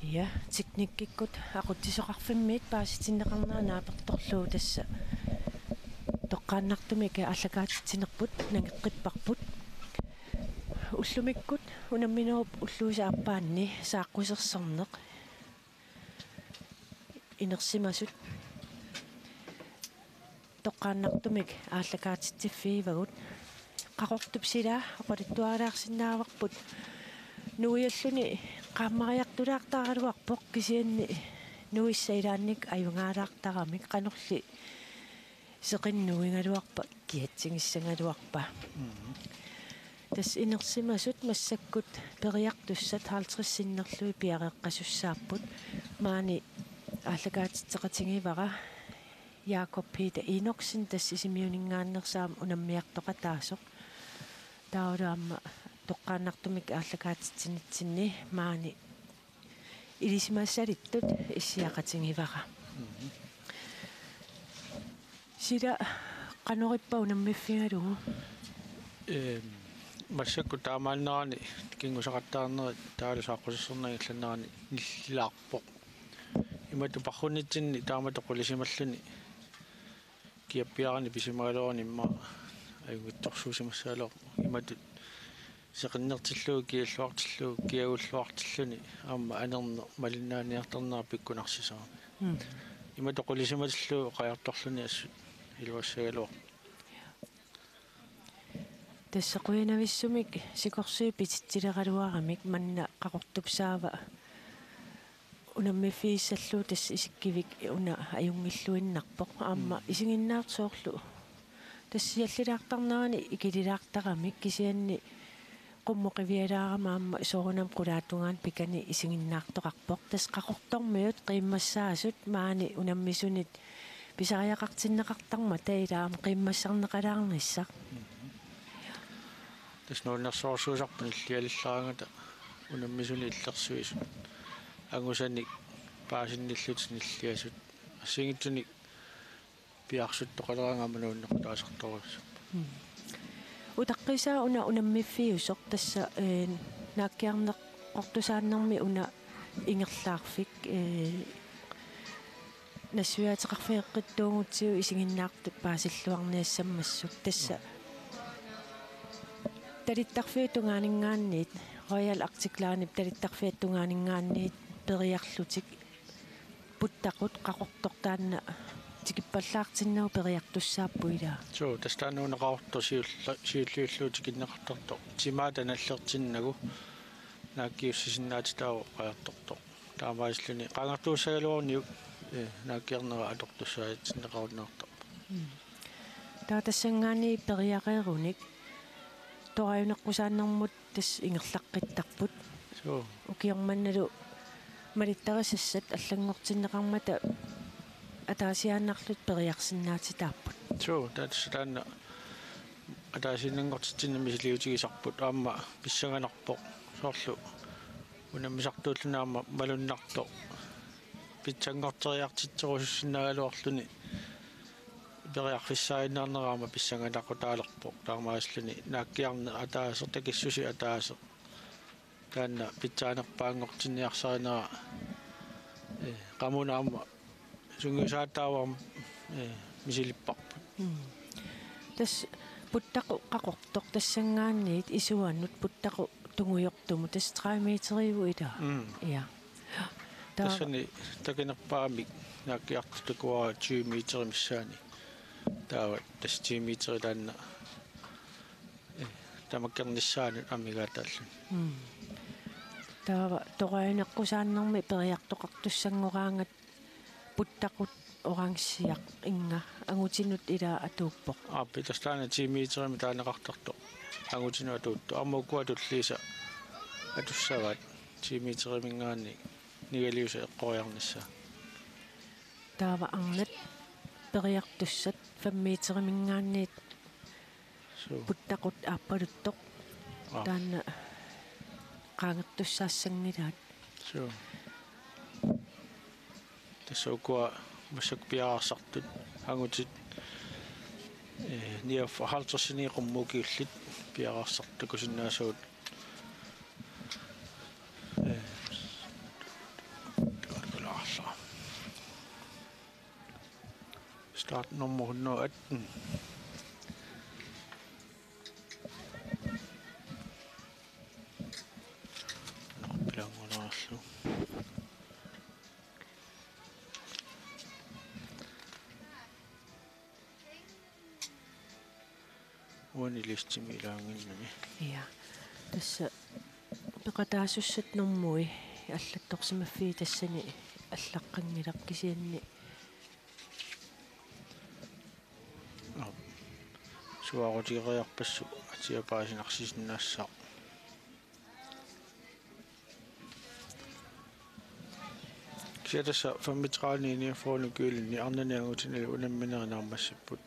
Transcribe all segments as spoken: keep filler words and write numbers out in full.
Ja, teknikkikkut aqutsisoqarfimmiit paasitinneqarnera naapertorlugu tassa toqqaannartumik aallakaatitsinerput nangeqqipparput. Ullumikkut unamminerup ulluisa aappaanni saaqqusersorneq inersimasut toqqaannartumik aallakaatitsiffigivagut. Qaqortup silaa oqaluttuarilaarsinnaavarput nuialluni qaammariartulaartaraluarpoq, kisianni nuissaq ilaanni ajugaalaartaramik, qanorli seqinnut nuigaluarpa kiatsigissagaluarpa. Tassa inersimasut massakkut periartussat halvtreds sinnerlugit piareeqqasussaapput. Maani aallakaatitseqatigivara Jakob Peter Enoksen, tassa Sisimiuninngaanneersoq aamma unammiartoqataasoq. Taavalu aamma toqqaannartumik aallakaatitsinitsinni maani ilisimasalittut issiaqatigivara. Sila qanorippa unammiffigalugu? Ehm, massakkut taamaannerani kinngusaqattaarnerit taavalu saaqqusersorneq ingerlanerani nillilaarpoq. Imatut parrunnitsinni taamatut qulisimalluni kiappiarani pisimagaluaruni immaqa ajunngitsorsuusimassagaluarpoq. Imatut seqinnertillugu, kialluartillugu, kiagulluartilluni aamma anerneq malinnaaniartarnera pikkunarsisoq. Mm. Imatut qulisimatillugu qajartorluni assut iluassagaluarpoq. Tassa qujanavissumik sikorsuit pititsileraluaramik manna Qaqortup saava unammiffigissallugu tassa isikkivik una ajunngilluinnarpoq. Aamma Mm. isiginnaartoq soorlu tassa siallilaartarnerani ikililaartaramik, kisianni qummut qivialaarama aamma soorunami qulaatungaani pikani isiginnaartoqarpoq. Tassa Qaqortormiut qiimmassaasut maani unammisunit pisariaqartinneqartarmata ilaa aamma qiimmassarneqalaarnissaq. Tassa nuannersorsuusarput nillialillaraangata unammisunit illersuisut. Angusanik paasinnillutik nilliasut. Assigiinngitsunik piarsuttoqaleraangat aamma nuannequtaasartorujussuupput. Mm. Utaqqiisaa una unammiffiusoq tassa, eh, naakkiarneqartusaannermi una ingerlaarfik, eh, nassuiaateqarfigeqqittuugutsigu isiginnaartut paasilluarniassammassuk. Tassa talittarfiup tungaaninngaanniit, Royal Arctic Linep talittarfiata tungaaninngaanniit periarlutik puttaqut Qaqortoq taanna tikippallaartinnagu periartussaapput ilaa. Suu, tassa taanna una Qaqortoq siulla-, siulliullugu tikinneqartartoq. Timaata nallertinnagu naakkiussisinnaatitaavoq qajartortoq. Taamaasilluni qaangertuussagaluaruniuk, eh, naakkiarnera atortussaatsinneqarunnaartarpoq. Mm. Taava tassanngaanniit periareerunik torajuneqqusaannermut tassa ingerlaqqittarput. Suu. Ukioq mannalu malittarisassat allanngortinneqarmata ataasiaannarlutik periarsinnaatitaapput. Suu, taava tassa taanna ataasiinnanngortitsineq misiliutigisarput aamma pissanganarpoq. Soorlu unammisartuulluni aamma malunnartoq pitsanngorteriartitserusussinnaagaluarluni periarfissaaginnarnera aamma pissanganaqutaalerpoq. Taamaasilluni naakkiarneq ataaseq, takissuseq ataaseq, taanna pitsaanerpaanngortinniarsarinera, eh, qamunga aamma sungiusaataavoq aamma, eh, misilipparput. Mm. Tassa puttaqut Qaqortoq tassanngaanniit isuanut puttaqut tungujortumut tassa tredive meteriuvoq ilaa. Mm. Ja. Taava tassani takinerpaamik naakkiartoq takuara tyve meteri missaani. Taava tassa ti meteri taanna, eh, tamakkernissaanut amigaataalluni. Mm. Taava torajuneqqusaannermi periartoqartussanngoraangat puttaqut orangiaq inga angutinut ilaa atuuppoq. Aappi, tassa taanna ti meterimik taaneqartartoq angutinut atuuttoq. Aamma ukua tulliisa atussavaat ti meteriminngaanniit nigaliusaq eqqoriarnissaa. Taava arnat periartussat fem meteriminngaanniit. Suu. Puttaqut aappaluttoq. Aa. Taanna qaangertussaassanngilaq. Suu. Tassa ukua massakkut piareersartut angutit, eh, niogfyrre halvtredsinit qummut ukiullit piareersartut takusinnaasagut. Eh, Taart nummer hundrede og atten. Nå, pilanngulaarlu. Uani listimi ilaanginnami. Ja. Tassa peqataasussat normui allattorsimaffiit tassani allaqqanngilaq kisianni. Aap. Suaarutigereerpassuit atia paasinarsisinnaassaq. Kisianni tassa femogtredive niogfyrre kyllinni arnani angutini unamminerit naammassipput.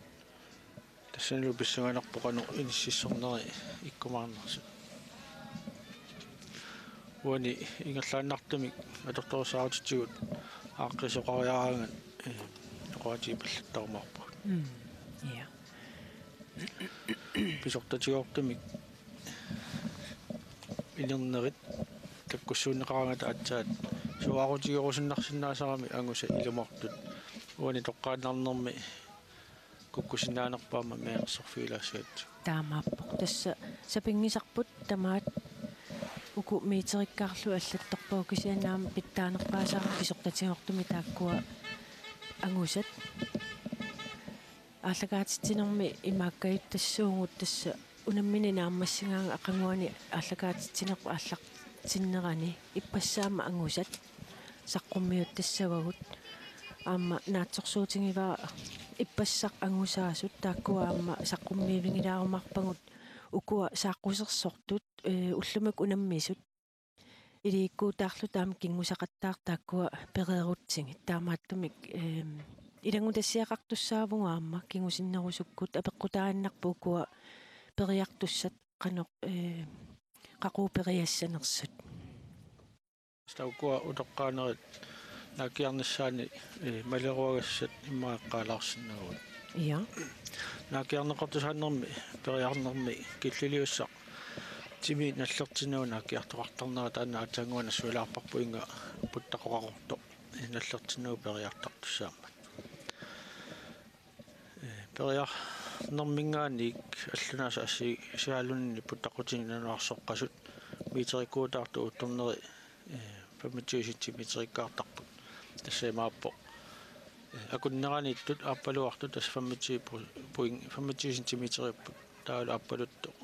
Tassanilu pissanganarpoq qanoq inississorneri ikkumaarnersut. Uani ingerlaannartumik atortorsaarutitsigut aaqqiisoqariaraangat, eh, oqaatigipallattarumaarpugut. Mm. Ja. Pisortatigoortumik inernerit takkussuunneqaraangata aatsaat suaarutigerusunnarsinnaasarami angusat ilumoortut. Uani toqqaannarnermi kukkusinnaanerput aamma meerarsorfigilaassagatsigit. Taamaappoq. Tassa sapinngisarput tamaat uku meterikkaarlugit allattorpagut kisianni aamma pitsaanerpaasarami pisortatigoortumik taakkua angusat. Aallakaatitsinermi imaakkajuttassuugut tassa unammineq naammassigaangat aqaguani aallakaatitsinerput aallartinnerani ippassaammat angusat saqqummiuttassavagut. Aamma naatsorsuutigivara ippassaq angusaasut taakkua aamma saqqummiivigilaarumaarpagut ukua saaqqusersortut, eh, ullumikkut unammisut. Ilikkutaarluta aamma kinngusaqattaartut taakkua pereerutsigit. Taamaattumik, ehm, ilanngutassiaqartussaavugut aamma kingusinnerusukkut apeqqutaannarpoq ukua periartussat qanoq, ehm, qaqugu periassanersut. Tassa ukua utoqqaanerit naakkiarnissaanni, eh, maleruagassat immaqa eqqaalaarsinnaavugut. Ja. Naakkiarneqartusaannermi periarnermi killiliussaq timi nallertinnagu naakkiartoqartarnera taanna aatsaannguaq nassuiaarparput, inga puttaqoqartoq, eh, nallertinnagu periartartussaammat. Eh, periarnerminngaanniit allunaasaq assi-, assigalunni puttaqqutinik nalunaarsoqqasut meterikkuutaartut uuttorneri, eh, femogtyve centimeterikkaartarput. Tassa imaappoq, eh, akunneraniittut aappaluartut tassa femogtyve pu-, point, femogtyve centimeteriupput. Taavalu aappaluttoq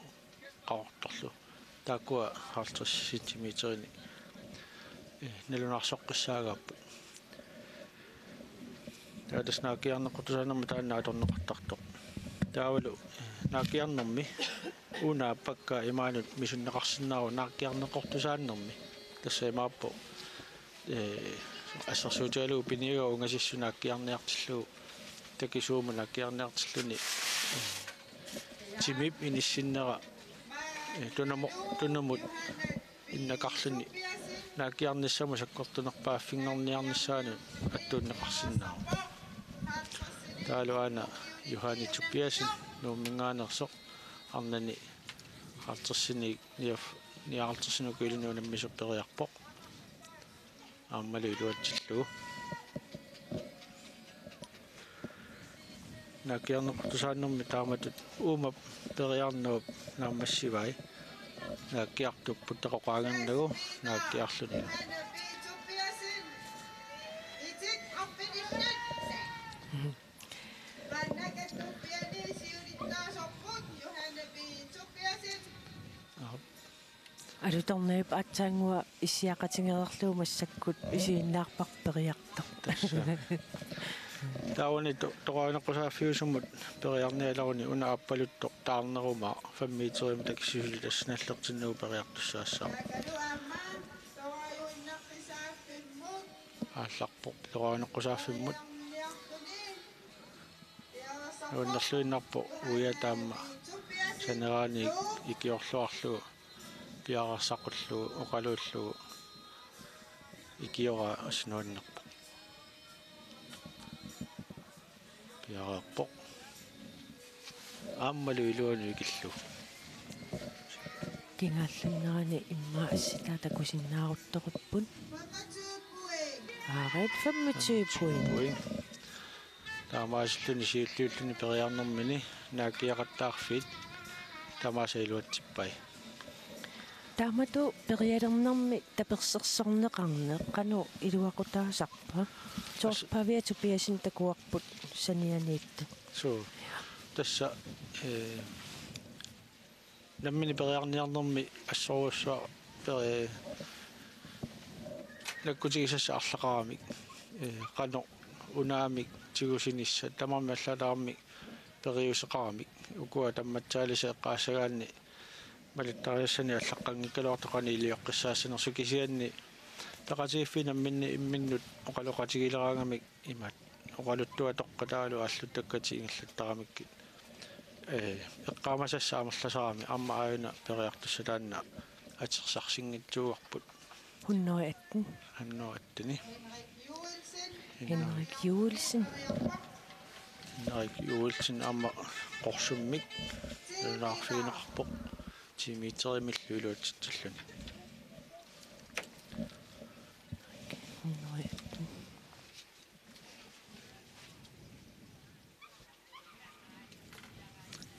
qaqortorlu. Taakkua halvtreds centimeterinik, eh, nalunaarsoqqissaagaapput. Taava tassa naakkiarneqartusaannermi taanna atorneqartartoq. Taavalu, eh, naakkiarnermi una pakka imaanut misunneqarsinnaavoq naakkiarneqartusaannermi. Tassa imaappoq, eh, assersuutigalugu piniagaq ungasissut naakkiarniartillugu, takisuumut naakkiarniartilluni, eh, timip inissinnera, eh, tunamo-, tunamut innakarluni naakkiarnissamut sakkortunerpaaffinngorniarnissaanut attuunneqarsinnaavoq. Taavalu aana Johanne Tobiassen Nuumminngaanneersoq arnani halvtredsinik niaf-, nioghalvtredsinik ukiulinik unammisoq periarpoq. Aammalu iluatsillugu. Naakkiarneqartusaannermi taamatut uuma periarnerup naammassivai. Naakkiartup puttaqoqaangernagu naakkiarluni. Aap. Alutornaajup aatsaannguaq issiaqatigereerlugu massakkut isiginnaarparput periartoq. Tassa. Taavani to-, toqaaneqqusaaffiusumut periarnialeruni una aappaluttoq taarnerumaaq fem meterimut takissusuli tassa nallertinnagu periartussaassaaq. Aallarpoq toqaaneqqusaaffimmut. Nuannerluinnarpoq uiata aamma saneraaniit ikiorluarlugu, piareersaqullugu, oqaluullugu, ikiora assut nuannerpoq. Piareerpoq. Aammalu iluanut ikillugu. Kingaallannerani immaqa assitaa takusinnaaruttoripput. Aarit femogtyve point. Point. Taamaasilluni siulliulluni periarnermini naakkiaqattaarfiit tamaasa iluatsippai. Taamatut perialernermi tapersersorneqarneq qanoq iluaqutaasarpa? As- Soorlu Pavia Tobiassen takuarput sanianiittoq. Suu. Tassa, eh, nammineq periarniarnermi assorujussuaq peri-, nakkutigisassat arlaqaramik, eh, qanoq unaamik tigusinissat tamarmik allaat tamarmik periuseqaramik, ukua tammatsaalisat eqqaassagaanni malittarisassani allaqqanngikkaluartoq qanoq iliuqqissaassanersoq, kisianni peqatigiiffiit namminneq imminnut oqaloqatigileraangamik imaat oqaluttuatoqqataalu aalluttakkatik ingerlattaramikkit, ee, eqqaamasassat amerlasaramik aamma aajuna periartussat taanna atersarsinngitsuuarput. Hundrede atten. Hundrede atten. Henrik Joelsen. Henrik Joelsen aamma qorsummik nalunaarfigineqarpoq tiimiitserimillu iluatsitsilluni. Hundrede atten.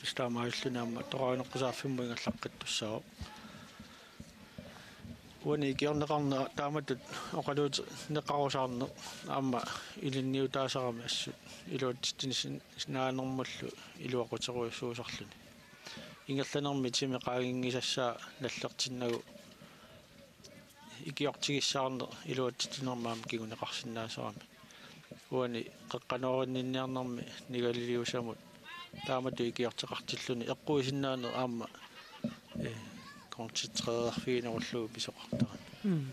Tassa taamaalilluni aamma toqaannaqqusaarfimmut ingerlaqqittussaavoq. Uani ikiorneqarneq taamatut oqaluuteqarusaarneq aamma ilinniutaasarami assut iluatsitsineqarsinnaanermullu iluaquterujussuusarluni. Ingerlanermi timi qaanginngisassaa nallertinnagu ikiortigissaarneq iluatsitsinermi aamma kinguneqarsinnaasarami. Uani qeqqanoorinninniarnermi nigaliliusamut taamatut ikiorteqartilluni eqquisinnaaneq aamma, eh, koncentrererfiginerullugu pisoqartarami. Mm.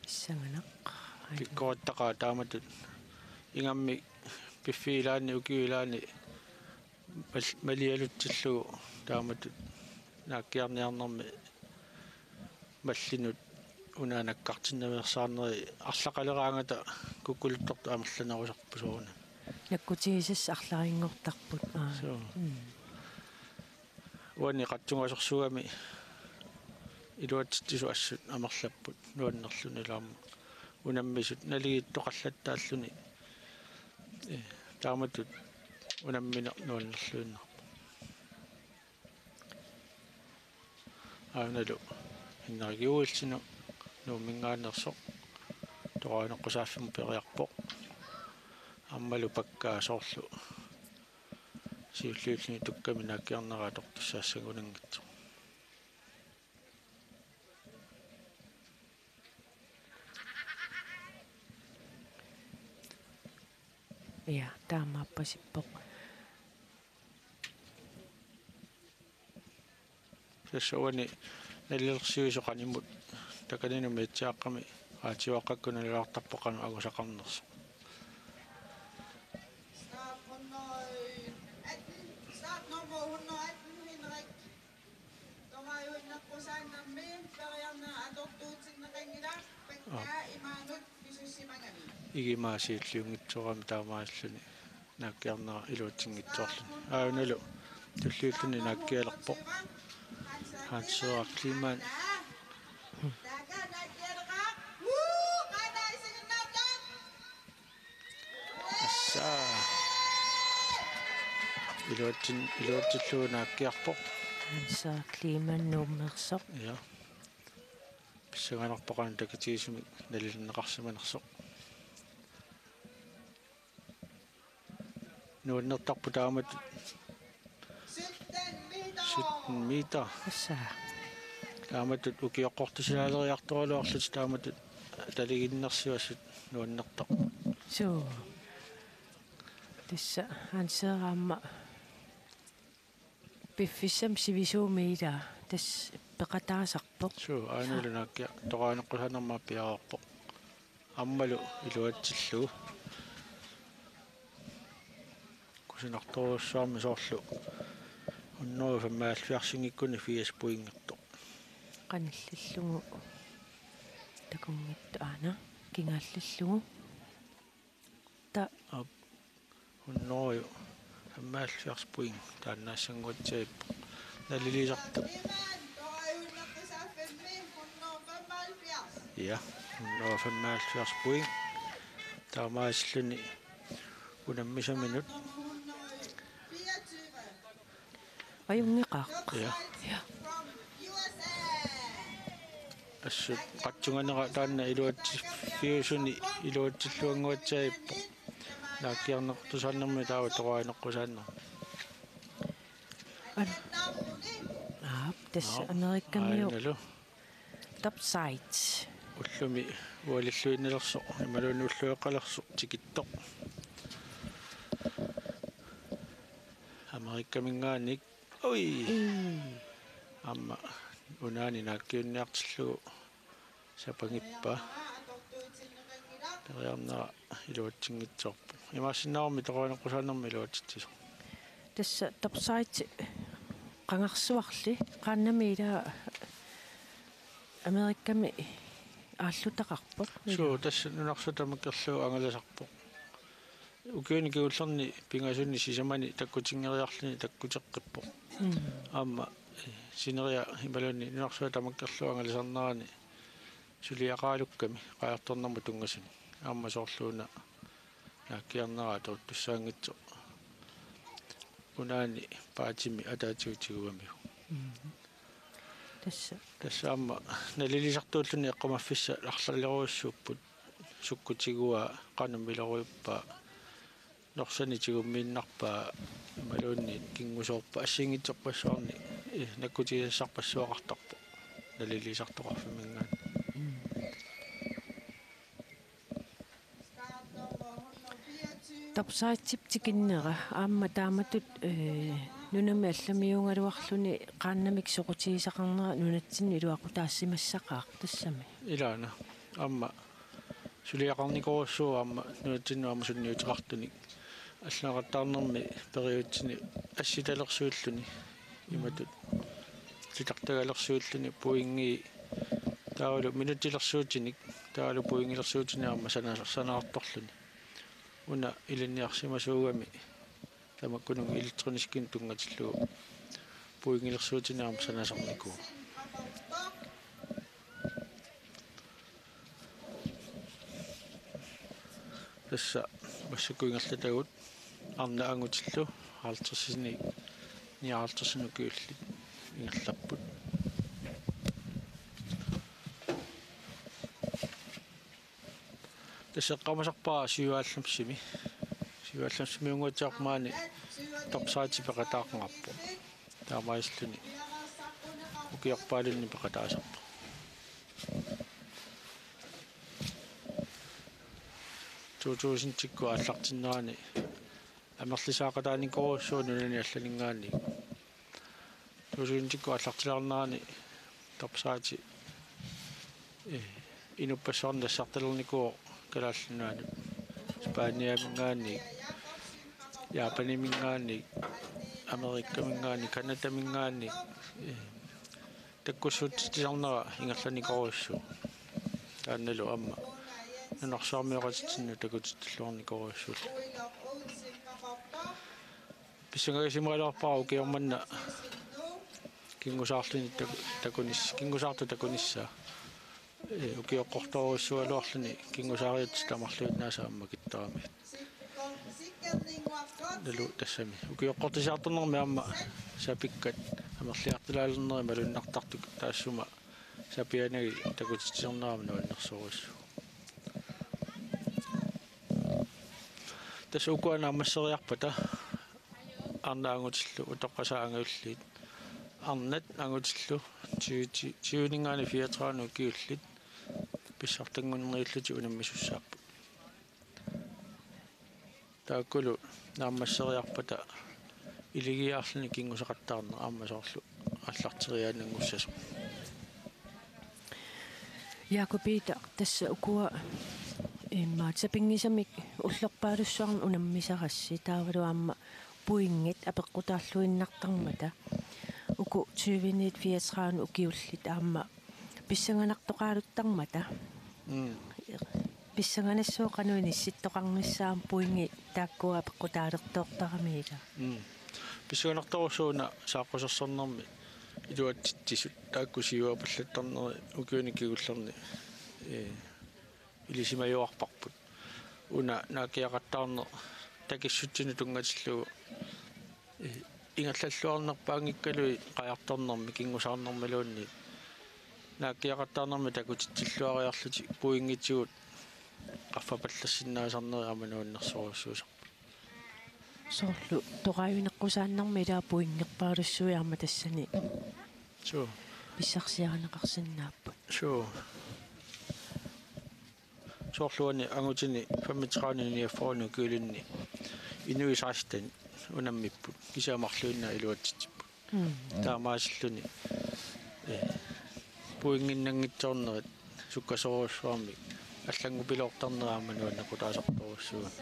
Pissanganaq. Pikkorissaaq taamatut ingammik piffiit ilaanni ukiut ilaanni mal-, malialutsillugu taamatut naakkiarniarnermi mallinut una nakkartinnaveersaarneri arlaqaleraangata kukkuluttortut amerlanerusarput soorunami. Nakkutigisassat arlalinngortarput. Aa. Suu. Mm. Uani qatsungasorsuugami iluatsitsisut assut amerlapput nuannerlunilu aamma unammisut naligiittoqallattaalluni, eh, taamatut unammineq nuannerluinnarpoq. Aanalu Henrik Joelsenip Nuumminngaanneersoq toqaannaqqusaaffimmut periarpoq. Aammalu pakkaa soorlu siulliulluni tukkami naakkiarnera atortussaassangunanngitsoq. Ja, taamaappasippoq. Tassa uani nalilersuisoq qanimut takaninumi etsiaqqami aatiuaqqakkut nalunaartarpoq qanoq angusaqarnersoq. Start hundrede atten, startnummer hundrede atten, Henrik. Torajuinnaqqusaannermi periarnera atortuutinneqanngilaq, pakkaa imaanut pisussimagami. Igimaasiulliunngitsoorami taamaalilluni naakkiarnera iluatsinngitsoorluni. Aanalu tulliulluni naakkialerpoq Hans Søren Kleemann. Assa. Iluatsin-, iluatsillugu naakkiarpoq. Hans Søren Kleemann Nuummeersoq. Ja. Pissanganarpoq qanoq takitigisumik nalilinneqarsimanersoq. Nuannertarpoq taamatut sytten meter. Assa. Taamatut ukioqqortusilaaleriartoraluarlutik taamatut taliginnersivassut nuannertarput. Suu. Tassa Hans Søren aamma piffissami sivisuumi ilaa tassa peqataasarpoq. Suu, aanalu naakkiaq toqaannaqqusaannermi piareerpoq. Aammalu iluatsillugu. Kusanartorujussuarmik soorlu hundrede femoghalvfjerdsinngikkunik firs pointertoq. Qanillillugu takunngitsoq aana kingaalliullugu. Ta- Aap. Hundrede femoghalvfjerds point taannaassanguatsiarpoq. Nalilisartoq. Ja, hundrede femoghalvfjerds point. Taamaasilluni unammisaminut. Ajunngeqaaq. Ja. Ja. Assut qatsunganera taanna iluatsiffiusuni iluatsilluannguatsiaippoq. Naakkiarneqqusaannermi taava toqoraanneqqusaannermi. Aap, tassa Amerikamiu. Ainalu. Topside. Ullumi ualilluinnalersoq, imaluunniit ullueqqalersoq tikittoq. Amerikaminngaanniit. Ui. Mm. Aamma unaani naakkiunniartillugu sapangippaa. Periarnera iluatsinngitsoorpoq. Imaassinnaagummi toqoraanneqqusaannermi iluatsitsisoq. Tassa topside qangarsuarli qaannami ila Amerikami aallutaqarpoq. Suu, tassa nunarsuaq tamakkerlugu angalasarpoq. Ukiuni kingullerni pingasuni sisamani takkutinngeriarluni takkuteqqippoq. Mm. Aamma sineria imaluunniit nunarsuaq tamakkerlugu angalasarnerani suliaqaralukkami qajartornermut tunngasunik. Aamma soorluuna naakkiarnera toortussaanngitsoq. Unaani paatimi ataatigut tiguamiuk. Mm. Tassa. Tassa aamma nalilisartuulluni eqqumaffigissallugu arlalerujussuupput. Sukkut tiguaa, qanoq miloriuppaa, norsani tigummiinnarpaa imaluunniit kinngusoorpaa, assigiinngitsorpassuarnik, eh, nakkutigisassarpassuaqartarpoq nalilisartoqarfimminngaanniit. Topsidep tikinnera aamma taamatut, eh, nunami allamiuugaluarluni qaannamik soqutigisaqarnera nunatsinnut iluaqutaassimassaqaaq tassami. Ilaana aamma suliaqarnikuusoq aamma nunatsinnut aamma sunniuteqartunik. Allunaqattaarnermi periutini assitalersuilluni imatut titartagalersuilluni pointi taavalu minutilersuutinik taavalu pointilersuutinik aamma sana-, sanaartorluni. Una ilinniarsimasuugami tamakkununnga elektroniskinik tunngatillugu pointilersuutinik aamma sanasarnikuuvoq. Tassa massakkut ingerlatagut arnat angutillu halvtredsinik nioghalvtredsinik ukiullit ingerlapput. Tassa eqqaamasarpara syvoghalvfemsimi. Syvoghalvfemsimiunnguatsiarpoq maani topside peqataaqaarpoq. Taamaasilluni ukiorpaalunni peqataasarpoq. To tusindikkut aallartinnerani amerlisaaqataanikuusoq nunani allaninngaanniit. To tusindikkut aallartilaarnerani topside, eh, inuppassuarnut nassartalernikuuvoq Kalaallit Nunaannut. Spaniaminngaanniit, Japaniminngaanniit, Amerikaminngaanniit, Canadaminngaanniit, eh, takkussuutsitsisarnera ingerlanikuusoq. Taannalu aamma nunarsuarmioqatitsinnut takutitsilluarnikuusoq. Pissangagisimagaluarpara ukioq manna kinngusaarluni taku-, takunis-, kinngusaartut takunissaa. Ee, ukioqqortorujussuugaluarluni kinngusaariutit tamarluinnaasa aamma kittarami. Nalu tassami. Ukioqqortisiartornermi aamma sapikkat amerliartulaalernerit malunnartartut taassuma sapianagit takutitsisarnera aamma nuannersorujussuuvoq. Tassa ukua naammasseriarpata arnat angutillu utoqqasaat angajulliit. Arnat angutillu tyve, tyveninngaanniit fireogtredivenik ukiullit pissartanngorniullutik unammisussaapput. Taakkulu naammasseriarpata iligiarluni kinngusaqattaarneq aamma soorlu aallarteriaannanngussasoq. Jakob Peter, tassa ukua immaqa sapinngisamik ullorpaalussuarnik unammisarassi taavalu aamma pointit apeqqutaalluinnartarmata uku tyveniit fireogtredivenik ukiullit aamma pissanganartoqaaluttarmata. Mm. Pissanganassaaq qanoq inissittoqarnissaa pointit taakkua apeqqutaalertoortarami ila. Mm. Pissanganartorujussuuvoq una saaqqusersornermi iluatsitsisut taakku siuapallattarneri ukiuni kingullerni, ee, ilisimajuarparput. Una naakkiaqattaarneq takissutsinut tunngatillugu, eh, ingerlalluarnerpaanngikkaluit qajartornermi kingusaarnermiluunniit naakkiaqattaarnermi takutitsilluariarlutik pointigut qaffapallassinnaasarnerit aamma nuannersorujussuusarput. Soorlu toqaavineqqusaannermi ilaa pointerpaalussuit aamma tassani. Suu. Pissarsiarineqarsinnaapput. Suu. Soorlu uani angutini femogtredive niogfyrre ukiulinni inuit seksten unammipput. Kisianni marluinnaat iluatsitsipput. Mm. Taamaasilluni, eh, pointinnanngitsoornerit sukkasoorujussuarmik allanngupiloortarnerat aamma nuannequtaasartorujussuuvoq.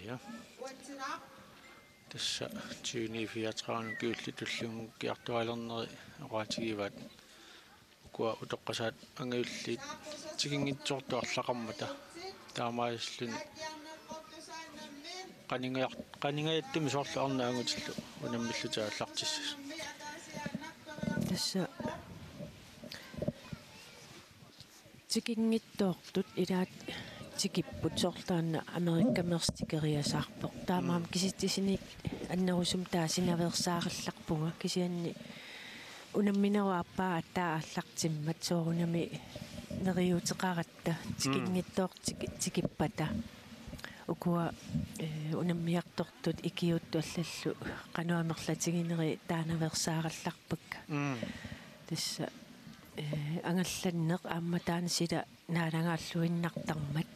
Ja. Tassa tyveni fireogtredive ukiullit tullinnguukkiartualernerit oqaatigivaat. Ukua utoqqasaat angajulliit tikinngitsoortut arlaqarmata. Taamaasilluni qaningajar-, qaningajattumi soorlu arnat angutillu unammillutik aallartissasoq. Tassa tikinngitsoortut ilaat tikipput, soorlu taanna Amerikkameersoq tikeriasaarpoq. Taamaammat, mm, kisitsisinik annerusumik taasinaveersaarallarpunga, kisianni unamminerup aappaa aatsaat aallartimmat soorunami neriuuteqaratta, mm, tikinngitsoortut tiki-, tikippata. Ukua, eh, unammiartortut ikiuuttut allallu qanoq amerlatigineri taanaveersaarallarpakka. Mm. Tassa, eh, angallanneq aamma taanna sila naalagaalluinnartarmat.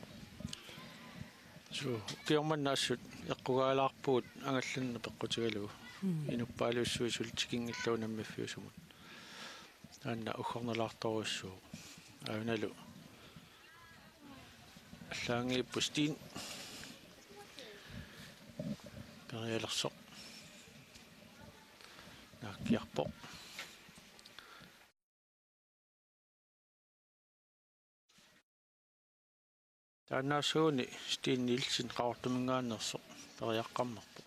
Suu, ukioq manna assut eqqugaalaarpugut angallanneq peqqutigalugu. Mm. Inuppaalussuit suli tikinngillat unammiffiusumut. Taanna uggornalaartorujussuuvoq. Aanalu allaanngilaq Steen perialersoq. Naakkiarpoq. Taannaassuuguni Steen Nielsen Qaqortuminngaanneersoq periaqqammerpoq.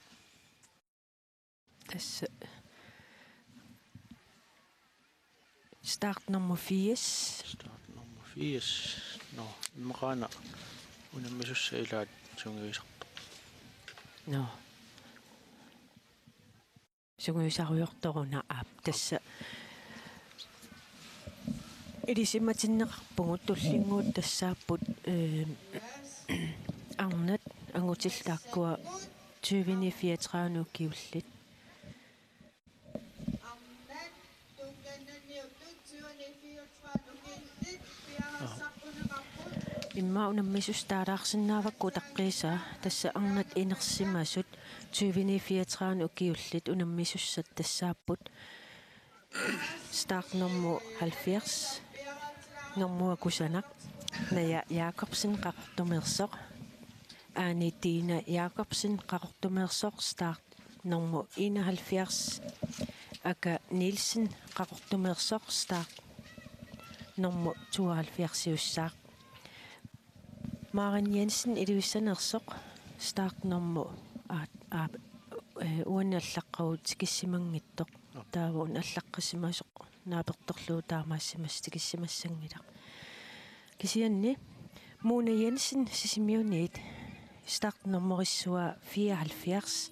Tassa start nummer firs. Start nummer firs. Nå, immaqa una unammisussat ilaat sungiusartoq. Nå. Sungiusarujoortoq una, aap, tassa ilisimatinneqarpugut, tullinnguut tassaapput, eh, arnat angutit taakkua tyveni fireogtredive ukiullit. Immaqa unammisussat taalaarsinnaavakka utaqqiisaa, tassa arnat inersimasut tyveni fireogtredive ukiullit unammisussat tassaapput: start nummer halvfjerds, Normua kusanaq, Naja Jakobsen Qaqortumeersoq, Aani Tiina Jakobsen Qaqortumeersoq, start nummer enoghalvfjerds, Aka Nielsen Qaqortumeersoq, start nummer tooghalvfjerds-iussaaq. Maren Jensen Ilulissaniitsoq, start nummer, aa, aa, eh, uani allaqqavoq tikissimanngitsoq. Taava una allaqqassimasoq naapertorlugu taamaassimasoq tikissimassanngilaq. Kisianni Mona Jensen Sisimiuniit, start nummerissavaa fireoghalvfjerds,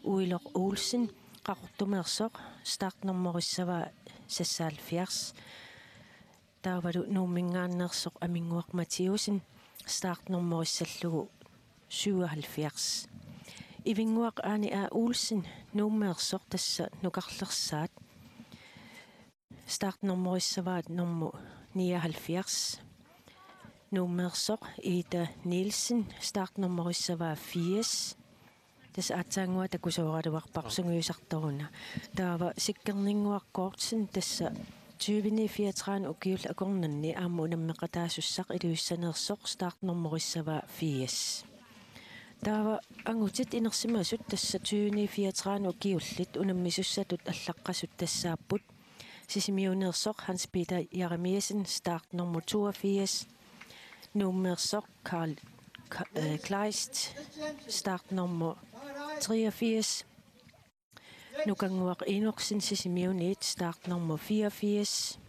Uiloq Olsen Qaqortumeersoq, start nummerissavaa seksoghalvfjerds. Taavalu Nuumminngaanneersoq Aminnguaq Mathiussen, start nummerissallugu syvoghalvfjerds. Ivinnguaq Aani A. Olsen Nuummeersoq, tassa nukarlersaat, start nummerissavaa nummer nioghalvfjerds. Nuummeersoq Ida Nielsen, start nummerissavaa firs. Tassa aatsaannguaq takusooraluarparput, aa, sungiusartoq una. Taava Sikkerninnguaq Gortsen, tassa tyveni fireogtredive ukiullit akornanni aamma unammeqataasussaq Ilulissaniitsoq, start nummerissavaa firs. Taava angutit inersimasut tassa tyveni fireogtredive ukiullit unammisussatut allaqqasut tassaapput: Sisimiuniitsoq Hans Peter Jeremiassen, start nummer toogfirs. Nuummeersoq Karl K-, øh, Kleist, startnummer treogfirs. Nukannguaq Enoksen Sisimiuniit, startnummer fireogfirs.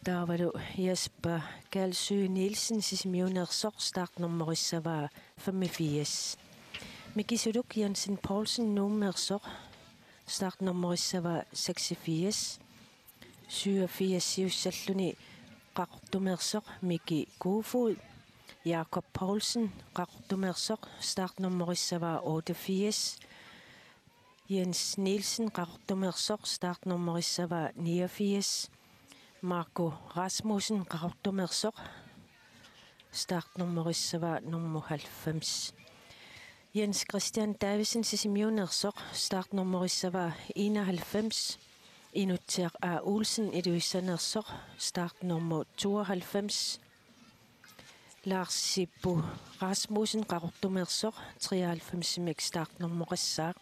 Taavalu Jesper Kalsø Nielsen Sisimiuneersoq, startnummerissavaa femogfirs. Mikisuluk Jensen Poulsen Nuummeersoq, startnummerissavaa seksogfirs. Syvogfirs siussalluni Qaqortumeersoq Miki Kofod. Jakob Poulsen Qaqortumeersoq, startnummerissavaa otteogfirs. Jens Nielsen Qaqortumeersoq, startnummerissavaa niogfirs. Marco Rasmussen Qaqortumeersoq, startnummerissavaa nummer halvfems. Jens Christian Davidsen Sisimiuneersoq, startnummerissavaa enoghalvfems. Inutsiaq A. Olsen Ilulissaneersoq, startnummer tooghalvfems. Lars Sippu Rasmussen Qaqortumeersoq, treoghalvfemsimik startnummerissaaq.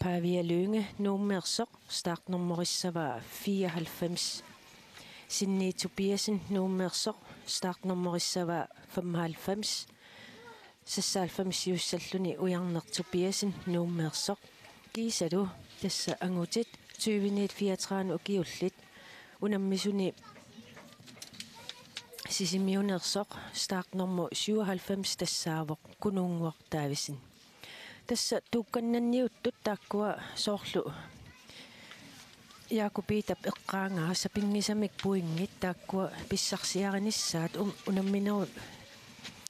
Pavia Lynge Nuummeersoq, startnummerissavaa fireoghalvfems. Sinni Tobiassen Nuummeersoq, startnummerissavaa femoghalvfems. Seksoghalvfems siussalluni Ujarneq Tobiassen Nuummeersoq. Kiisalu tassa angutit tyveniit fireogtredive ukiullit. Unammisuni Sisimiuneersoq, startnummer syvoghalvfems tassaavoq Kunuunnguaq Davidsen. Tassa tuukkannanniuttut taakkua soorlu Jakob Peterip eqqaagaa sapinngisamik pointit taakkua pissarsiarinissaat un-, unamminerup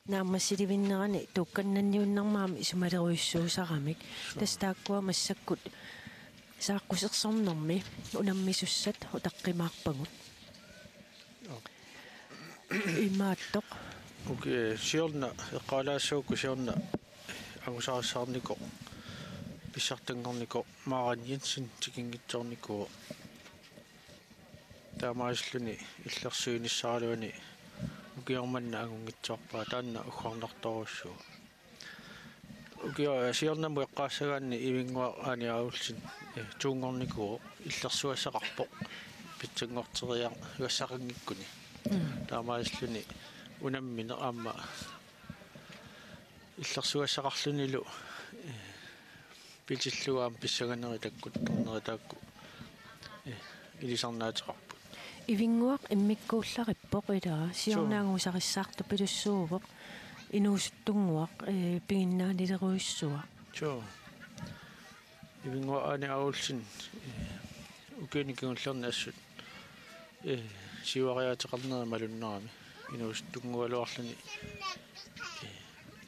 naammassilivinnerani tuukkannanniunnermi aamma isumalerujussuusaramik. Suu. Tassa taakkua massakkut saaqqusersornermi unammisussat utaqqimaarpagut. Joo. Imaattoq. Okay, siorna eqqaalaassagukku siorna angusarissaarnikoq, pissartanngornikoq Maren Jensen tikinngitsoornikuuvoq. Taamaasilluni illersuinissaraluani ukioq manna angunngitsoorpaa, taanna uggornartorujussuuvoq. Ukioq siornamut eqqaassagaanni Ivinnguaq Aani Aulsen, eh, tuunngornikuuvoq, illersugassaqarpoq pitsanngorteriagassaqqikkunni. Mm. Taamaasilluni unammineq aamma illersugassaqarlunilu, eh, pitillugu aamma pissanganeri takkuttorneri taakku, eh, ilisarnaateqarput. Ivinnguaq immikkuullarippoq ilaa, siorna Suu. angusarissaartupilussuuvoq, inuusuttunnguaq, eh, piginnaanilerujussuaq. Suu. Ivinnguaq Aani Aulsen, eh, ukiuni kingullerni assut, eh, siuariaateqarneri malunnarami. Inuusuttunnguugaluarluni, eh,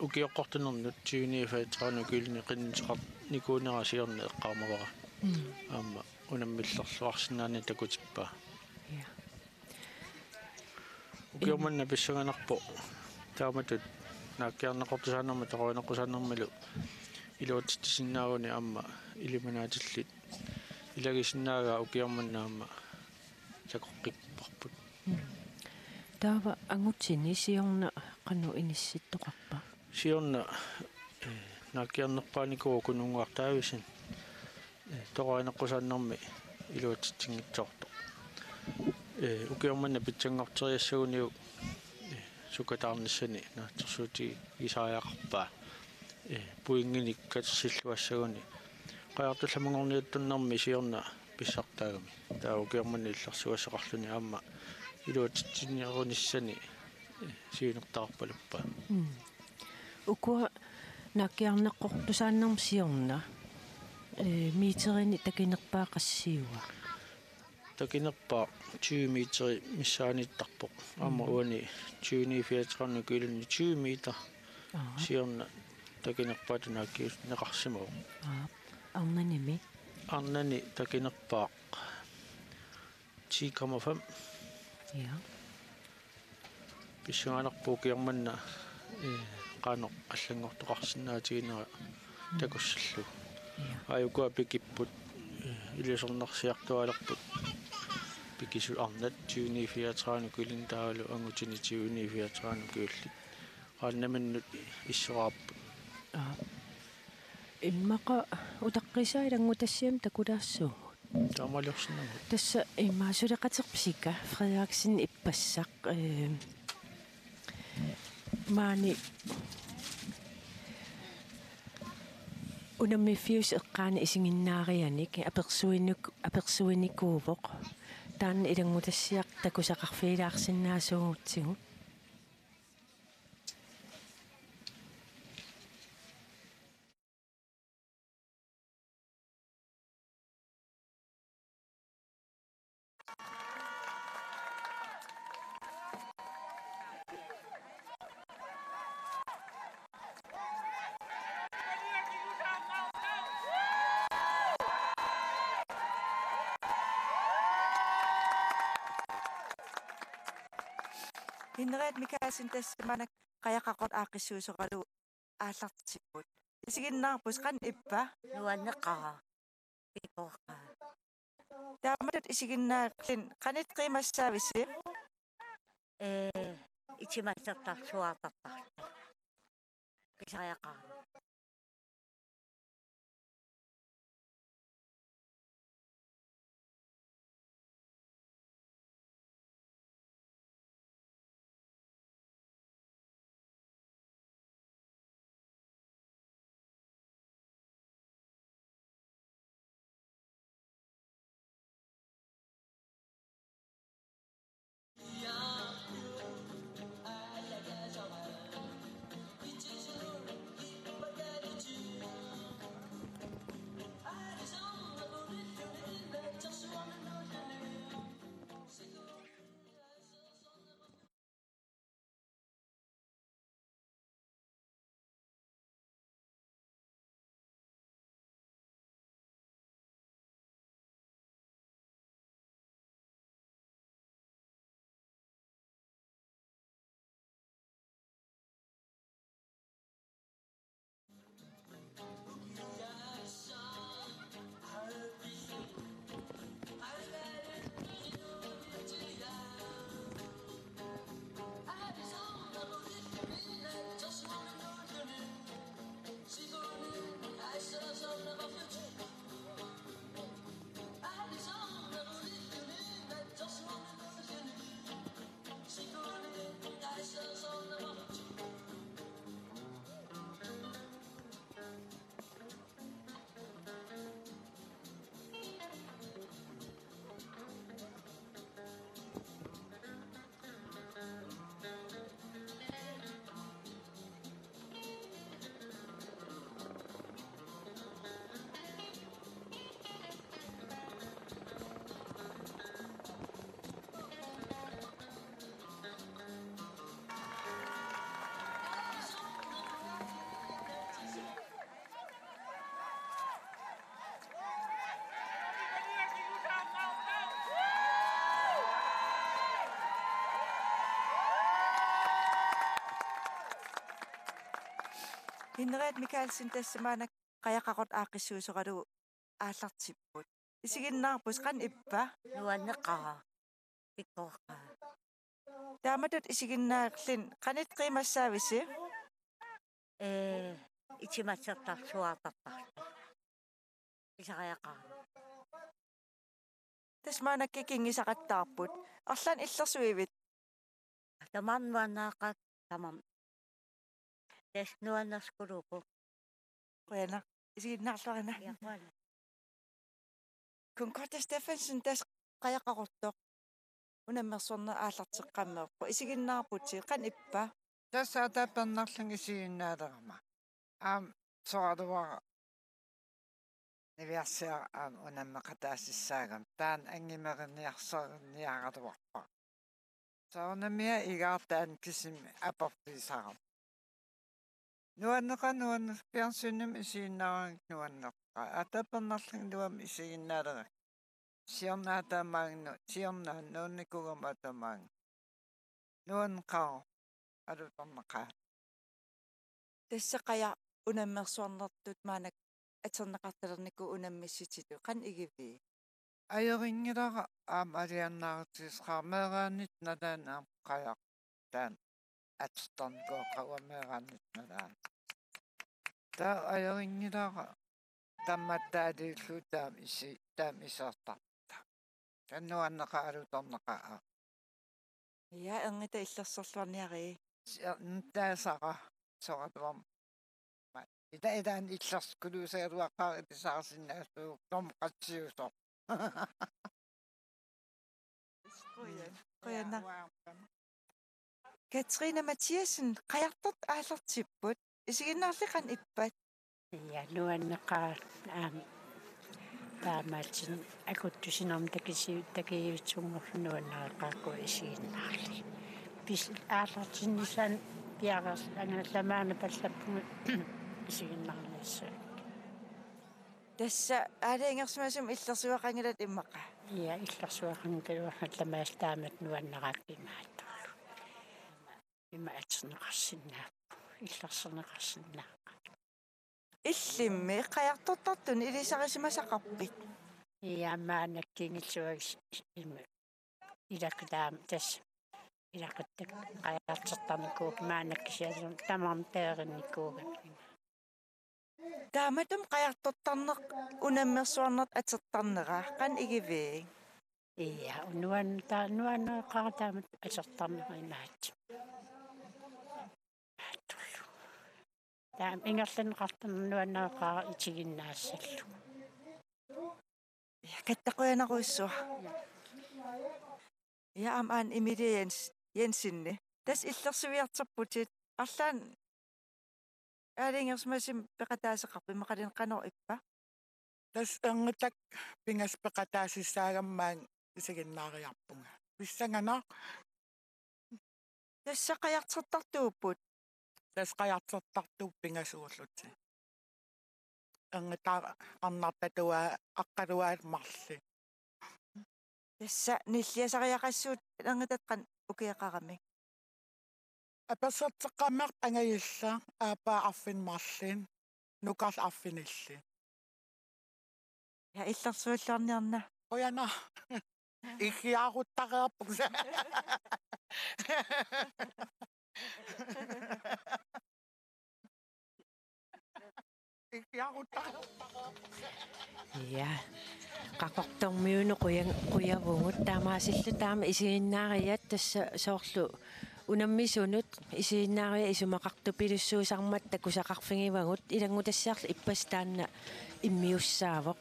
ukioqqortunernut tyveni fireogtredive ukiulluni qinnuteqarnikuunera siorna eqqaamavara. Mm. Aamma unammillerluarsinnaanani takutippaa. Ja. Ukioq manna pissanganarpoq taamatut naakkiarneqartusaanermut toqorineqqusaannermilu iluatsitsisinnaaguni aamma ilimanaatillit ilagisinnaagaa ukioq manna aamma takoqqipparput. Mm. Taava angutini siorna qanoq inissittoqarpa? Siorna, eh, naakkiarnerpaanikuuvoq Kunuunnguaq Davidsen, eh, toqorineqqusaannermi iluatsitsinngitsoortoq. Eh, ukioq manna pitsanngorteriassaguniuk, eh, sukataarnissani naatsorsuutigisariaqarpaa. Eh, pointinik katersilluassaguni. Qajartullamunngorniuttunnermi siorna pissartaagami. Taava ukioq manna illersugassaqarluni aamma iluatsitsinerunissani, eh, siunertaqarpaluppaa. Mm. Ukua naakkiarneqartusaanermi siorna, eh, meterinik takinerpaaq qassiua? Takinerpaaq tyve meteri missaaniittarpoq. Aamma Mm. uani tyveni fireogtredive ukiulluni tyve meter. Aap. Siorna takinerpaatut naakkiunneqarsimavoq. Aap. Arnanimi? Arnani takinerpaaq ti komma fem. Ja. Pissanganarpoq ukioq manna, eh, qanoq allanngortoqarsinnaatiginera takussallugu. Ja. Aajukua pikipput, eh, ilusornarsiartuaalerput. Pikisut arnat tyveni fireogtredive ukiulluni taavalu angutini tyveni fireogtredive ukiullit. Qaannaminnut issoraapput. Aap. Immaqa utaqqisaa ilanngutassiami takulaassuugut. Taamaaliorsinnaavugut. Tassa immaqa suleqaterpit Sika Frederiksen ippassaq, eh, maani unammiffiup eqqaani isiginnaarianik apersuinik-, apersuinikuuvoq. Taanna ilanngutassiaq takusaqarfigilaarsinnaasuugutsigu. Henriette Mikaelsen, tassa maanna Qajaq Qaqortoq aaqqissuussooralugu aallartipput. Isiginnaarpusi, qanoq ippa? Nuanneqaaq. Pikoqaaq. Taamatut isiginnaarluni qanoq qiimassaavisi? Ee, itimasartarsuartartarlu. Pisariaqarami. Henriette Mikaelsen, tassa maanna Qajaq Qaqortoq aaqqissuussooralugu aallartipput. Isiginnaarpusi, qanoq ippa? Nuanneqaaq. Pikoqaaq. Taamatut isiginnaarluni qanoq qiimassaavisi? Ee, itimasartarsuartartarlu. Pisariaqarami. Tassa maannakkut kikinngisaqattaarput. Arlaannik illersuivit? Tamarmik nuannaaqaat, tamarmik. Tassa nuannersorlugu. Qujanaq. Isiginnaarluarina. Ja, qujanaq. Concorde Steffensen, tassa Qajaq Qaqortoq unammersuarneq aallarteqqammerpoq. Isiginnaarputit, qanoq ippa? Tassa ataappernarlunga isiginnaalerama. Aamma soraluara niviarsiaq aamma unammeqataasissaagami. Taanna angumeriniarsariniaraluarpara. Soorunami igaartaani kisimi aporfigisarama. Nuanneqaaq, nuanneq, fjernsynnimi isiginnaarlunga nuanneqaaq. Ataappernarlunga iluamik isiginnaalerama. Siorna aatamaannguaq, siorna nuunnikuugama aatamaannguaq. Nuanneqaaq, alutornaqaaq. Tassa Qajaq unammersuarnertut maannakkut atorneqartalernikuuvoq unammissutitut. Qanoq igivit? Ajorinngilara aamma alianaarutigisaqaara, meeraanitta nalaani aamma Qajaq taanna atortarnikuuvoq, Qajaq meeraanitta nalaani. Taava ajorinngilara Tammattaaliullu taama isi-, taama isertarta. Taanna nuanneqaalutorneqaaq. Ja, erngita illersorluarniarit. Taasara soorluartumik. Ila ilaanni illersukkuluusagaluaqaaq ilisarisinnaasorsuuvoq, taama qassiusoq. Qujan-, qujanaq. Katrine Mathiassen, qajartortut aallartipput. Isiginnaarli qanoq ippat? Ja, nuanneqaaq, aamma, taamaattumik akuttusinermut takisi-, takiitsunngorluni nuanneqaaq isiginnaarli. Pis-, aallartinnissaanut piareersoq angalallamaana pallappunga isiginnaarnissaa. Tassa aalajangersimasumik illersueqanngilat immaqa? Ja, illersueqanngikkaluarlunga tamaasa taamatut nuanneqaaq imaattorlu. Ima atorneqarsinnaapput, illersorneqarsinnaapput. Illimmi qajartortartuni ilisarisimasaqarpit? Ja, maannakkut kingulliit ima. Ilakka taama tassa. Ilaquttakka qajartortarnikuuakka maannakkut kisianni tamarmik peerinnikuugamik. Taamatut qajartortarneq unammersuarnertut atortarnera qanoq igiviuk? Ja, nuan-, ta-, nuanneqaaq taamatut atortarnera imaattoq. Taama ingerlanneqartarneq nuanneqaaq isiginnaassallugu. Ja, Katta, qujanarujussuaq. Ja, aamma aana Emilie Jens-, Jensenip. Tassa illersuiartorputit. Arlaannik aalajangersimasumik peqataasoqarpit, immaqaluunniit qanoq ippa? Tassa erngittakka pingasut peqataasissaagamik maani isiginnaariarpunga. Pissanganaq. Tassa qajartortartuupput. Tassa qajartortartuupput pingasuullutik. Erngitaq arnartatuaa aqqaluaalu marluk. Tassa nilliasariaqassuutit erngitatit qanoq ukiaqaramik? Apersorteqqammerput angajulleq, aappaa arfineq-marluk, nukarleq arfinillit. Ja, illersuilluarniarna. Qujanaq. Iggiaruttareerpunga. Iggiaruttareerpunga. Ja. Qaqortormiunut qujan-, qujavugut, taamaasilluta taama isiginnaariat tassa soorlu unammisunut isiginnaariat isumaqartupilussuusarmata takusaqarfigivagut, ilanngutassiarlu ippassaq taanna immiussaavoq.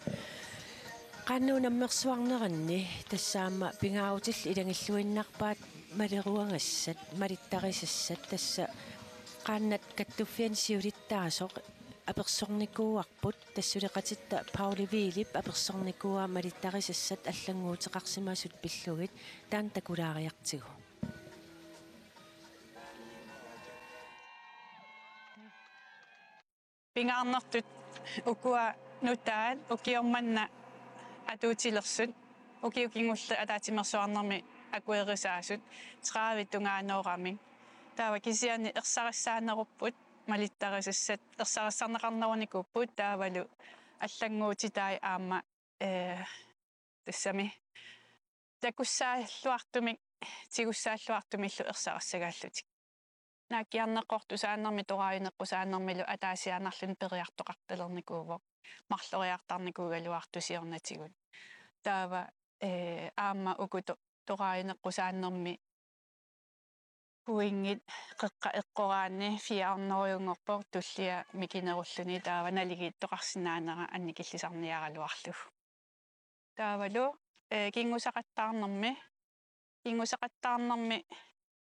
Qanoq unammersuarneranni tassa aamma pingaarutillit ilagilluinnarpaat maleruagassat, malittarisassat, tassa qaannat kattuffianni siulittaasoq apersornikuuarput, tassa suleqatitta Pauli Wielip apersornikuuaa malittarisassat allannguuteqarsimasut pillugit, taanna takulaariartigu. Pingaarnertut ukua nutaat ukioq manna atuutilersut, ukiut kingulliit ataatsimeersuarnermi akuerisaasut, tredive tungaanooramik. Taava kisianni ersarissaanerupput, malittarisassat ersarissarneqarnerunikuupput, taavalu allannguutitai aamma, ee, tassami takussaalluartumik, tigussaalluartumillu ersarissagaallutik. Naakkiarneqqortusaanermi toraajuneqqusaannermilu ataasiaannarluni periartoqartalernikuuvoq, marloriartarnikuugaluartoq siornatigut. Taava, ee, aamma uku to-, toraajuneqqusaannermi pointit qeqqa eqqoraanni fire hundredenngorpoq tullia mikinerulluni, taava naligiittoqarsinnaanera annikillisarniaraluarlugu. Taavalu, ee, kinngusaqattaarnermi, kinngusaqattaarnermi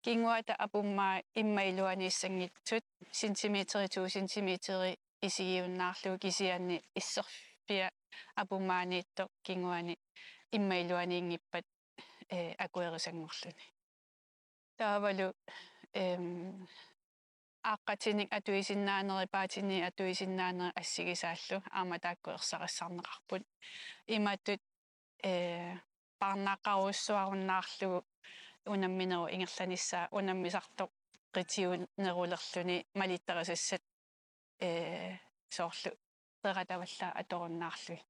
kinguata apummaa immaqa iluaniissanngitsut, centimeteri, to centimeteri isigiunnaarlugu, kisianni isserfia apummaaniittoq kinguani immaqa iluaniinngippat, ee, akuerisanngorluni. Taavalu, em, aaqqatinik atuisinnaanerit, paatiniit atuisinnaanerit assigisaallu aamma taakku ersarissarneqarput. Imatut, ee, paarnaaqqarujussuarunnaarlugu unamminerup ingerlanissaa unammisartoqitiginerulerluni malittarisassat, ee, soorlu qeratavallaat atorunnaarlugit.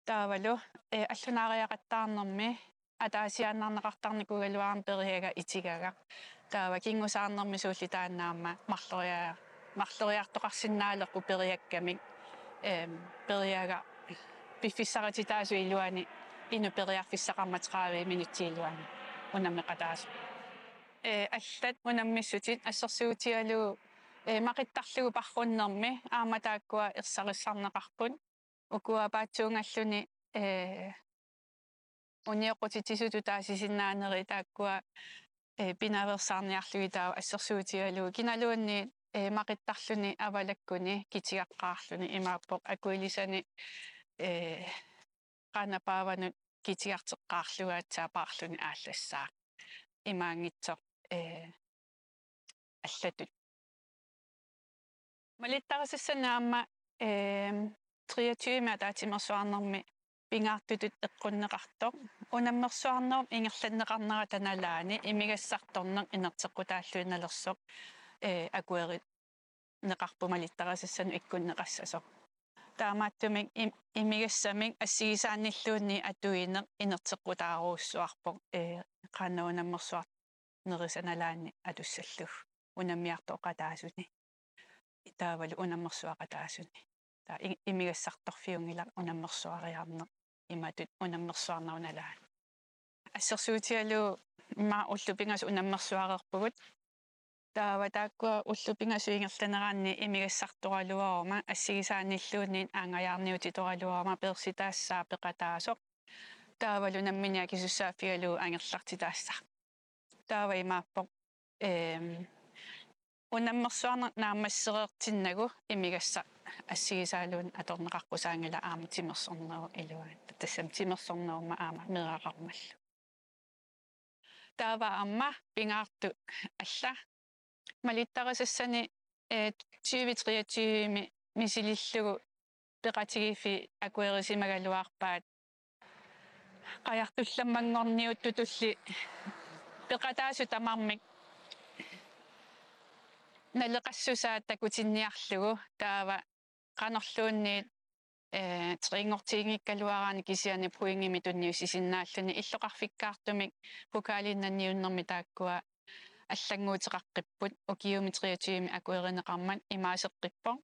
Taavalu, ee, allunaariaqattaarnermi ataasiaannarneqartarnikuugaluarami periagaq itigagaq. Taava kingusaarnermi suulli taanna aamma marloria-, marloriartoqarsinnaalerput periakkamik, ehm, periaga piffissarititaasut iluani inuk periarfissaqarmat tredive minutsit iluani unammeqataasoq. Eh, allat unammissutit assersuutigalugu, eh, maqittarlugu parrunnermi aamma taakkua ersarissarneqarput. Ukua paatsuungalluni, eh, unioqqutitsisutut taasisinnaanerit taakkua, eh, pinaveersaarniarlugit taava assersuutigalugu kinaluunniit, eh, maqittarluni avalakkuni kitigaqqaarluni imaappoq akuilisani, eh, qaannapaavanut kitigarteqqaarlugu aatsaat paarluni aallassaaq. Imaanngitsoq, eh, allatut. Malittarisassanik aamma, ehm, treogtyve ataatsimeersuarnermi pingaartutut eqqunneqartoq. Unammersuarnerup ingerlanneqarnerata nalaani imigassartorneq inerteqqutaalluinnalersoq, eh, akuerineqarpoq malittarisassanut ikkunneqassasoq. Taamaattumik im-, imigassamik assigisaannilluunniit atuineq inerteqqutaarujussuarpoq, eh, qanoq unammersuar- nerisat nalaanni atussallugu unammiartoqataasuni. Taavalu unammersuaqataasuni. Taava i-, imigassartorfiunngilaq unammersuariarneq imatut unammersuarnerup nalaani. Assersuutigalugu immaqa ullut pingasut unammersuareerpugut. Taava taakkua ullut pingasut ingerlaneranni imigassartoraluaruma assigisaannilluunniit aanngajaarniutitoraluaruma peersitaassaaq peqataasoq. Taavalu nammineq akisussaaffigalugu angerlartitaassaaq. Taava imaappoq, ehm, unammersuarneq naammassereertinnagu imigassaq assigisaaluunniit atorneqaqqusaanngilaq aamma timersornerup iluani. Tassami timersornerummat aamma meeraqarumallu. Taava aamma pingaartut alla malittarisassanik, eh, tyve treogtyve-mi misilillugu peqatigiiffiit akuerisimagaluarpaat qajartullammanngorniuttutulli peqataasut tamarmik naleqassusaat takutinniarlugu taava qanorluunniit, eh, trinngortiginngikkaluaraanni kisianni pointimik tunniussisinnaalluni illoqarfikkaartumik pokaliinnanniunnermi taakkua allannguuteqaqqipput ukiumi treogtyve-mi akuerineqarmat imaaseqqippoq.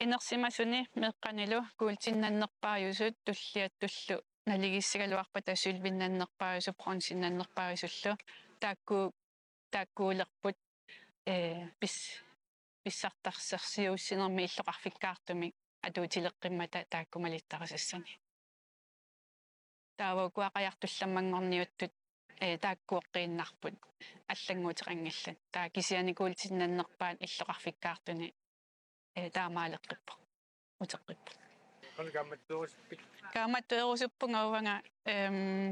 Inersimasuni meeqqanilu guuldinnannerpaajusut tulliattullu naligiissagaluarpata sølvinnannerpaajusut bronzennannerpaajusullu taakku taakkuulerput, eh, pis-, pissartarsarsiuussinermi illoqarfikkaartumik atuutileqqimmata taakku malittarisassanik. Taava ukua qajartullammanngorniuttut, eh, taakkuoqqiinnarput allannguuteqanngillat. Taava kisianni guuldinnannerpaat illoqarfikkaartuni, eh, taamaaleqqippoq. Uteqqippoq. Qanoq kaammattuerusuppit? Kaammattuerusuppunga uanga, ehm,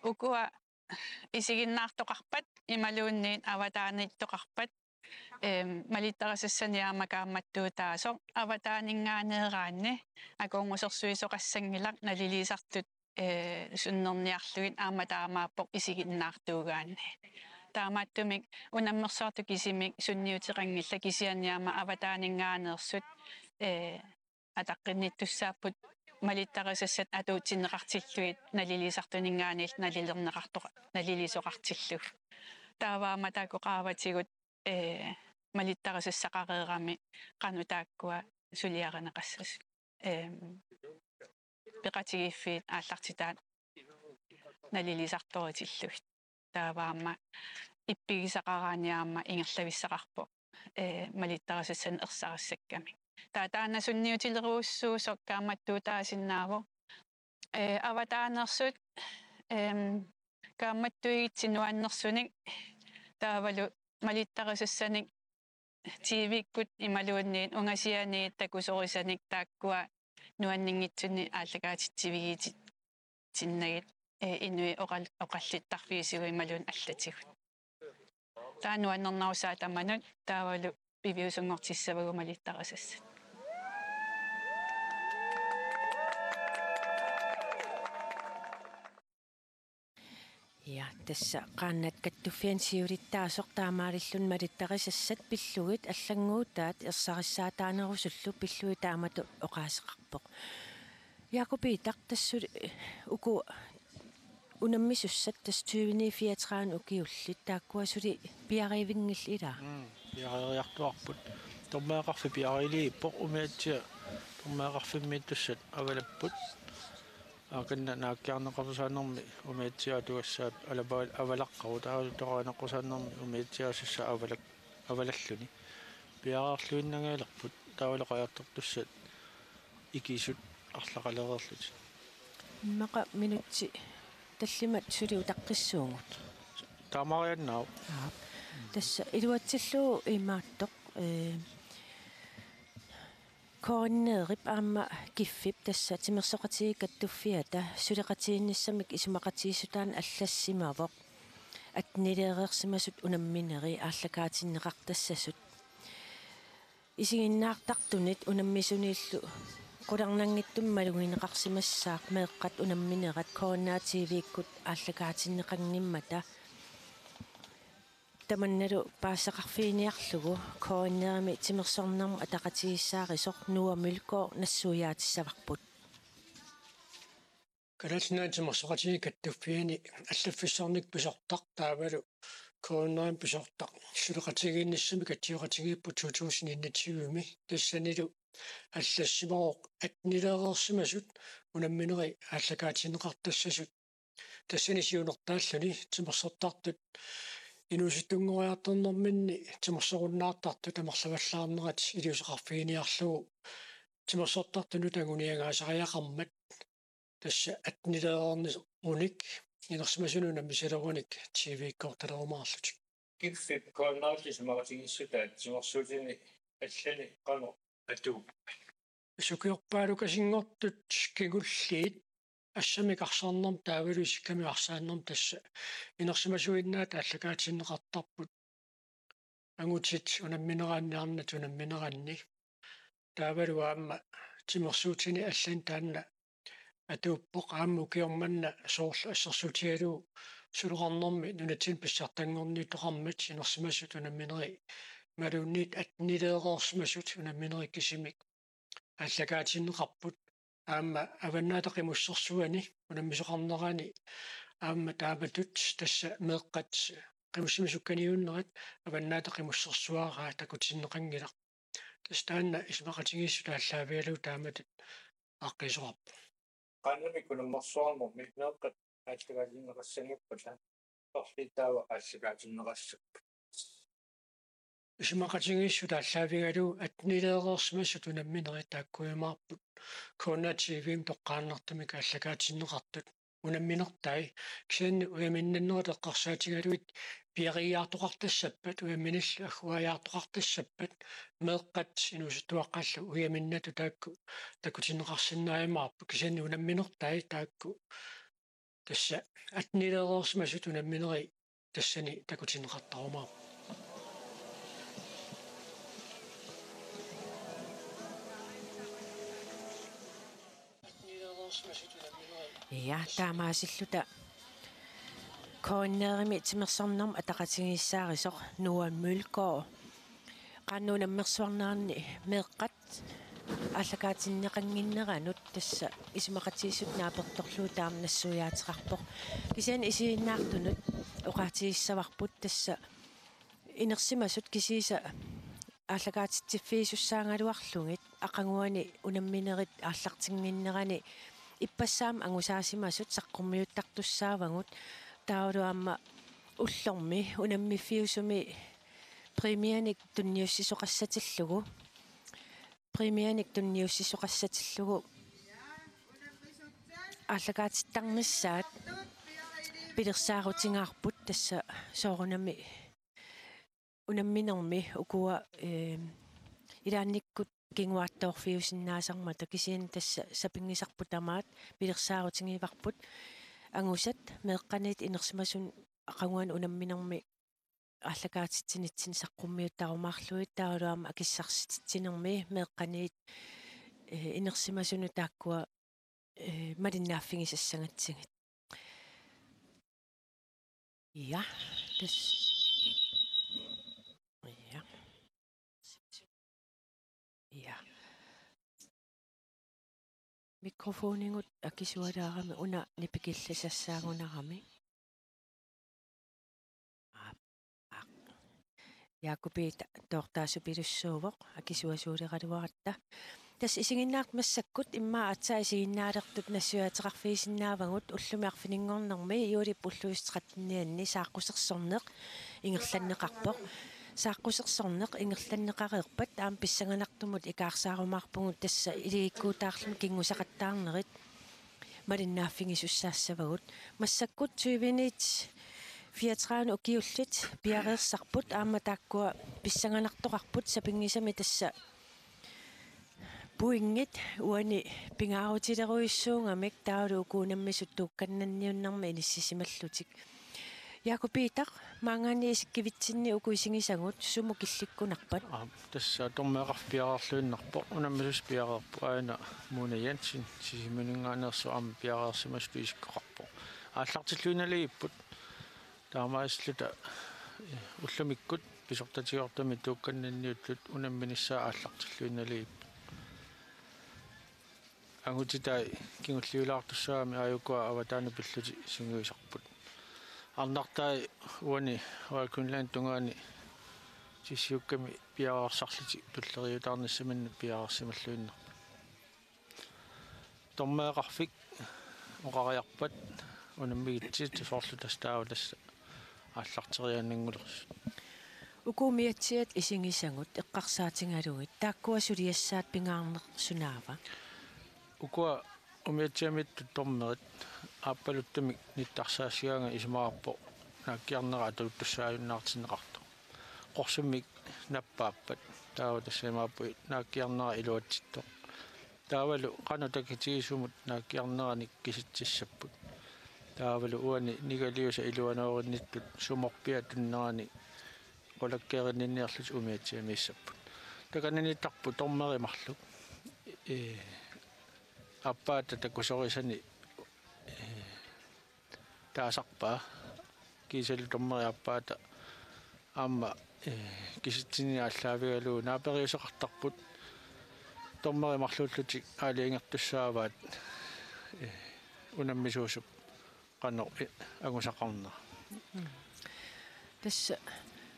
ukua isiginnaartoqarpat imaluunniit avataaniittoqarpat, ehm, malittarisassanik aamma kaammattuutaasoq avataaninngaanneeraanni akornusersuisoqassanngilaq naliliisartut, eh, sunnerniarlugit aamma taamaappoq isiginnaartuugaanni. Taamaattumik unammersuartut kisimik sunniuteqanngillat kisianni aamma avataaninngaanneersut, eh, ataqqinnittussaapput malittarisassat atuutsinneqartillugit naliliisartuninngaanniit nalilerneqartoq-, naliliisoqartillugit. Taava aamma taakku qaavatigut, eh, malittarisassaqareerami qanoq taakkua suliarineqassasut. Ehm, peqatigiiffiit aallartitaat naliliisartoritillugit. Taava aamma ippigisaqaraanni aamma ingerlavissaqarpoq, eh, malittarisassanik ersarissakkamik. Taava taanna sunniutilerujussuusoq kaammattuutaasinnaavoq. Eh, avataaneersut, ehm, kaammattuigitsi nuannersunik taavalu malittarisassanik T V-kkut imaluunniit ungasianiit takusorisanik taakkua nuanninngitsunik aallakaatitsivigiitsinnagit, eh, inuit oqal-, oqallittarfigisigut imaluunniit allatigut. Taava nuannernerusaat tamanut taavalu piviusunngortissavagut malittarisassat. Ja, tassa Qaannat Kattuffianni siulittaasoq taamaalilluni malittarisassat pillugit allannguutaat ersarissaataanerusullu pillugit taamatut oqaaseqarpoq. Jakob Peter, tassa suli uku unammisussat tassa tyve niogfirs ukiullit taakkua suli piarivinngillat ilaa? Mm, piareeriartuarput. Tormagaqarfik piariiliippoq umiatsiaq Umiaqarfimmiittussat avalapput. Aakanna naakkiarneqartusaanermi umiatsiaq atugassaat alapaa-, avalaqqavoq, taava toqarineqqusaannermi umiatsiaasussaq avalak-, avalalluni. Piareerluinnangajalerput, taavalu qajartortussat ikisut arlaqalereerlutik. Immaqa minutsi tallimat suli utaqqissuugut. Taamaariannaavoq. Aap. Tassa iluatsillugu imaattoq, ee, K N R-ip aamma KIF-ip, tassa Timersoqatigiit Kattuffiata, suleqatigiinnissamik isumaqatigiissutaannik allassimavoq attenileereersimasut unammineri aallakaatinneqartassasut. Isiginnaartartunit unammisuniillu qularnanngitsumik malugineqarsimassaaq meeqqat unamminerat K N R T V-kkut aallakaatinneqanngimmata. Tamannalu paasisaqarfiginiarlugu K N R-imi timersornermut ataqatigiissaarisoq Noah Mølgaard nassuiaatissavarput. Kalaallit Nunaanni Timersoqatigiit Kattuffianni allaffissornikkut pisortaq taavalu K N R-imi pisortaq suleqatigiinnissamik atsioqatigiipput to tusind enogtyve-mi, tassanilu allassimavoq attenileereersimasut unammineri aallakaatinneqartassasut. Tassani siunertaalluni timersortartut inuusuttunngoriartornerminni timersorunnaartartut amerlavallaarnerat iliuuseqarfiginiarlugu timersortartunut anguniagaasariaqarmat, tassa attenileereernerunik inersimasunut unammisalerunik T V-kkoortalerumaarlutik. KIF-ip K N R-ip isumaqatigiissutaat timersuutini allani qanoq atuuppat? Sukiorpaalukasinngortut kingulliit assammik arsarnermut taavalu isikkamik arsaannermut tassa inersimasuinnaat aallakaatinneqartarput angutit unammineranni, arnat unammineranni. Taavalu aamma timersuutini allani taanna atuuppoq, aamma ukioq manna soorlu assersuutigalugu suloqarnermi nunatsinni pissartanngorniuteqarmat inersimasut unammineri imaluunniit attenileereersimasut unammineri kisimik aallakaatinneqarput. Aamma Avannaata Qimussersuani unammisoqarnerani aamma taamatut tassa meeqqat qimussimik sukkaniuunnerat Avannaata Qimussersuaraa takutinneqanngilaq. Tassa taanna isumaqatigiissut aallaavigalugu taamatut aaqqiisoqarpoq. Qanoq-mi unammersuarnermi meeqqat aallakaatinneqassanngippat, taava aallakaatinneqassapput? Isumaqatigiissut aallaavigalugu attenileereersimasut unamminerit taakkuujumaarput K N R T V-mi toqqaannartumik aallakaatinneqartut unamminertai, kisianni ujaminnannerit eqqarsaatigalugit piareeriartoqartassappat, ujamminillu agguaariartoqartassappat, meeqqat inuusuttuaqqallu ujaminnatut taakku takutinneqarsinnaajumaarput, kisianni unamminertai taakku tassa attenileereersimasut unammineri tassani takutinneqartarumaarput. Ja, taamaasilluta K N R-imi timersornermut ataqatigiissaarisoq Noah Mølgaard qanoq unammersuarnerani meeqqat aallakaatinneqannginneranut tassa isumaqatigiissut naapertorlugu taama nassuiaateqarpoq. Kisianni isiginnaartunut oqaatigissavarput tassa inersimasut kisiisa aallakaatitsiffigisussaagaluarlugit aqaguani unamminerit aallartinnginnerani ippassaammi angusaasimasut saqqummiuttartussaavagut, taavalu aamma ullormi unammiffiusumi præmianik tunniussisoqassatillugu, præmianik tunniussisoqassatillugu aallakaatittarnissaat pilersaarutigaarput, tassa soorunami unamminermi ukua, ee, ilaannikkut kinguaattoorfiusinnaasarmata, kisianni tassa sapinngisarput tamaat pilersaarutigivarput angusat meeqqaniit inersimasunut aqaguani unamminermi aallakaatitsinitsinni saqqummiuttarumaarlugit, taavalu aamma akissarsititsinermi meeqqaniit, ee, inersimasunut taakkua, ee, malinnaaffigisassagatsigit. Ja, tassa. Ja. Ja. Mikrofonigut akisualaarami una nipikillisassaagunarami. Aap, aap. Jaakupi ta-, toortaasupilussuuvoq akisuasuuleqaluaratta. Tassa isiginnaartut massakkut immaqa aatsaat isiginnaalertut nassuiaateqarfigisinnaavagut. Ullumi arfininngornermi juulip ulluisa trettenianni saaqqusersorneq ingerlanneqarpoq. Saaqqusersorneq ingerlanneqareerpat aamma pissanganartumut ikaarsaarumaarpugut, tassa iligikkuutaarluni kinngusaqattaarnerit malinnaaffigisussaassavarput. Massakkut tyveniit fireogtredive ukiullit piareersarput, aamma taakkua pissanganartoqarput, sapinngisamik tassa pointit uani pingaarutilerujussuugamik taavalu uku unammisut tuukkannanniunnermi inissisimallutik. Jakob Peter, maanngaanniit isikkivitsinnit uku isigisagut sumut killikkunarpat? Aa, tassa dommereqarfik piareerluinnarpoq, unammisussat piareerput, aajuna Mona Jensen, Sisimiuninngaanneersoq, aamma piareersimasutut isikkoqarpoq. Aallartilluinnaliipput. Taamaasilluta, eh, ullumikkut pisortatigoortumik tuukkannanniuttut unamminissaat aallartilluinnaliipput. Angutitai kingulliulaartussaagami aajukua avataanut pillutik sungiusarput. Arnartai uani Royal Greenlandip tungaani tissiukkami piareersarlutik tulleriiaarnissaminnut piareersimalluinnarput. Dommereqarfik oqariarpat unammigitsi, soorlu tassa taava tassa aallarteriaannanngulersut. Uku umiatsiat isigisagut eqqarsaatigalugit taakkua suliassaat pingaarneq sunaava? Ukua umiatsiamiittut dommerit aappaluttumik nittarsaassigaangat isumaqarpoq naakkiarnera atuuttussaajunnaartinneqartoq. Qorsummik nappaappat, taava tassa imaappoq naakkiarnera iluatsittoq. Taavalu qanoq takitigisumut naakkiarneranik kisitsissapput. Taavalu uani nigaliusat iluanoorinnittunik sumorpiaq tunnerani qulakkeerinninniarlutik umiatsiamiissapput. Takananiittarput dommeri marluk. Ee, aappaata takusorisani, ee, taasarpaa. Kiisalu dommeri aappaata aamma, ee, kisitsineq aallaavigalugu naaperiuseqartarput. Dommeri marluullutik aalajangertussaavaat, ee, unammisuusup qanoq, ee, angusaqarnera. Mm. Tassa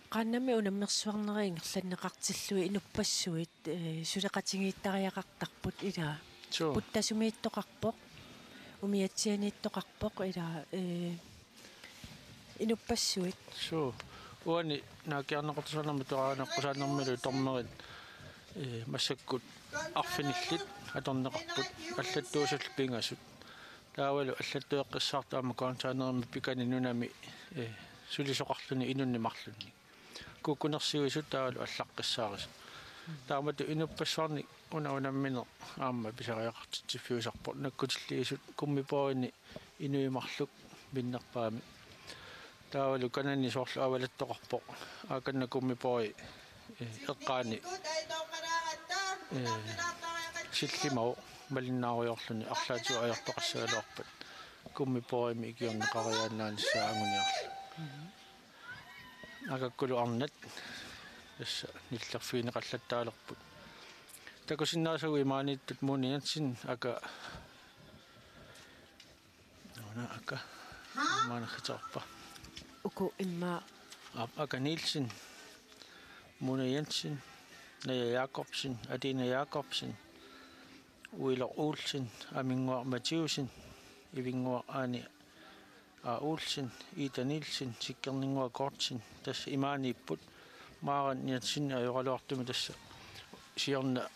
qaannamik unammersuarnerit ingerlanneqartillugit inuppassuit, ee, suleqatigiittariaqartarput, ilaa. Suu. Puttasumiittoqarpoq, umiatsianiittoqarpoq, ilaa, ee, inuppassuit. Suu. Uani naakkiarneqartussaanermut atuarneqqusaannermilu dommerit, ee, massakkut arfinillit atorneqarput, allattuusullu pingasut. Taavalu allattueqqissaartoq aamma containerimi pikani nunami, ee, sulisoqarluni inunnik marlunnik. Kukkunersivisut taavalu allaqqissaarisut. Taamatut inuppassuarnik una unammineq aamma pisariaqartitsiffiusarpoq, nakkutilliisut gummibådini inuit marluk minnerpaamik. Taavalu kanani soorlu avalattoqarpoq, aakanna gummibådi, ee, eqqaani, ee, sillimavoq malinnaarujoorluni arlaatigut ajortoqassagaluarpat. Gummibådimik ikiorneqariaannaanissaa anguniarlugu. Akakkulu arnat tassa nillerfigineqallattaalerput. Takusinnaasagut imaaniittut Mona Jensen, aka, una aka, maannakkut atorpa. Uku immaqa. Aap, Aka Nielsen, Mona Jensen, Naja Jakobsen, Adina Jakobsen, Uiloq Olsen, Aminnguaq Mathiussen, Ivinnguaq Aani A. Olsen, Ida Nielsen, Sikkerninnguaq Gortsen, tassa imaaniipput. Maren Jensen ajoraluartumik tassa siorna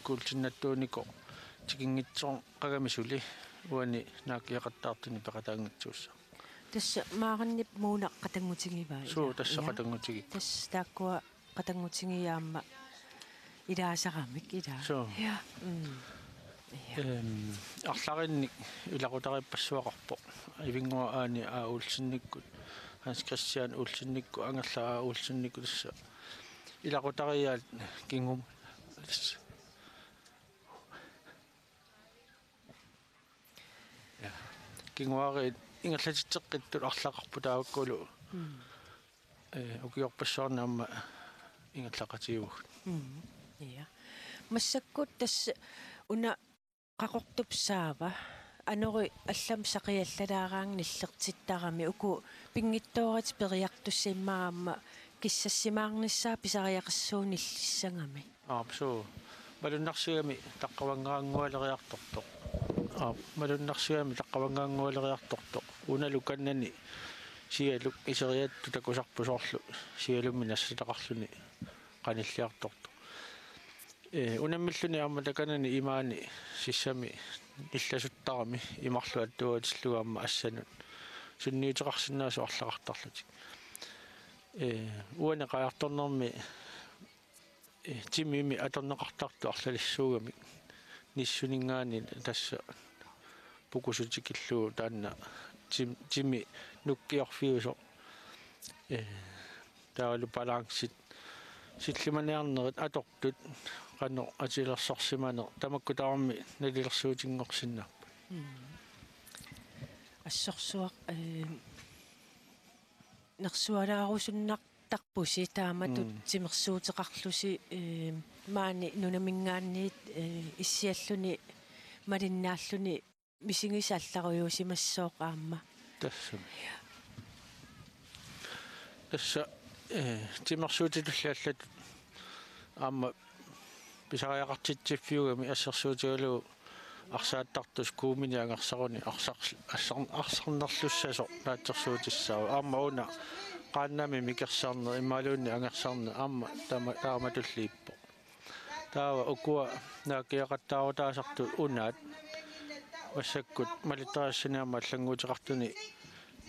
kuultinnattuunikoq tikinngitsoorami suli uani naakkiaqattaartunik peqataanngitsuussaq. Tassa Marenip Monap qatanngutigivaa, ilaa? Suu, tassa. Ja. Qatanngutigii. Tassa taakkua qatanngutigiit aamma ilaasaramik, ilaa. Suu. Ja. Mm. Ja. Ehm, arlalinnik ilaqutariippassuaqarpoq. Ivinnguaq Aani A. Olsenikkut, Hans Christian Olsenikkut, Angerlaq A. Olsenikkut, tassa ilaqutariiaat kingum-, tassa. Ja. Kinguaariit ingerlatitseqqittut arlaqarput taavakkulu. Mm. Ee, ukiorpassuarni aamma ingerlaqatigivagut. Mm. Ja. Massakkut tassa una Qaqortup saava anori allamik saqileraangat nillertittarami, uku pinngitsooratik periartussat immaqa aamma kissassimaarnissaat pisariaqassuunillissagamik. Aap, suu. Malunnarsigami taqqavanngaanngualeriartortoq. Aa, malunnarsigami taqqavanngaanngualeriartortoq. Unalu kannani sialuk iseriattut takusarput soorlu sialummi nassataqarluni qanilliartortoq. Ee, unammilluni aamma takanani imaani sissami illasuttarami imarlu attuatillugu aamma assanut sunniuteqarsinnaasoq arlaqartarlutik. Ee, uani qajartornermi, ee, timimi atorneqartartut arlalissuugamik nissuninngaanniit tassa pukusut tikillugu taanna tim-, timi nukkiorfiusoq. Ee, taavalu balancit, sillimaniarnerit atortut, qanoq atilersorsimaneq, tamakku tamarmik nalilersuutinngorsinnaapput. Mm. Assorsuaq, ee, nersualaarusunnartarpusi taamatut Mm. timersuuteqarlusi, ee, maani nunaminngaanniit, ee, issialluni malinnaalluni misigisat allarujuusimassooq aamma. Tassami. Tassa, ee, timersuutitulli allatut aamma pisariaqartitsiffiugami assersuutigalugu arsaattartussat kuumini angersaruni arsar-, assar-, arsarnerlussasoq naatsorsuutissaavoq. Aamma una qaannami mikersarneq imaluunniit angersarneq aamma tama-, taamatulliippoq. Taava ukua naakkiaqattaarutaasartut unaat massakkut malittarisassani aamma allannguuteqartuni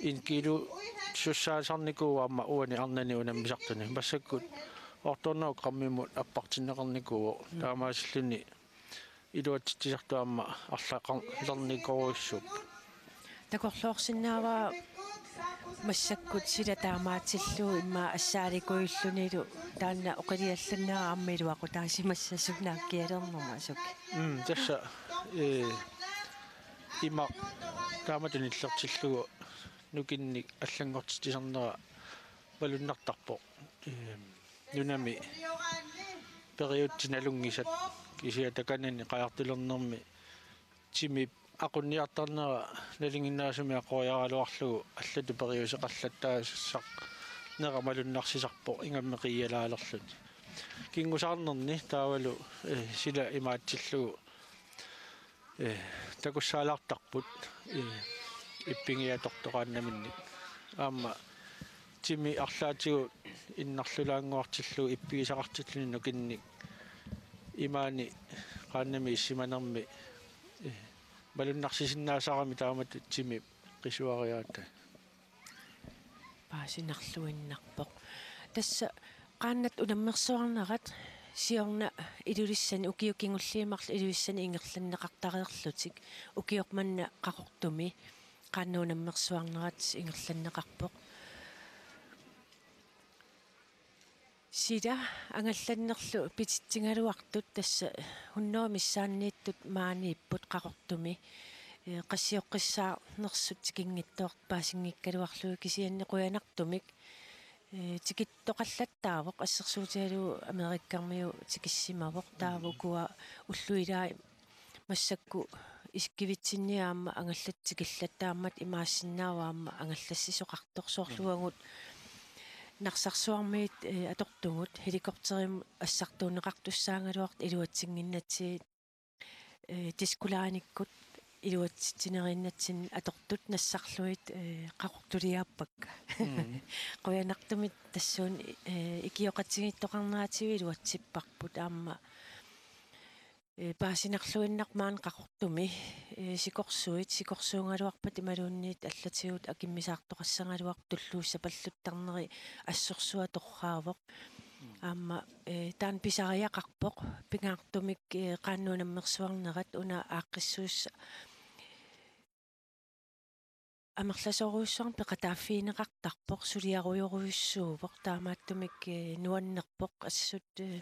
inkiilusussaasarnikuuvoq aamma uani arnani unammisartuni. Massakkut otte hundrede grammimut appartinneqarnikuuvoq. Mm. Taamaasilluni iluatsitsisartut aamma arlaqarlernikorujussuupput. Takorloorsinnaavara massakkut sila taamaatillugu immaqa assaalikujullunilu taanna oqiliallannera aamma iluaqutaasimassasut naakkialernermut asuki. Mm, tassa, ee, imaq taamatut nillertillugu nukinnik allanngortitsisarnera malunnartarpoq. Ee, nunami periutsit nalunngisat kisianni takanani qajartulernermi timip aqunniartarnera nalinginnaasumik aquriaraluarlugu allatut periuseqallattaasarnera malunnarsisarpoq ingammik qiialaalerluni. Kinngusaarnerni taavalu, ee, sila imaatsillugu, ee, takussaalaartarput, ee, ippigiatortoqaannaminnik. Aamma timi arlaatigut innarlulaannguartillugu ippigisaqartilluni nukinnik imaani qaannami issimanermi, ee, malunnarsisinnaasarami taamatut timip qisuariaatai. Paasinarluinnarpoq. Tassa qaannat unammersuarnerat siorna Ilulissani ukiut kingulliit marluk Ilulissani ingerlanneqartareerlutik ukioq manna Qaqortumi qaannat unammersuarnerat ingerlanneqarpoq. Sila angallannerlu pititsigaluartut tassa hunnorujumiit missaanniittut maaniipput Qaqortumi. Ee, qasioqqissaarnersut tikinngitsoorput paasinngikkaluarlugit kisianni qujanartumik, ee, tikittoqallattaavoq assersuutigalugu Amerikkarmiu tikissimavoq taava ukua ullut ilaat massakkut isikivitsinni aamma angallatsikillat taammat imaassinnaavoq aamma angallassisoqartoq soorlu uagut Narsarsuarmiit, ee, atortugut helikopterimut assartuunneqartussaagaluartut iluatsinnginnatsigit, ee, Disko Line-ikkut iluatsitsinerinnatsinni atortut nassarlugit, ee, qaqortuliaappakka. Mm. Qujanartumik tassuuna, ee, ikioqatigiittoqarneratigut iluatsipparput aamma ee, paasinarluinnarpoq maani Qaqortumi, ee, sikorsuit, sikorsuugaluarpat imaluunniit allatigut akimmisaartoqassagaluartut tulluussapalluttarneri assorsuaq torraavoq. Mm. Aamma, ee, taanna pisariaqarpoq, pingaartumik, ee, qaannat unammersuarnerat una aaqqissuussaq amerlasoorujussuarnik peqataaffigineqartarpoq, suliarujorujussuuvoq, taamaattumik, ee, nuannerpoq assut, ee,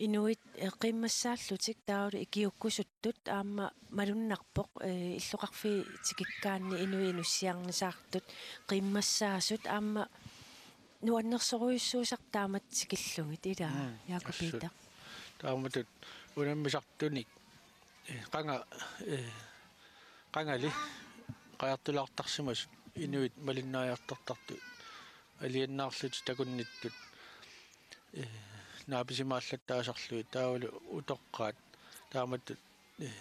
inuit, ee, qiimmassaallutik taavalu ikiuukkusuttut aamma malunnarpoq, ee, illoqarfiit tikikkaanni inuit inussiarnisaartut qiimmassaasut aamma nuannersorujussuusartut taamatut tikillugit ilaa, mm, Jakob assut. Peter. Taamatut unammisartunik, ee, qanga-, ee, qangali qajartulaartarsimasut inuit malinnaajartortartut alianaarlutik takunnittut, ee, naapisimaallattaasarlugit taavalu utoqqaat taamatut, eh,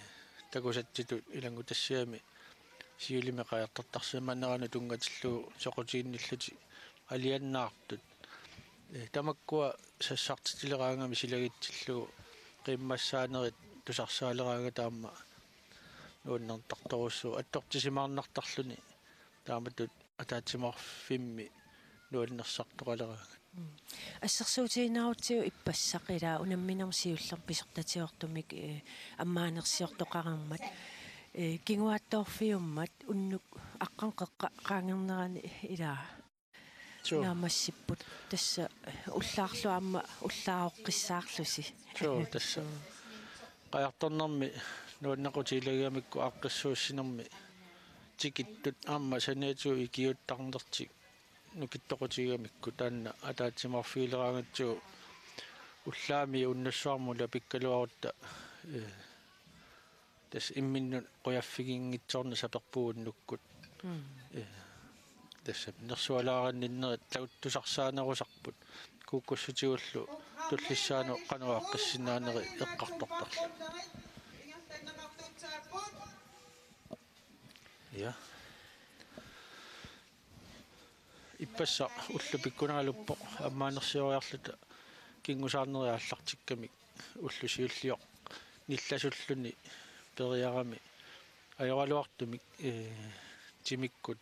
takusatsitut ilanngutassiami siulimi qajartortarsimaneranut tunngatillugu soqutiginnillutik alianaartut. Eh, tamakkua sassartitileraangamik silagitsillugu qiimmassaanerit tusarsaaleraangata aamma nuannertartorujussuuvoq, attortisimaarnartarluni taamatut ataatsimoorfimmi nuannersartoqaleraangat. Mm. Assersuutiginarutsigu ippassaq ilaa unamminermi siullermik pisortatigoortumik, eh, ammaanersiortoqarmat, eh, kinguaattoorfiummat unnuk aqqaneq-qeqqa qaangernerani ilaa. Suu. Naammassipput tassa ullaarlu aamma ullaaroqqissaarlusi. Suu, tassa. Qajartornermi nuannequtigilagigamikku aaqqissuussinermi tikittut aamma saniatigut ikiuuttarnertik nukittoqutigigamikku taanna ataatsimoorfigileraangatsigu ullaami unnussuarmut ulapikkaluarutta, eh, tassa imminnut qujaffiginngitsoorneq saperpugut unnukkut. Mm. Eh, tassa nersualaarinninnerit tau-, tusarsaanerusarput. Kuukkussutigullu tullissaanut qanoq aaqqissinnaaneri eqqartortarluni. Ja. Ippassaq ullut pikkunaraluppoq ammaanersioriarluta kingusaarnerit aallartikkamik ulloq siulliuq nillasulluni periarami ajoraluartumik, eh, timikkut,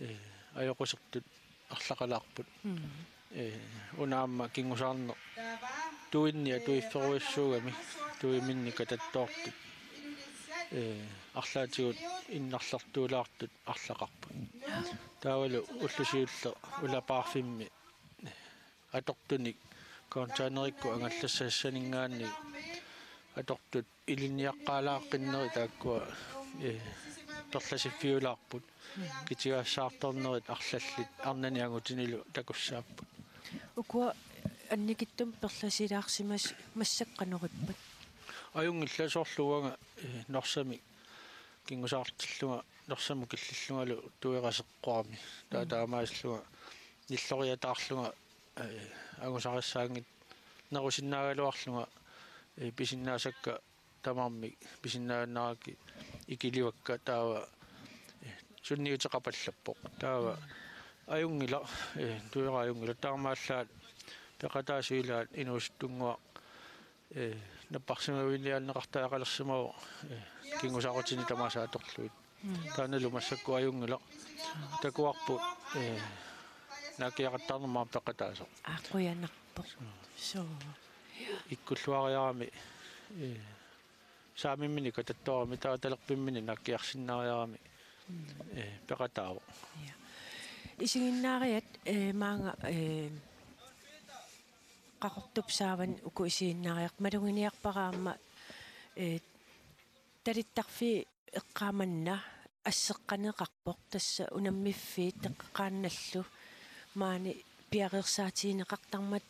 eh, ajoqusertut arlaqalaarput. Mm. Eh, una aamma kingusaarneq tuinni atuifferujussuugami tuiminni katattoortut, eh, arlaatigut innarlertuulaartut arlaqarput. Taavalu ulloq siulleq ulapaarfimmi atortunik containerikkut angallassassaningaanniit atortut ilinniaqqaalaaqqinneri taakkua, eh, perlasiffiulaarput. Kitigaassaartornerit arlallit arnani angutinilu takussaapput. Ukua annikittumik perlasilaarsimasut massakkut qanoq ippat? Ajunngillat, soorlu uanga, eh, Norsamik kingusaartillunga Norsamut killillungalu tuiqaseqqorami. Taa-, mm, taamaasillunga nilloriataarlunga, eh, angusarissaanngitsoq nerusinnaagaluarlunga, eh, pisinnaasakka tamarmik pisinnaannarakku ikilivakka taava, eh, sunniuteqapallappoq. Taava ajunngilaq, eh, tuiqaseq ajunngilaq, taamaallaat peqataasut ilaat inuusuttunnguaq, eh, napparsimaviliaanneqartariaqalersimavoq, eh, kingusaarutinik tamaasa atorlugit. Mm. Taannalu massakkut ajunngilaq. Takuarput, eh, naakkiaqattaarnermut peqataasoq. Aa, qujanarpoq. Mm. Suu. Ikkulluariarami, eh, saamimminik katattoorami, taava talerpimminik naakkiarsinnaariarami, mm, eh, peqataavoq. Ja. Isiginnaariat, eh, maanga, eh, Qaqortup saavani uku isiginnaariartut maluginiarpara aamma, eh, talittarfiit eqqaamanna asseqqaneqarpoq, tassa unammiffiit teqqeqaannallu maani piareersaatigineqartarmat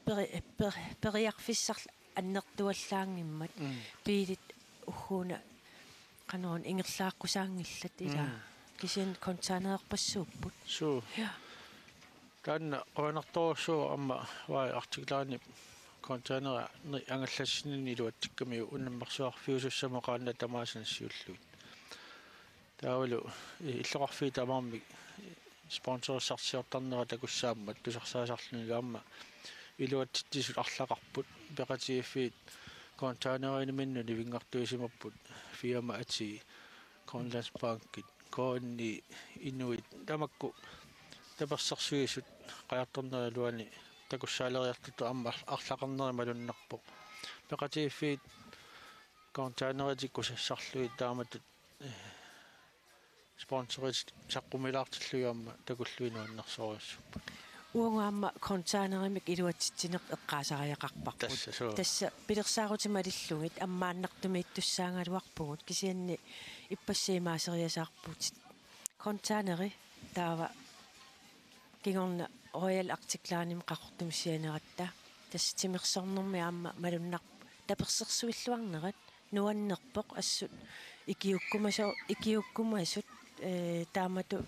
peri-, per-, periarfissarlu annertuallaanngimmat. Mm. Biilit ugguuna qanoq ingerlaaqqusaanngillat ilaa. Mm. Kisianni containererpassuupput. Suu. Ja. Taanna qujanartorujussuuvoq aamma uanga Arctic Linep containerini angallassininni iluatsikkamiuk unammersuarfiusussamut qaannat tamaasa nassiullugit. Taavalu, eh, illoqarfiit tamarmik, eh, sponsorissarsiortarnera takussaammat tusarsaasarlunilu aamma iluatsitsisut arlaqarput, peqatigiiffiit containeriminnut nivinngartuisimapput, Firma Ati, Grønlandsbanken, K N I, Inuit, tamakku tapersersuisut qajartornerup iluani takussaaleriartutut aamma arlaqarneri malunnarpoq. Peqatigiiffiit containerit ikkusassarlugit taamatut, eh, sponsorit saqqumilaartillugit aamma takullugit nuannersorujussuupput. Uagut aamma containerimik iluatsitsineq eqqaasariaqarparput. Tassa suu. Tassa pilersaarutit malillugit ammaannartumiittussaagaluarpugut, kisianni ippassaq imaaseriasaarputit. Containeri taava kingorna Royal Arctic Linemi Qaqortumi sianeratta. Tassa timersornermi aamma malunnarpoq tapersersuilluarnerat, nuannerpoq assut ikiuukkumaso-, ikiuukkumasut, eh, taamatut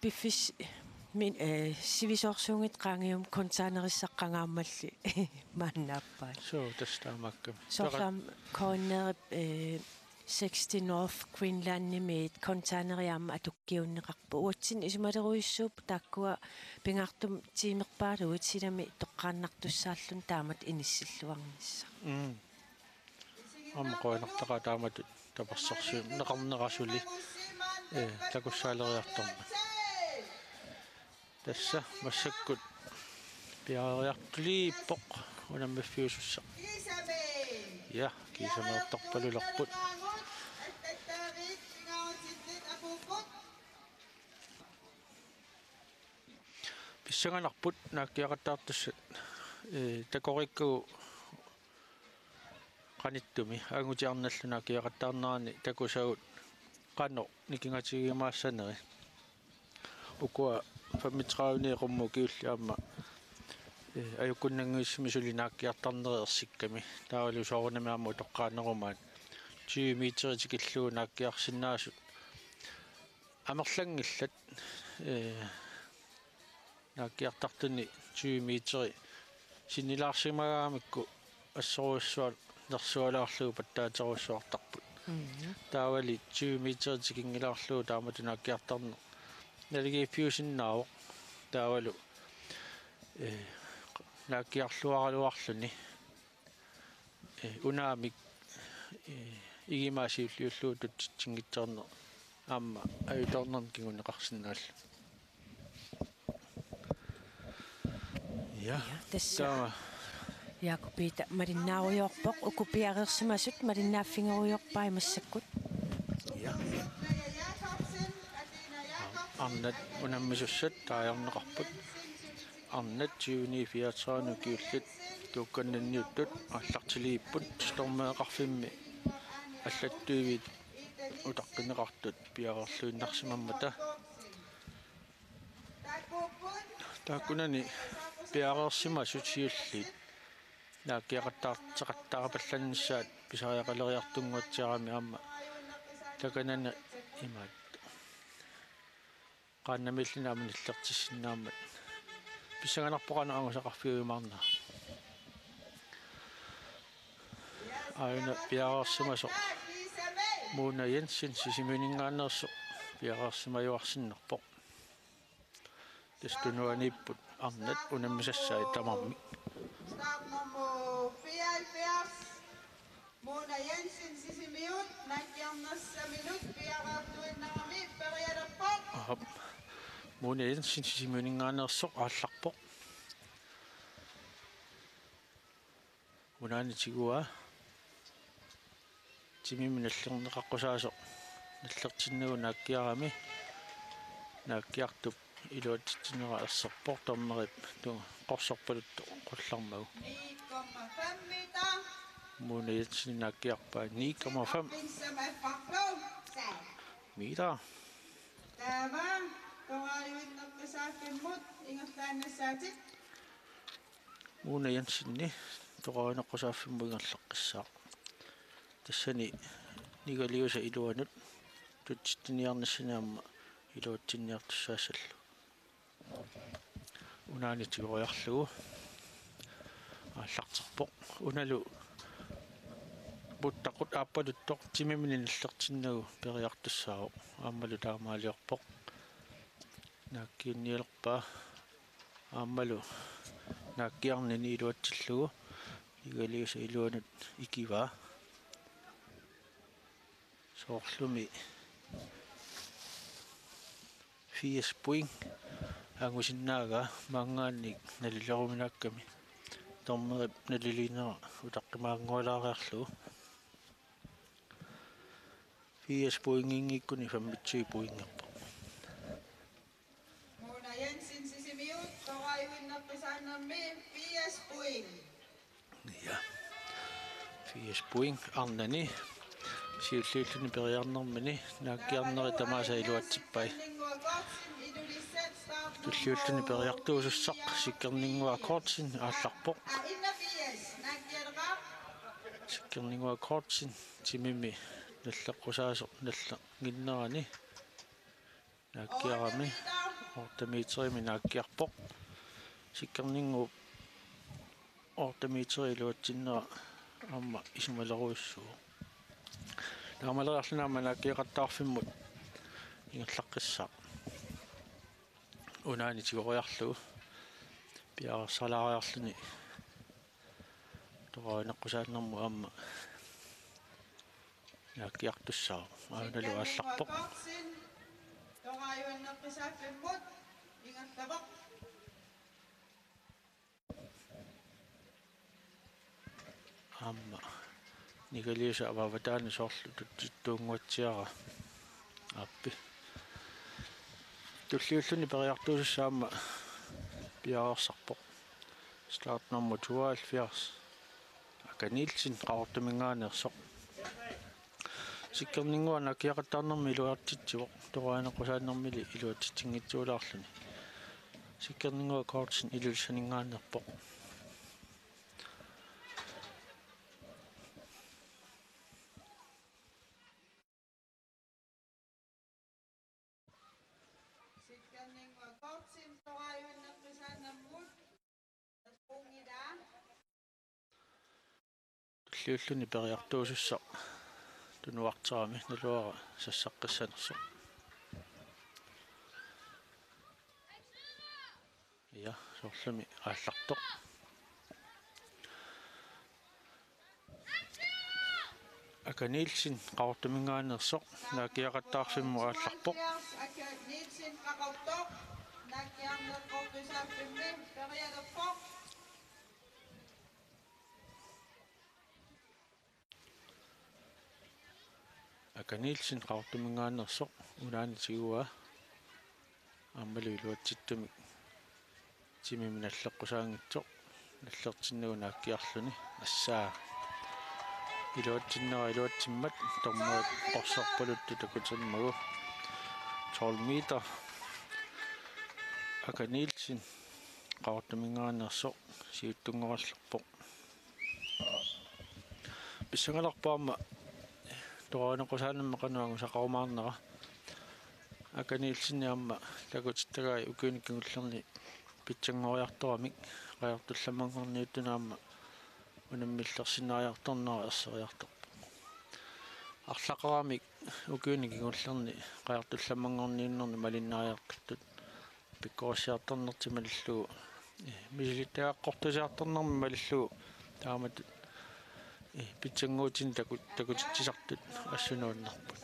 piffis-, Min, eh, sivisoorsuunngitsoq qaangiummik containerissaq qangaammalli maannaappaa. Suu, tassa taamaakkami. Soorlu aamma K N R-ip, eh, Sixty North Greenlandimiit containerit aamma atukkiunneqarput. Uatsinnut isumalerujussuupput taakkua pingaartumik tiimerpaalugit silami toqqaannartussaalluni taamatut inissilluarnissaq. Mm. Aamma qujanartaqaaq taamatut tapersersuinneqarnera suli, eh, takussaaleriartormat. Tassa massakkut piareeriartuliippoq unammiffiusussaq. Ja, kiisamiortarpalulerput. Pissanganarput naakkiaqattaartussat, eh, takoriikkagut qanittumi angutiarnallu naakkiaqattaarnerani takusagut qanoq nikingatigigimaassanneri. Ukua femogtredive-ni qummut ukiullit aamma, eh, ajukunnannguissumi suli naakkiartarneri ersikkami. Taavalu soorunami aamma utoqqaanerumaat tyve meterit tikillugu naakkiarsinnaasut amerlanngillat, eh, naakkiartartuni tyve meteri sinnilaarsimagaangamikku assorujussuaq nersualaarlugu pattaaterujussuartarput. Mhm. Taavali tyve meteri tikinngilaarlugu taamatut naakkiartarneq naligiiffiusinnaavoq. Taavalu, eh, naakkiarluaraluarluni, eh, unaamik, eh, igimaat siulliullugu tutsitsinngitsoorneq aamma ajutoornermi kinguneqarsinnaalluni. Ja, ja, tassa. Taava. Jaaku Piita malinnaarujoorpoq, uku piareersimasut malinnaaffigerujoorpai massakkut. Ja. Arnat unammisussat taagorneqarput. Arnat tyve-ni fireogtredive-ni ukiullit tuukkannanniuttut aallartiliipput, stormeeqarfimmi allattuiviit utaqqinneqartut piareerluinnarsimammata. Taakkunani piareersimasut siulliit naakkiaqattaarteqattaarpallannissaat pisariaqaleriartunnguatsiarami aamma takanani imaat. Qaannamiilluni aamma nillertissinnaammat. Pissanganarpoq qanoq angusaqarfiujumaarnera. Aajuna piareersimasoq Mona Jensen Sisimiuninngaanneersoq piareersimajuarsinnarpoq. Tassa tunuaniipput arnat unammisassai tamarmik. Startnummer fireoghalvfjerds, Mona Jensen Sisimiut, naakkiarnersaminut piareertuinnarami perialerpoq. Aap. Mona Jensen Sisimiuninngaanneersoq aallarpoq. Unaani tiguaa. Timimi nallerneqaqqusaasoq nallertinnagu naakkiarami. Naakkiartup iluatsitsinera erserpoq, dommerip tu-, qorsorpaluttoq qullarmagu. Mona Jensen naakkiarpaa ni komma fem meter. Taava torajuinnartussaaffimmut ingerlaannassaatit. Mona Jensenip torajuinnartussaaffimmut ingerlaqqissaaq. Tassani nigaliusa iluanut tutsitsiniarnissani aamma iluatsinniartussaassallugu. Unaani tigoriarlugu aallarterpoq. Unalu puttaqut aappaluttoq timimini nallertinnagu periartussaavoq. Aammalu taamaaliorpoq. Naakkiunnialerpaa. Aammalu naakkiarnini iluatsillugu nigaliusa iluanut ikivaa. Soorlumi firs point angusinnaagaa maanngaanniit nalileruminaakkami. Dommerip naliliinera utaqqimaanngualaariarlugu. Firs pointinngikkuni femogtyve pointerpoq. Mona Jensen Sisimiut torajuinnartussaaffimmut firs point. Ja. Firs point arnani. Siulliulluni periarnermini naakkiarneri tamaasa iluatsippai. Tulliulluni periartuusussaq Sikkerninnguaq Kortsen aallarpoq. Sikkerninnguaq Kortsen timimi nalleqqusaasoq nallernginnerani naakkiarami. Otte meterimik naakkiarpoq. Sikkerninnguup otte meteri iluatsinnera aamma isumalerujussuuvoq. Taamaaleriarluni aamma naakkiaqattaarfimmut ingerlaqqissaaq. Unaani tigoriarlugu piareersalaariarluni toqaanneqqusaannermut aamma naakkiartussaavoq. Aanalu aallarpoq. Toqaanneqqusaaffimmut ingerlavoq. Aamma Nikaliusa avaavataani soorlu tutsittuunnguatsiaraa aappi. Tulliulluni periartuusussaq aamma piareersarpoq. Startnummer tooghalvfjerds, Aka Nielsen, Qaqortuminngaanneersoq. Sikkerninnguaq naakkiaqattaarnermi iluatsitsivoq, toqaanneqqusaannermili iluatsitsinngitsuulaarluni. Sikkerninnguaq Kortsen Ilulissaninngaanneerpoq. Sikkerninnguaq Kortsen toqaanneqqusaannermut. Tulliulluni periartuusussaq tunuartarami, naluara sassaqqissanersoq. Ja, soorlumi aallartoq. Aka Nielsen, Qaqortuminngaanneersoq, naakkiaqattaarfimmut aallarpoq. Aka Nielsen, Qaqortoq, naakkiarneqqusaaffimmut periartuuvoq. Aka Nielsen, Qaqortuminngaanneersoq, unaani tiguaa. Aammalu iluatsittumik timimik nalleqqusaanngitsoq, nallertinnagu naakkiarluni, assaa. Iluatsinnera iluatsimmat dommerit qorsorpaluttut takutimmagu. Tolv meter. Aka Nielsen, Qaqortuminngaanneersoq, siuttunngorallarpoq. Pissanganarpoq aamma toqaanneqqusaannermi qanoq angusaqarumaarnera. Aka Nielsen aamma takutittagai ukiuni kingullerni pitsanngoriartoramik, qajartullammanngorniuttuni aamma unammillersinnaariartornera erseriartorpoq. Arlaqaramik ukiuni kingullerni qajartullammanngorniunnerni malinnaariartortut pikkorissiartornertik malillugu, eh, misilittagaqartusiartornermik malillugu taamatut, eh, pitsannguutini taku-, takutitsisartut assunuunnerput.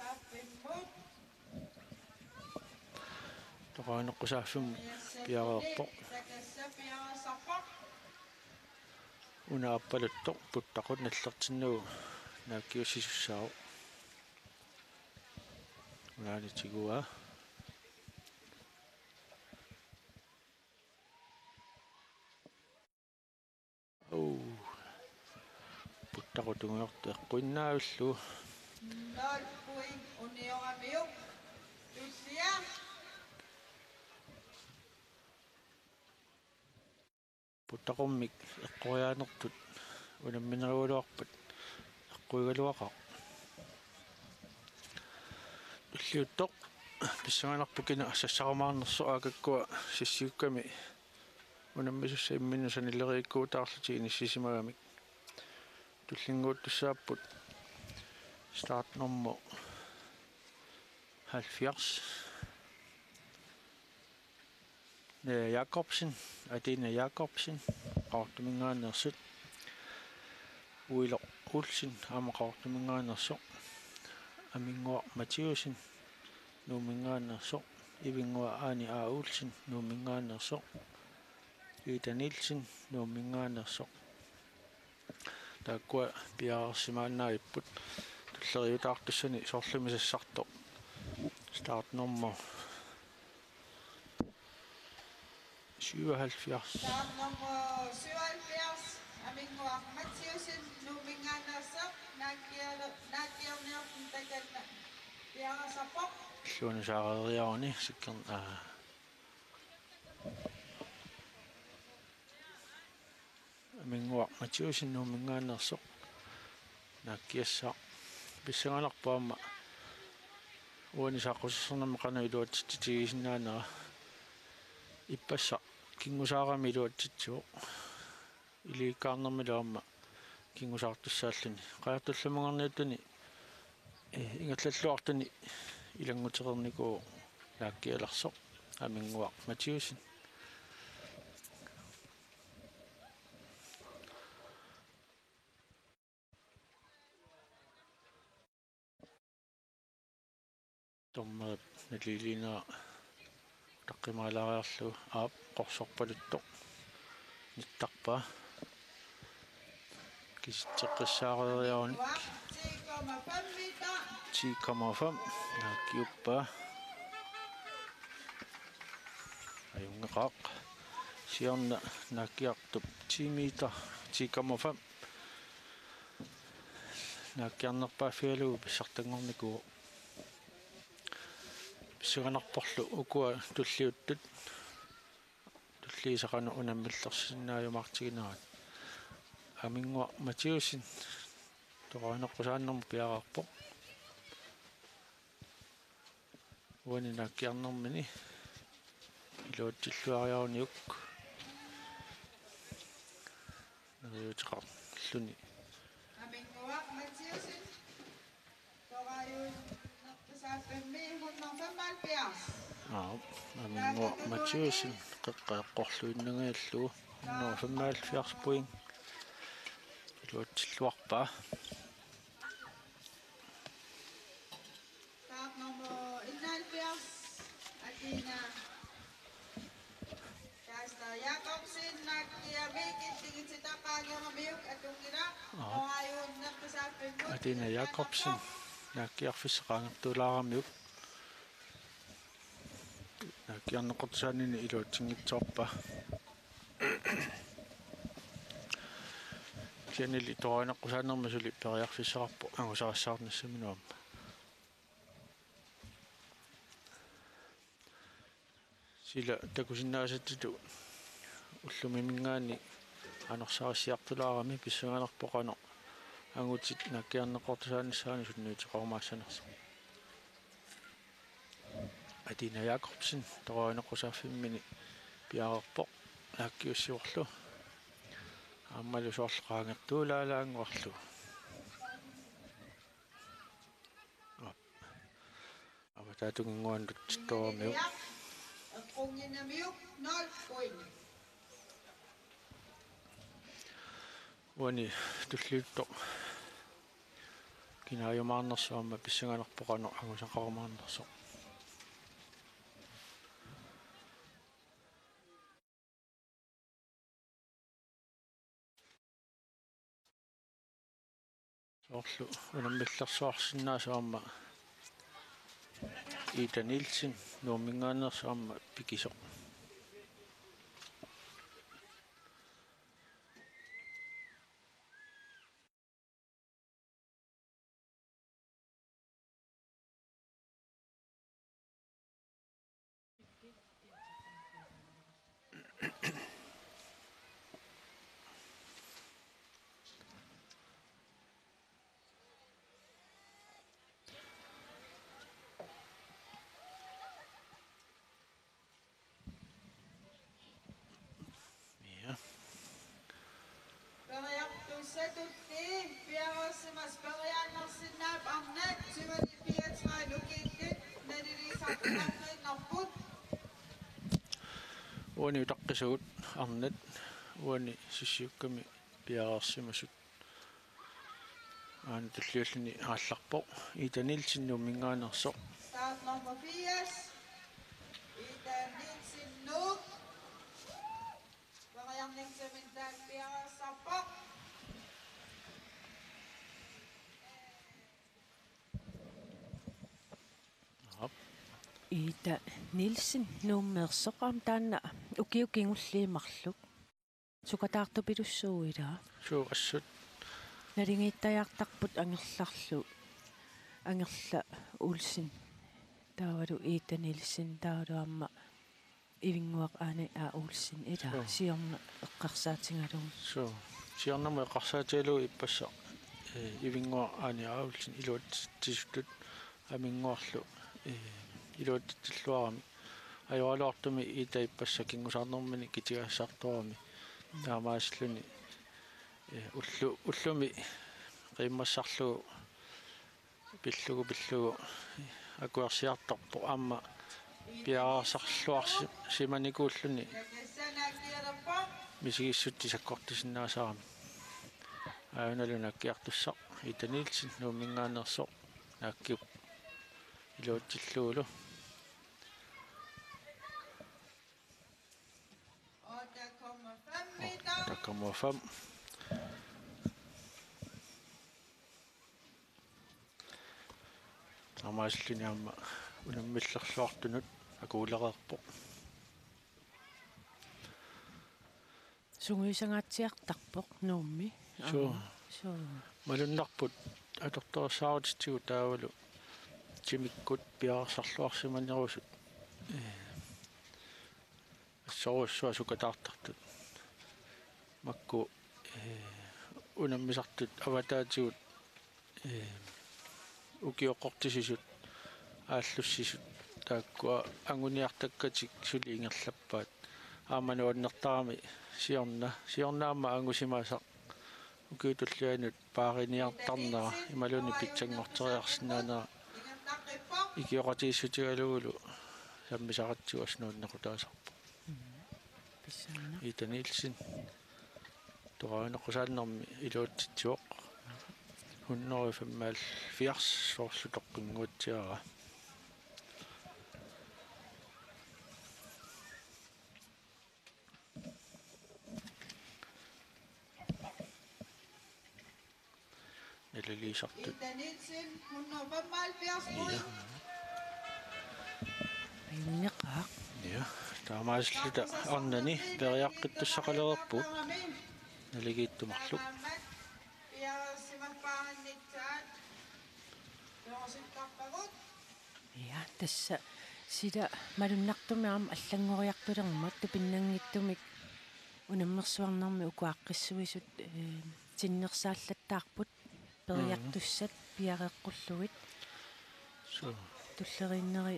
Toqaanneqqusaaffimmut piareerpoq. Una aappaluttoq puttaqut nallertinnagu naakkiussisussaavoq. Unaani tiguaa. Uu. Puttaqut tungujortoq eqquinnaavillugu. Nul point unioramiuk. Tullia. Puttaqummik eqqoriaanertut unamminerugaluarpat eqquigaluaqaaq. Tulliuttoq pissanganarpoq kina sassarumaarnersoq, aakakkua sassiukkami unammisussat imminnut sanileriikkuutaarlutik inissisimagamik. Tullinnguuttussaapput startnummer halvfjerds. Nea Jakobsen, Adina Jakobsen, Qaqortuminngaanneersoq. Uiloq Olsen, aamma Qaqortuminngaanneersoq. Aminnguaq Mathiassen, Nuumminngaanneersoq. Ivinnguaq Aani A. Olsen, Nuumminngaanneersoq. Ida Nielsen, Nuumminngaanneersoq. Taakkua piareersimaannaagipput tulleriiaartussani, soorlumi sassartoq startnummer syvoghalvfjerds. Startnummer syvoghalvfjerds, Aminnguaq Mathiassen, Nuumminngaanneersoq, naakkiar-, naakkiarniartut takanna piareersarpoq. Illuanut saareeriaruni sikkern-, aa, Aminnguaq Mathiassen, Nuumminngaanneersoq, naakkiassaaq. Pissanganarpoq aamma uani saqqussernermi qanoq iluatsitsitigisinnaanera. Ippassaq kingusaarami iluatsitsivoq. Iliikkaarnermilu aamma kingusaartussaalluni. Qajartullummungaarniuttuni, eh, ingerlalluartuni ilanngutereernikuuvoq naakkialersoq Aminnguaq Mathiussen. Dommerip naliliinera utaqqimaalaariarlugu, aap, qorsorpaluttoq nittarpaa. Kisitseqqissaareeriarunik. Ti komma fem naakkiuppaa. Ajunngeqaaq. Siorna naakkiartup ti meter, ti komma fem. Naakkiarnerpaaffigalugu pissartanngornikuuvoq. Pissanganarporlu ukua tulliuttut tulliisa qanoq unammillersinnaajumaartiginerat. Aminnguaq Mathiussen toqorineqqusaannermut piareerpoq. Uani naakkiarnermini iluatsilluariaruniuk neriuuteqarluni. Aminnguaq Mathiussen, torajuunnertusaaffimmi hundrede femoghalvfjerds. Aap, Aminnguaq Mathiussen qeqqaqqorluinnangajallugu hundrede femoghalvfjerds point iluatsilluarpaa. Startnummer enoghalvfjerds, Athena Kaaster Jakobsen, naakkiamik illigititaqaangeramiuk atunngilaq. Aap. Torajuunnertusaaffimmi. Athena Jakobsen, naakkiarfissaq qaangertuulaaramiuk. Naakkiarneqqutusaanini iluatsinngitsoorpaa. Kisiannili torajuunneqqusaannermi suli periarfissaqarpoq angusarissaarnissaminnut aamma. Sila takusinnaasatsitut ullumiminngaanniit anorsarissiartulaarami pissanganarpoq qanoq angutit naakkiarneqqutusaanissaanut sunniuteqarumaassanersoq. Athena Jakobsen torajuunneqqusaaffimmini piareerpoq naakkiussivorlu. Aammalu soorlu qaangertuulaalaannguarlugu. Aap. Avataatunginnguanut tittooramiuk. Eqqunngitsamiuk nul point. Uani tulliuttoq kinaajumaarnersoq aamma pissanganarpoq qanoq angusaqarumaarnersoq. Soorlu unammillersuarsinnaasoq aamma Ida Nielsen Nuumminngaanneersoq aamma pikisoq. Ja. Periartussatut piareersimasoq periaannarsinnaavoq arnat syvogfirs ukiuttut naliliisartuaannarput. Uani utaqqisugut arnat uani sissiukkami piareersimasut. Aana tulliulluni aallarpoq Ida Nielsen Nuumminngaanneersoq. Startnummer firs, Ida Nielsen Nuuk. Periarnissaminut taakku piareersarpoq. Aap. Ida Nielsen Nuummeersoq aamma taanna ukiut kingulliit marluk. Sukataartupilussuuvoq ilaa. Suu, assut. Naligiittajaartarput Angerlarlu. Angerla Olsen. Taavalu Ida Nielsen, taavalu aamma Ivinnguaq Aani A. Olsen ilaa. Suu. Siorna eqqarsaatigalugu. Suu. Siornamut eqqarsaatigalugu ippassaq, eh, Ivinnguaq Aani A. Olsen iluatsitsisutut Aminnguarlu, eh, iluatsitsilluarami. ajoraluartumik Ida ippassaq kingusaarnermini kitigassartuarami. Taamaasilluni, eh, ullu-, ullumi qiimmassarlugu pillugu, pillugu akuersiartorpoq aamma piareersarluarsi-, simanikuulluni misigissutsit sakkortusinnaasarami. Aajunalu naakkiartussaq Ida Nielsen Nuumminngaanneersoq naakkiup iluatsillugulu. Otte komma fem meter. Otte komma fem. Taamaasilluni aamma unammillerluartunut akuulereerpoq. Sungiusangaatsiartarpoq Nuummi. Suu. Aamma. Suu. Malunnarput atortorissaarutsigu taavalu timikkut piareersarluarsimanerusut. Ee. Assorujussuaq sukataartartut. Makku, ee, unammisartut avataatigut, ee, ukioqqortisisut aallussisut taakkua anguniartakkatik suli ingerlappaat. Aamma nuannertarami siorna, siorna aamma angusimasaq ukiut tulliannut paariniartarnera imaluunniit pitsanngorteriarsinnaanera ikioqatigiissutigalugulu sammisaratsigu assut nuannequtaasarpoq. Pissanganaq. Ida Nielsen. Toqaveerneqqusaannermi iluatsitsivoq. Hundrede femoghalvfjerds soorlu toqqinnguatsiaraa. Naliliisartut. Ida Nielsen, hundrede femoghalvfjerds point. Ja. Pinneqaaq. Ja, taamaasilluta arnani periaqqittussaqalereerput. Naligiittumarluk. Piareersimappaarinnissaat. Perusuttarpagut. Ja, tassa sila malunnartumik aamma allanngoriartulermat tupinnanngitsumik unammersuarnermi uku aaqqissuisut, ee, tinnersaallattaarput periartussat piareeqqullugit. Suu. Tulleriinneri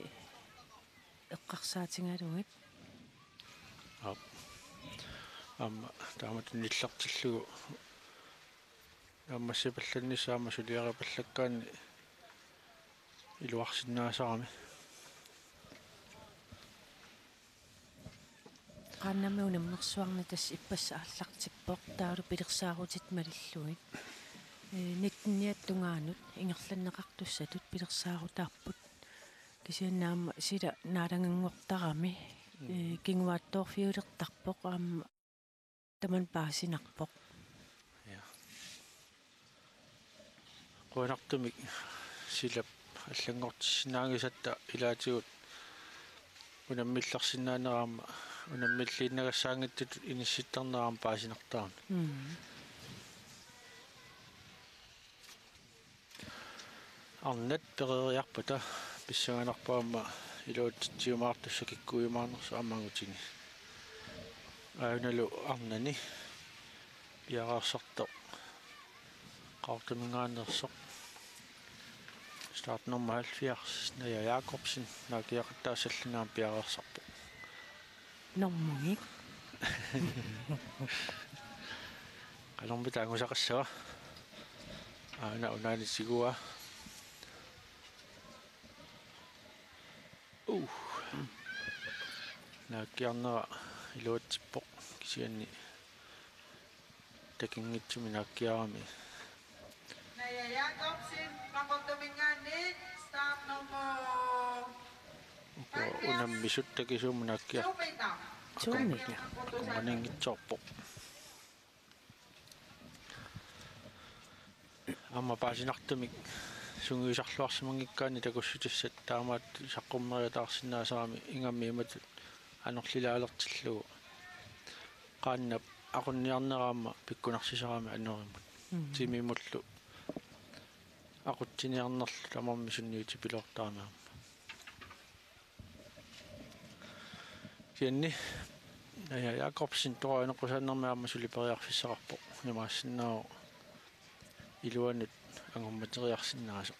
eqqarsaatigalugit. Aap. Aamma taamatut nillertillugu naammassipallannissaq aamma suliaripallakkaanni iluarsinnaasarami. Qaannami unammersuarni tassa ippassaq aallartippoq taavalu pilersaarutit malillugit. Ee, nitten-iata tungaanut ingerlanneqartussatut pilersaarutaarput. Kisianni aamma sila naalanganngortarami, mm, ee, kinguaattoorfiulertarpoq aamma tamanna paasinarpoq. Ja. Qujanartumik silap allanngortissinnaanngisatta ilaatigut unammillersinnaanera aamma unammilliinnagassaanngitsutut inissittarnera aamma paasinartarami. Mm. Arnat pereeriarpata pissanganarpoq aamma iluatsitsiumaartussaq kikkuujumaarnersoq aamma angutini. Aajunalu arnani piareersartoq Qaqortuminngaanneersoq. Startnummer halvfjerds, Naja Jakobsen, naakkiaqattaassallugu aamma piareersarpoq. Normugik. Qanormita angusaqassava? Aana unaani tiguaa. Uh. Naakkiarnera iluatsippoq kisianni takinngitsumik naakkiarami. Naja Jakobsen, Qaqortuminngaanniit, startnummer. Uku unammisut takisuumik naakkiar-, to meter. To meter. Akornanniitsoorpoq. Aamma paasinartumik sungiusarluarsimanngikkaanni takussutissat taamaat saqqummeriataarsinnaasarami ingammik imatut anorlilaalertillugu. Qaannap aqunniarnera aamma pikkunarsisarami anorimut. Mm. Timimullu aqutsiniarnerlu tamarmik sunniutipiloortarami aamma. Kisianni, Naja Jakobsen toqaveerneqqusaannermi aamma suli periarfissaqarpoq. Imaassinnaavoq iluanut angummateriarsinnaasoq.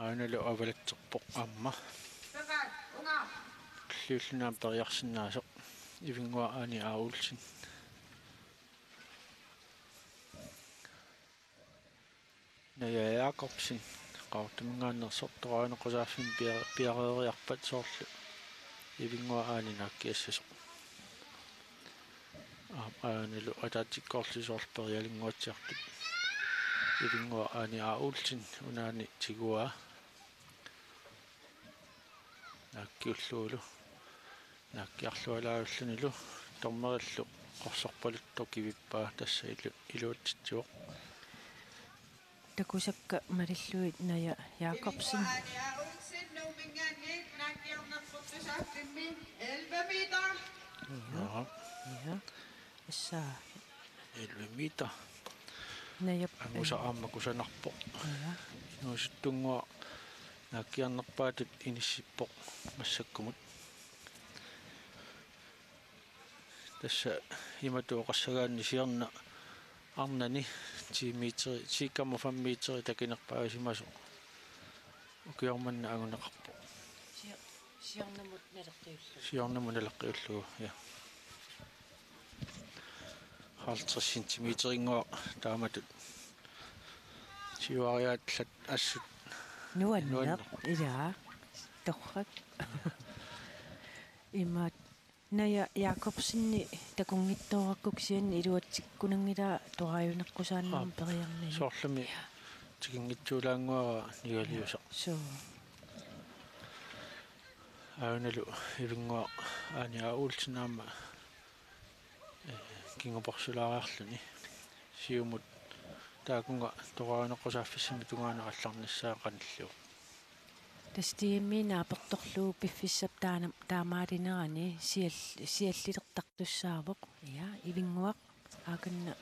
Aanalu avalatserpoq aamma. Tulliulluni aamma periarsinnaasoq Ivinnguaq Aani A. Olsen. Naja Jakobsen, Qaqortuminngaanneersoq, toqaannaqqusaaffimmik pia-, piareeriarpat soorlu Ivinnguaq Aani naakkiassasoq. Aap, aanalu ataatsikkoorlutik soorlu perialinnguatsiartut. Ivinnguaq Aani A. Olsen unaani tiguaa. Naakkiullugulu. Naakkiarlualaarlunilu. Dommerillu qorsorpaluttoq kivippaa tassa ilu-, iluatsitsivoq. Takusakka malillugit Naja Jakobsen. Ivinnguaq Aani A. Olsen Nuumminngaanniit naakkiarneqqussaaffimmi elleve meter. Ja. Ja. Tassa elleve meter. Najap. Angusa aamma kusanarpoq. Ja. Inuusuttunnguaq naakkiarnerpaatut inissippoq massakkumut. Tassa imatut oqassagaanni siorna arnani ti meter, ti komma fem meter takinerpaasimasoq ukioq manna anguneqarpoq. Sior-, siornamut naleqqiullugu. Siornamut naleqqiullugu, ja. Halvtreds centimeterinnguaq taamatut. Siuariaat allat assut nuanneq. Nuanneq. Ilaa. Torrak. Imaat Naja Jakobsenip takunngitsoorakku kisianni iluatsikkunanngilaa toraajunaqqusaannermut. Aap. Periarnini. Soorlumi tikinngitsuulaannguara nigaliusaq. Suu. Aanalu Ivinnguaq Aani A. Olsen aamma, eh, kinguporsulaariarluni. Siumut taakunga toraajunaqqusaaffissimmik tungaanut aallarnissaa qanilliuvoq. Tassa D M-i naapertorlugu piffissap taana-, taamaalinerani sial-, siallilertartussaavoq. Ja, Ivinnguaq aakanna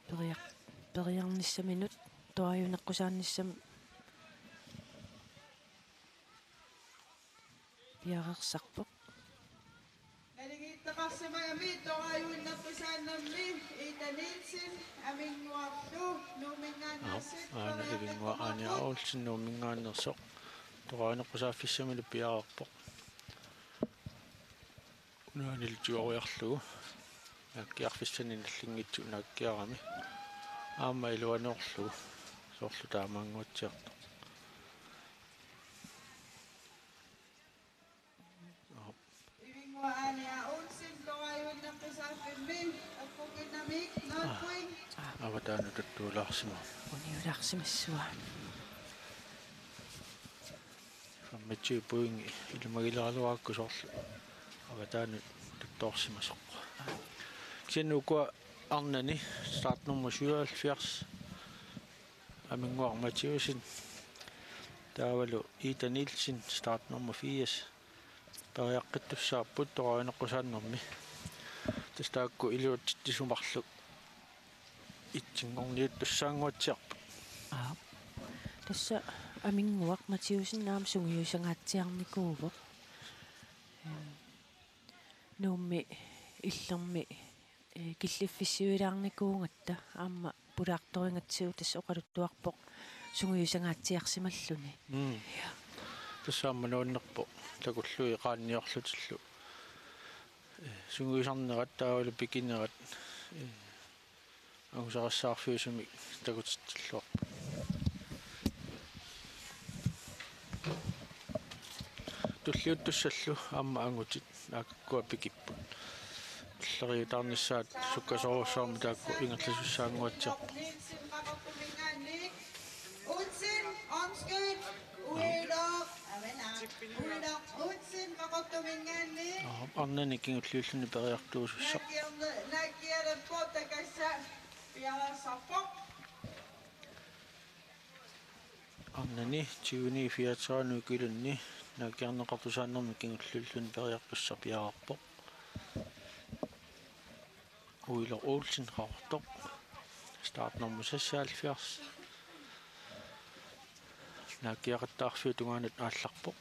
periar-, periarnissaminut toraajunaqqusaannissamut piareersarpoq. Naligiittaqarsimagami toraajuinnartusaannermi Ida Nielsen Aminnguarlu Nuumminngaanneersoq. Aap, aana Ivinnguaq Aani A. Olsen Nuumminngaanneersoq toraajunaqqusaaffissimmili piareerpoq. Unaanilu tigoriarlugu. Naakkiarfissanik nallinngitsoq naakkiarami. Aamma iluanoorlugu. Soorlu taamaannguatsiartoq. Aap. Ivinnguaq Aani A. Olsen toraajuinnartusaaffimmik, appukinnamik, nul point. Avataanut tuttuulaarsimavoq. Uniulaarsimassua. Femogtyve point ilumagileraluarakku soorlu avataanut tuttoorsimasoq. Kisianni ukua arnani startnummer syvoghalvfjerds, Aminnguaq Mathiussen, taavalu Ida Nielsen, startnummer firs, periaqqittussaapput toraajuinnartusaannermi. Tassa taakku iluatsitsisut marluk itsinngorniuttussaannguatsiarput. Aap. Tassa Aminnguaq Mathiussen aamma sungiusangaatsiarnikuuvoq. Ehm, Nuummi Illermi, eh, killiffissiuilaarnikuugatta aamma pulaartorigatsigu tassa oqaluttuarpoq sungiusangaatsiarsimalluni. Mm. Ja. Tassa aamma nuannerpoq takullugit qaanniorlutillu. Eh, sungiusarnerat taavalu pikinerat, eh, angusarissaarfiusumik takutitsilluarput. Tulliuttussallu aamma angutit aakkua pikipput. Tulleriiaarnissaat sukkasoorujussuarmik taakku ingerlasussaannguatsiarput. Olsen, undskyld. Uiloq. Avanaa. Uiloq. Olsen, Qaqortuminngaanniit. Aap, arnani kingulliulluni periartuusussaq. Nakierne-, nakialerpoq takassa piareersarpoq. Arnani tyveni fireogtredive ukilunni naakkiarneqartusaannermi kingulliulluni periartussaq piareerpoq. Uiloq Olsen, Qaqortoq. Startnummer seksoghalvfjerds. Naakkiaqattaarfiup tungaanut aallarpoq.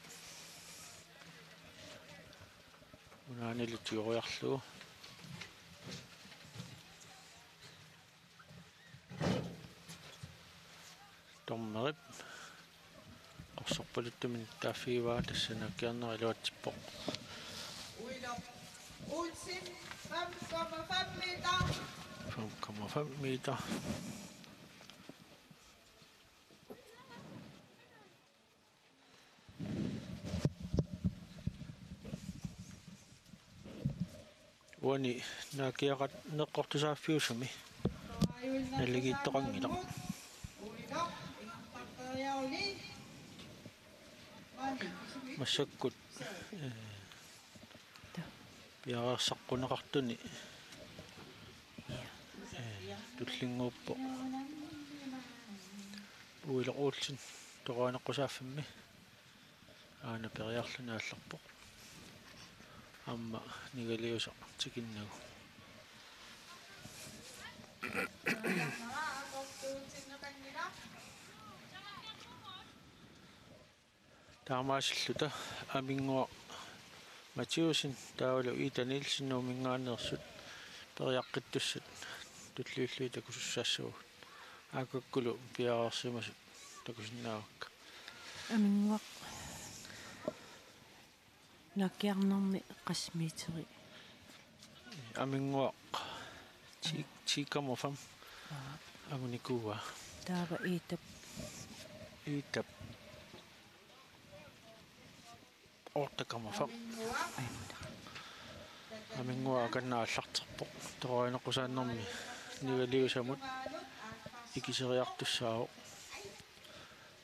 Unaanilu tigoriarlugu. Luttumin taaffigivaa, tassa naakkiarnera iluatsippoq. Uiloq Olsen, fem komma fem meter. Fem komma fem meter. Uani naakkiaqarneqqortusaaffiusumi naligiittoqanngilaq. Massakkut, eh, piareersaqquneqartuni, eh, tullinnguuppoq. Uiloq Olsen toqoraneqqusaaffimmi aana periarluni aallerpoq. Aamma nigaliusaq tikinnagu. Taamaasilluta Aminnguaq Mathiussen taavalu Ida Nielsen Nuumminngaanneersut periaqqittussat tulliullugit takusussaassavagut. Aakkukkulu piareersimasut takusinnaavakka. Aminnguaq naakkiarnermi qassit meterit? Aminnguaq ti-, ti komma fem. Aa. Angunikuuaa. Taava Idap? Idap otte komma fem. Aminnguaq akanneq aallarterpoq. Toqoraneqqusaannermi nigaliusamut ikiseriartussaavoq.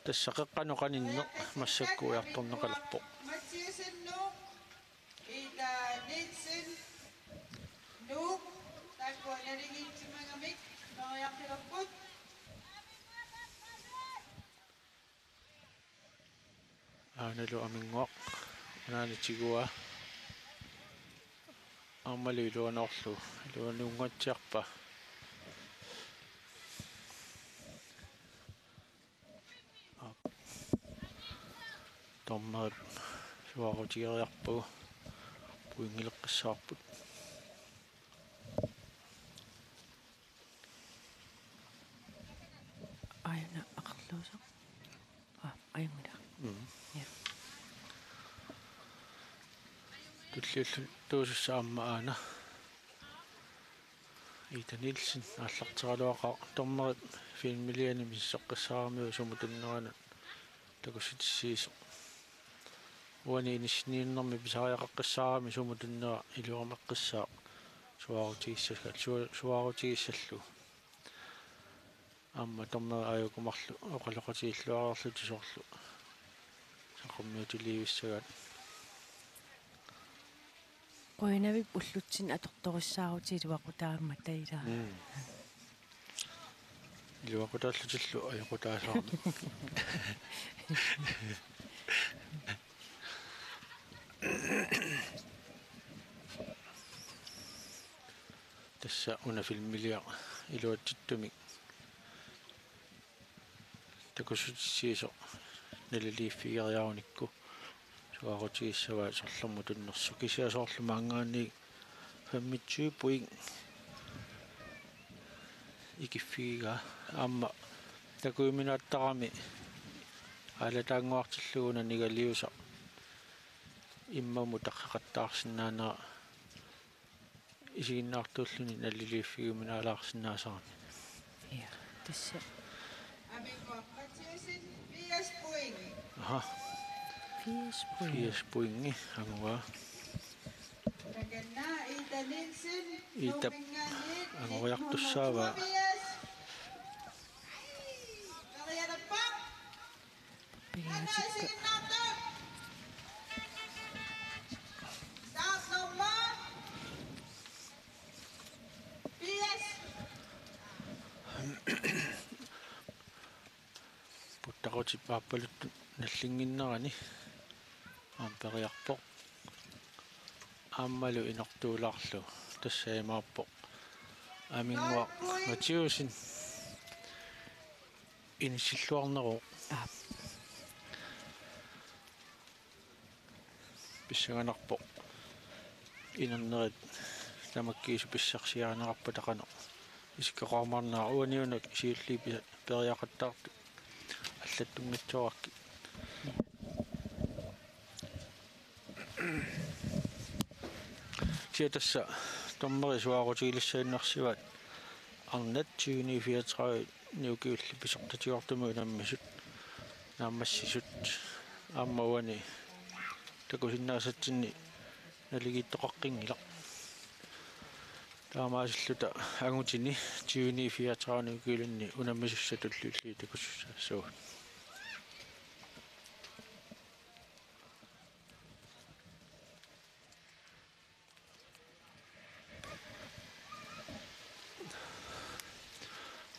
Tassa qeqqanut qaninneq massakkut ujartorneqalerpoq. Mathiassen Nuuk, Ida Nielsen Nuuk, taakkua naligiissimagamik periarfilerput. Aanalu Aminnguaq anaana tiguaa. Aammalu iluanoorlugu, iluanunnguatsiarpaa. Aap. Dommerip suaarutigereerpagu pointileqqissaarput. Aajuna aqerluusoq. Aa, ajunngilaq. Mm. Ja. Tulliullutik tuusussat aamma aana. Ida Nielsen aallarteraluaqaaq, dommerip filmiliani misissoqqissaaramiuk sumut tunneranut takussutissiisoq. Uani inissiniinnermi pisariaqaqqissaarami sumut tunnera iluameqqissaaq suaarutigissallu, su-, suaarutigissallu. Aamma dommeri aajuku marluk oqaloqatigilluareerlutik soorlu saqqummiutiliivissagaat. Qujanavippoq ullutsinni atortorissaarutit iluaqutaammata ilaa. Mm. Iluaqutaallutillu ajoqutaasaarneq. Tassa una filmiliaq iluatsittumik takussutissiisoq naliliiffigeriarunikku suaarutigissavaa sorlermut tunnersoq, kisianni soorlu maanngaanniit femogtyve point ikiffigigaa. Aamma takujuminaattarami aalataannguartillugu una nigaliusaq immamut tarriqattaarsinnaanera isiginnaartuulluni naliliiffigiuminaalaarsinnaasarami. Ja, tassa. Aminnguaq Mathiassen, firs point. Aha. Firs point. Firs pointi anguaa. Takanna Ida Nielsen, Idap Nuumminngaanniit, angoriartussaavaa. Nitten hundrede og toogfirs. Periarfissaq. Periarfissaq. Startnummer firs. Puttaqutip aappaluttut nallinnginnerani aamma periarpoq. Aammalu inortuulaarlugu, tassa imaappoq Aminnguaq Mathiassen inissilluarneruvoq. Aap. Pissanganarpoq inernerit tamakkiisumik pissarsiarineqarpata qanoq isikkoqarumaarnera. Uani una siulliit pi-, periaqattaartut allattunngitsoorakkit. Kisianni tassa dommerit suaarutigilissagunarsivaat arnat tyveni fireogtredive-ni ukiulli pisortatigoortumik unammisut, naammassisut, aamma uani takusinnaasatsinni naligiittoqaqqinngilaq. Taamaasilluta angutini tyveni fireogtredive-ni ukiulinni unammisussat tulliullugit takusussaassagut.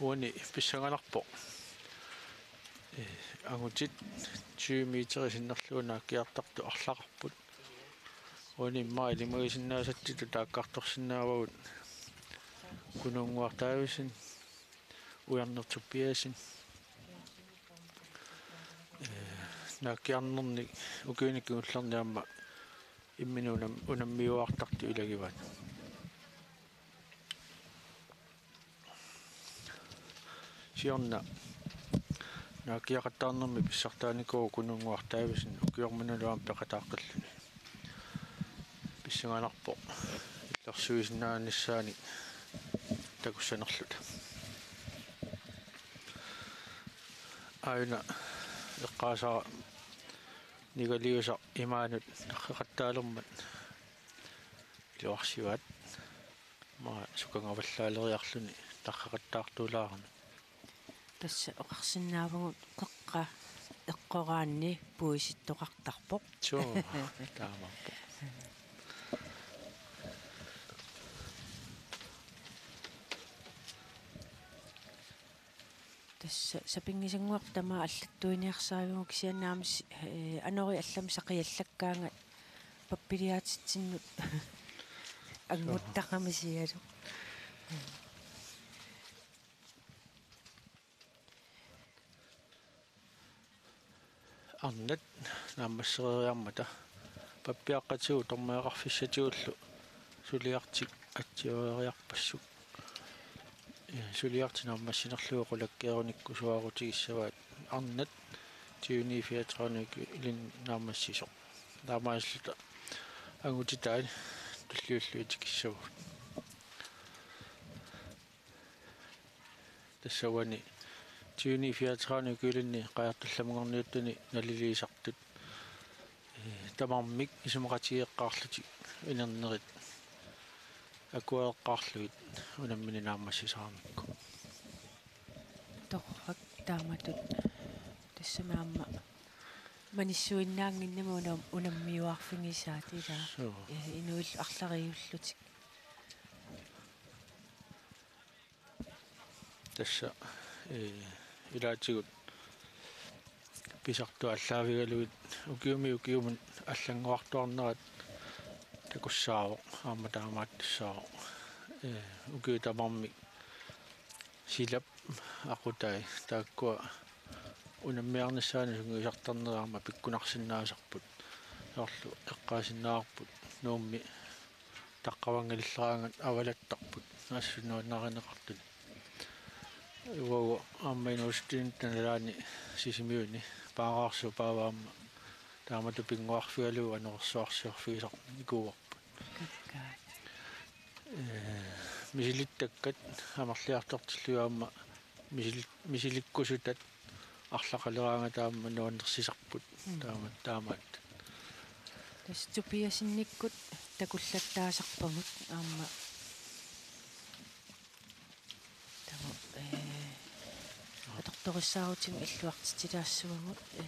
Uani pissanganarpoq, ee, angutit tyve meterit sinnerlugit naakkiartartut arlaqarput. Uani immaqa ilimagisinnaasatsinni taakkartorsinnaavagut Kunuunnguaq Davidsen, Ujarneq Tobiassen, ee, naakkiarnernik ukiuni kingullerni aamma imminut unam-, unammiuaartartut ilagivaat. Siorna naakkiaqattaarnermi pissartaanikuuvoq Kunuunnguaq Davidsen ukiormannalu aamma peqataaqqilluni. Pissanganarpoq illersuisinnaanissaannik takussanerluta. Aajuna eqqaasara nigaliusaq imaanut tarreqattaalermat iluarsivaat. Aamma sukangavallaaleriarluni tarreqattaartuulaarami. Tassa oqarsinnaavagut qeqqa eqqoraanni puisittoqartarpoq. Suu, taamaappoq. Tassa sapinngisannguaq tamaat allattuiniarsarigalugu kisianni aamma si-, ee, anorit allamik saqiallakkaangat pappiliaatitsinnut anguttaqamisigalu. Arnat naammassereeriarmata pappiaqqatigut utormagaqarfissatigullu suliartik atsioreriarpassuk. Ee, suliartik naammassinerlugu qulakkeerunikku suaarutigissavaat arnat tyveni fireogtredive-ni ukiulinni naammassisoq. Taamaasilluta angutitai tulliullugit tikissavagut. Tassa uani tyveni fireogtredive-ni ukiulinni qajartullamunngorniuttuni naliliisartut, ee, tamarmik isumaqatigeeqqaarlutik inernerit akuereqqaarlugit unammineq naammassisaaramikku. Torrak taamatut tassami aamma manissuinnaannginnami unam-, unammiuaarfigisaat ilaa. Suu. Ee, inuillu arlariullutik. Tassa, ee, ilaatigut pisartut aallaavigalugit ukiumi ukiumut allanngorartuarnerat takussaavoq, aamma taamaattussaavoq. Ee, ukiut tamarmik silap aqutai taakkua unammiarnissaannut sungiusartarnerat aamma pikkunarsinnaasarput. Soorlu eqqaasinnaavarput Nuummi taqqavanngalilleraangat avalattarput assut nuannarineqartuni. Uagut aamma inuusuttunut nalaani Sisimiuni paaraarsuu paava aamma taamatut pinnguarfigalugu anorersuarsiorfigisarnikuuarput. Kakkaak. Ee, misilittakkat amerliartortillugit aamma misili-, misilikkusutat arlaqaleraangata aamma nuannersisarput. Mm. Taama-, taamaat. Tassa Tobiassenikkut takullattaasarpagut aamma. Taava, ee, atortorissaarutit illuartitsilaassavagut, ee.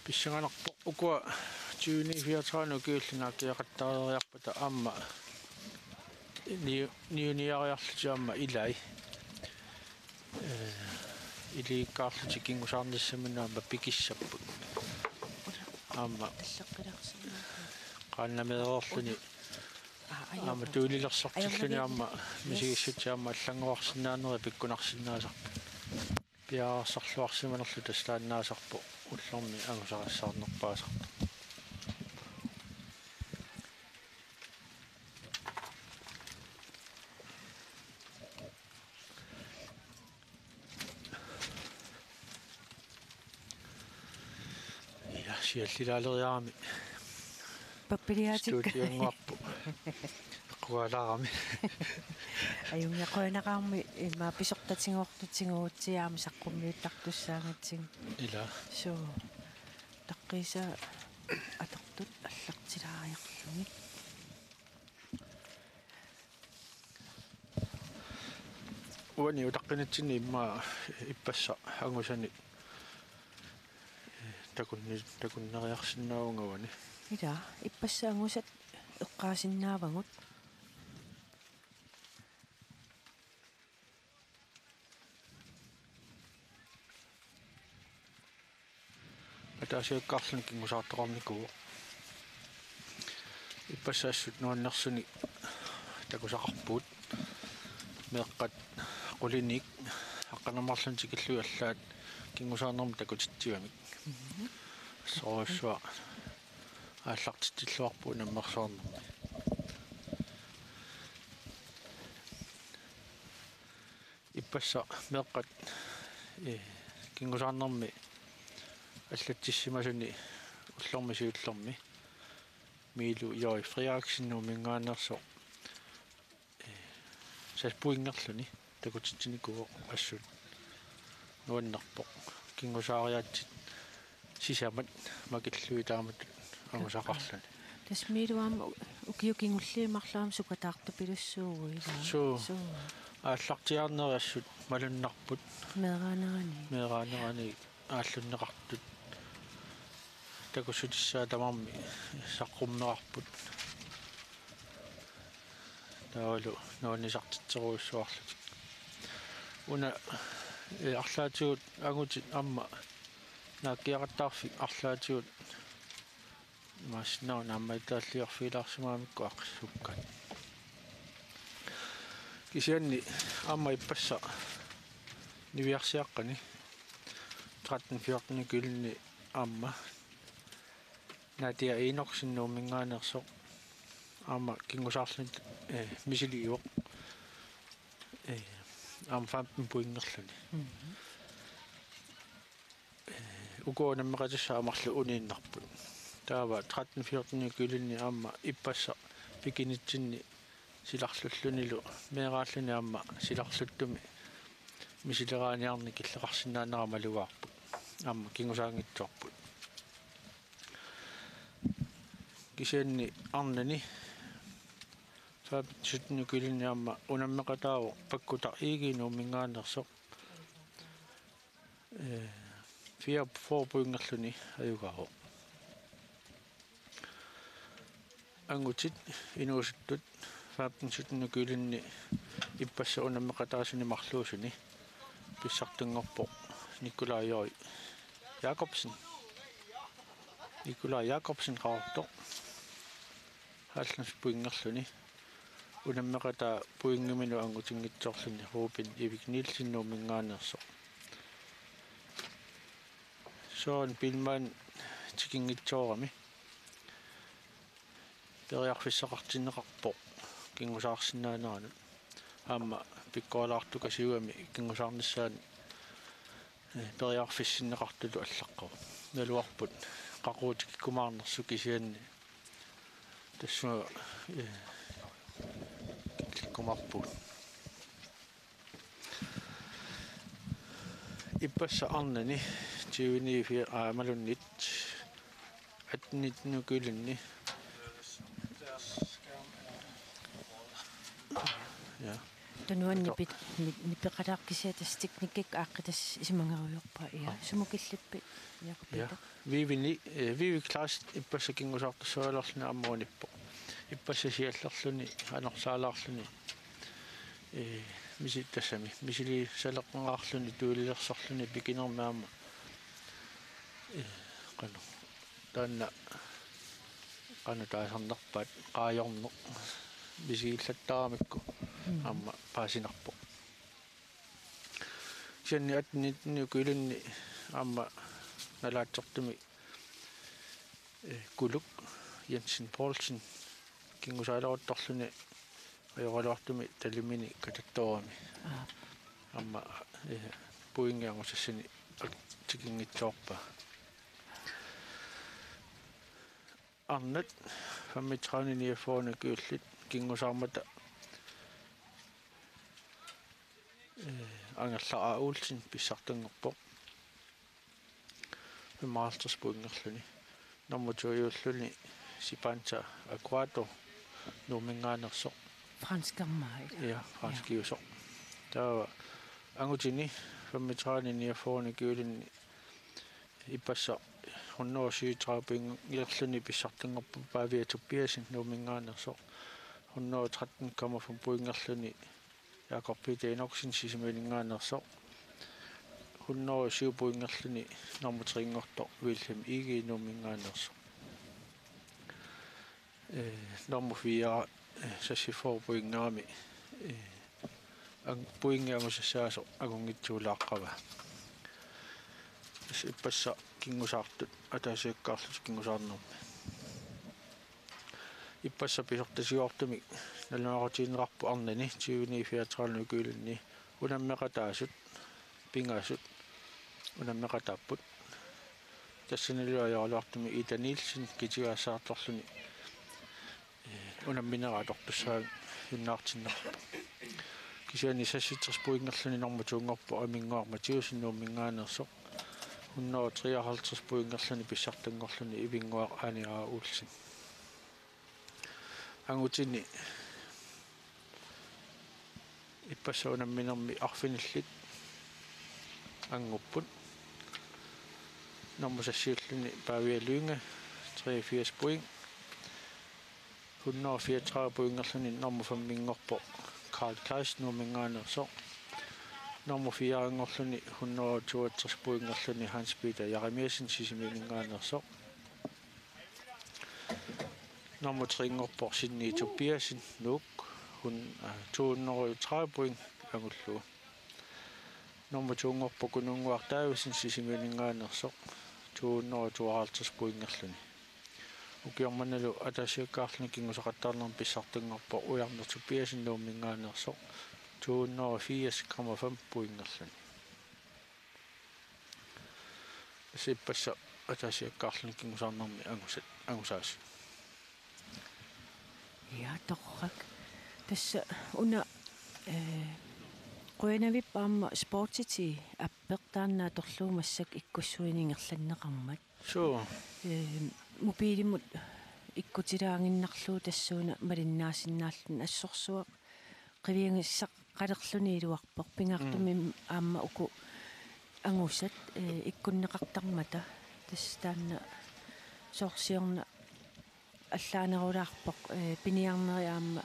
Pissanganarpoq ukua tyveni fireogtredive-ni ukiulli naakkiaqattaareeriarpata aamma niu-, niuniariarlutik aamma ilai. Ee, ilikkaarlutik kingusaarnissaminut aamma pikissapput. Aamma qaannameereerluni. Aa, aamma tuulilersortilluni aamma misigissutsit aamma allanngorarsinnaanerat pikkunarsinnaasarput. Piareersarluarsimanerluta tassa taannaasarpoq ullormi angusarissaarnerpaasartoq. Kiallilaaleriarami. Pappiliaatikka. Studiannguarpu. Qualaarami. Ajunngilaq, qujanaqaarmi immaqa pisortatigoortut tigutsiaami saqqummiuttartussaagatsigu. Ila. Suu. Taqqiisa atortut allartilaariarlugit. Uani utaqqinitsinni immaqa ippassaq angusani takunni takunneriarsinnaavunga uani. Ila, ippassaq angusat eqqaasinnaavagut. Ataasiakkaarluni kingusaartoqarnikuuvoq. Ippassaq assut nuannersunik takusaqarpugut. Meeqqat qulinik aqqaneq-marlunnik tikillugit allaat kingusaarnermik takutitsivamik. Mhm. Assorujussuaq aallartitsilluarpugut nammersuarnermi. Ippassaq meeqqat, eh, kingusaarnermi allatsissimasuni ullormi siullermi Miilu J. Frederiksen Nuumminngaanneersoq, eh, tassa pointerluni takutitsinikuuvoq, assut nuannerpoq. Kingusaariaatsit sisamat makillugit taamatut angusaqarluni. Tassa Miilu aamma u-, ukiut kingulliit marluk aamma sukataartupilussuuvoq, ilaa? Suu. Suu. Aallartiaarnerit assut malunnarput. Meeraanerani. Meeraanerani aallunneqartut. Takussutissaat tamarmik saqqummerarput. Taavalu nuannisartitserujussuarlutik. Una, eh, arlaatigut angutit aamma naakkiaqattaarfik arlaatigut imaassinnaavoq naammagittaalliorfigilaarsimagamikku aaqqissuukkaat. Kisianni aamma ippassaq niviarsiaqqani tretten fjorten kyllinni aamma Nadia Enoksen Nuumminngaanneersoq aamma kingusaarluni, eh, misiliivoq. Eh, aamma femten pointerluni. Mhm. Eh, uku unammeqatassat aamma marluk uniinnarput. Taava tretten fjorten kyllinni aamma ippassaq pikinitsinni silarlullunilu meeraalluni aamma silarluttumi misileraaniarneq killeqarsinnaanera malugaarput. Aamma kingusaanngitsoorput. Kisianni arnani femten sytten kyllinni aamma unammeqataavoq Pakkutaq Egede Nuumminngaanneersoq. Eh, fire fyrre pointerluni ajugaavoq. Angutit inuusuttut femten sytten kyllinni ippassaq unammeqataasuni marluusuni pissartanngorpoq Nikolaj J. Jakobsen. Nikolaj Jakobsen Qaqortoq. Halvfems pointerluni. Unammeqataa pointiminut angutinngitsoorluni Ruben Erik Nielsen Nuumminngaanneersoq. Søren Biilmann tikinngitsoorami. Periarfissaqartinneqarpoq kingusaarsinnaaneranut. Aamma pikkorissaartukasiugami kingusaarnissaanut, eh, periarfissinneqartutut allaqqavoq. Naluarput qaqugu tikikkumaarnersoq kisianni tassunga, eh, killikkumaarpugut. Ippassaq arnani tyveni fire, aa, imaluunniit atten nitten kyllinni. Ja. Taava nuann-, nipi-, ni-, nipeqalaaq kisianni tassa teknikkikkut aaqqitassat isumagerujoorpaa, ja. Aa. Sumut killippit, Jakob Peter? Ja. Vivi ni-, eh, Vivi Klaas ippassaq kingusaartussaagaluarluni aamma unippoq. Ippassaq siallerluni, anorsaalaarluni. Eh, misi-, tassami, misiliisaleqangaarluni, tuililersorluni, pikinermi aamma. Eh, qanoq. Taanna qanoq taasarnerpaat, qaajorneq. Misigillattaramikku. Mm. Aamma paasinarpoq. Kisianni atten nitten kyllinni aamma nalaatsortumik, eh, Kuluk Jensen Poulsen kingusaalerutorluni ajoraluartumik talimini katattoorami. Aa. Aamma, eh, pointi angusassani ak-, tikinngitsoorpaa. Arnat femogtredive niogfyrre-ni kyllit kingusaarmata, eh, Angerlaq A. Olsen pissartanngorpoq femoghalvtreds pointerluni. Nummer to-iulluni Sipanta Aguado Nuumminngaanneersoq. Franskermaa. Ja, franskiusoq. Taava angutini femogtredive niogfyrre-ni kyllinni ippassaq hundrede syvogtredive pointerluni pissartanngorpoq Pavia Tobiassen Nuumminngaanneersoq. Hundrede tretten komma fem pointerluni Jakob Peter Enoksen Sisimiuninngaanneersoq. Hundrede syv pointerluni nummer tre-nngortoq Wilhelm Egede Nuumminngaanneersoq. Eh, nummer fire, eh, seksogfyrre pointerami, eh, ang-, pointi angusassaasoq angunngitsuulaaqqavaa. Tassa ippassaq kingusaartut ataasiakkaarlutik kingusaarnermi. Ippassaq pisortatigoortumik nalunaaqutigineqarpoq arnani tyve-ni fireogtredive-ni kyllinni unammeqataasut pingasut unammeqataapput. Tassanilu ajoraluartumik Ida Nielsen kitigaassaartorluni, eh, unamminerat atortussaajunnaarpoq. Kisianni seksogtres pointerluni nummer to-nngorpoq Aminnguaq Mathiussen Nuumminngaanneersoq. Hundrede treoghalvtreds pointerluni pissartanngorluni Ivinnguaq Ane A. Olsen. Angutini ippassaq unamminermi arfinillit angupput. Nummer seks-iulluni Pavia Lynge, treogfirs point. Hundrede fireogtredive pointerluni nummer fem-inngorpoq Carl Kleist Nuumminngaanneersoq. Nummer fire-nngorluni hundrede toogtres pointerluni Hans Peter Jeremiassen Sisimiuninngaanneersoq. Nummer tre-nngorpoq Sinni Tobiassen Nuuk, hun-, øh, to hundrede og tredive point angullugu. Nummer to-nngorpoq Kununnguaq Davidsen Sisimiuninngaanneersoq, to hundrede og tooghalvtreds pointerluni. Ukioq mannalu ataasiakkaarluni kingusaqattaarnermi pissartanngorpoq Ujarneq Tobiassen Nuumminngaanneersoq, to hundrede og firs komma fem pointerluni. Tassa ippassaq ataasiakkaarluni kingusaarnermi angusat, angusaasut. Ja, torrak. Tassa una, eh, qujanavippoq aamma Sportiti appeq taanna atorlugu massakkut ikkussuineq ingerlanneqarmat. Suu. Eh, mobilimut ikkutilaaginnarlugu tassuuna malinnaasinnaalluni assorsuaq qiviagissaqqalerluni iluarpoq pingaartumik. Mm. Aamma uku angusat, eh, ikkunneqartarmata tassa taanna soorlu siorna allaanerulaarpoq, eh, piniarneri aamma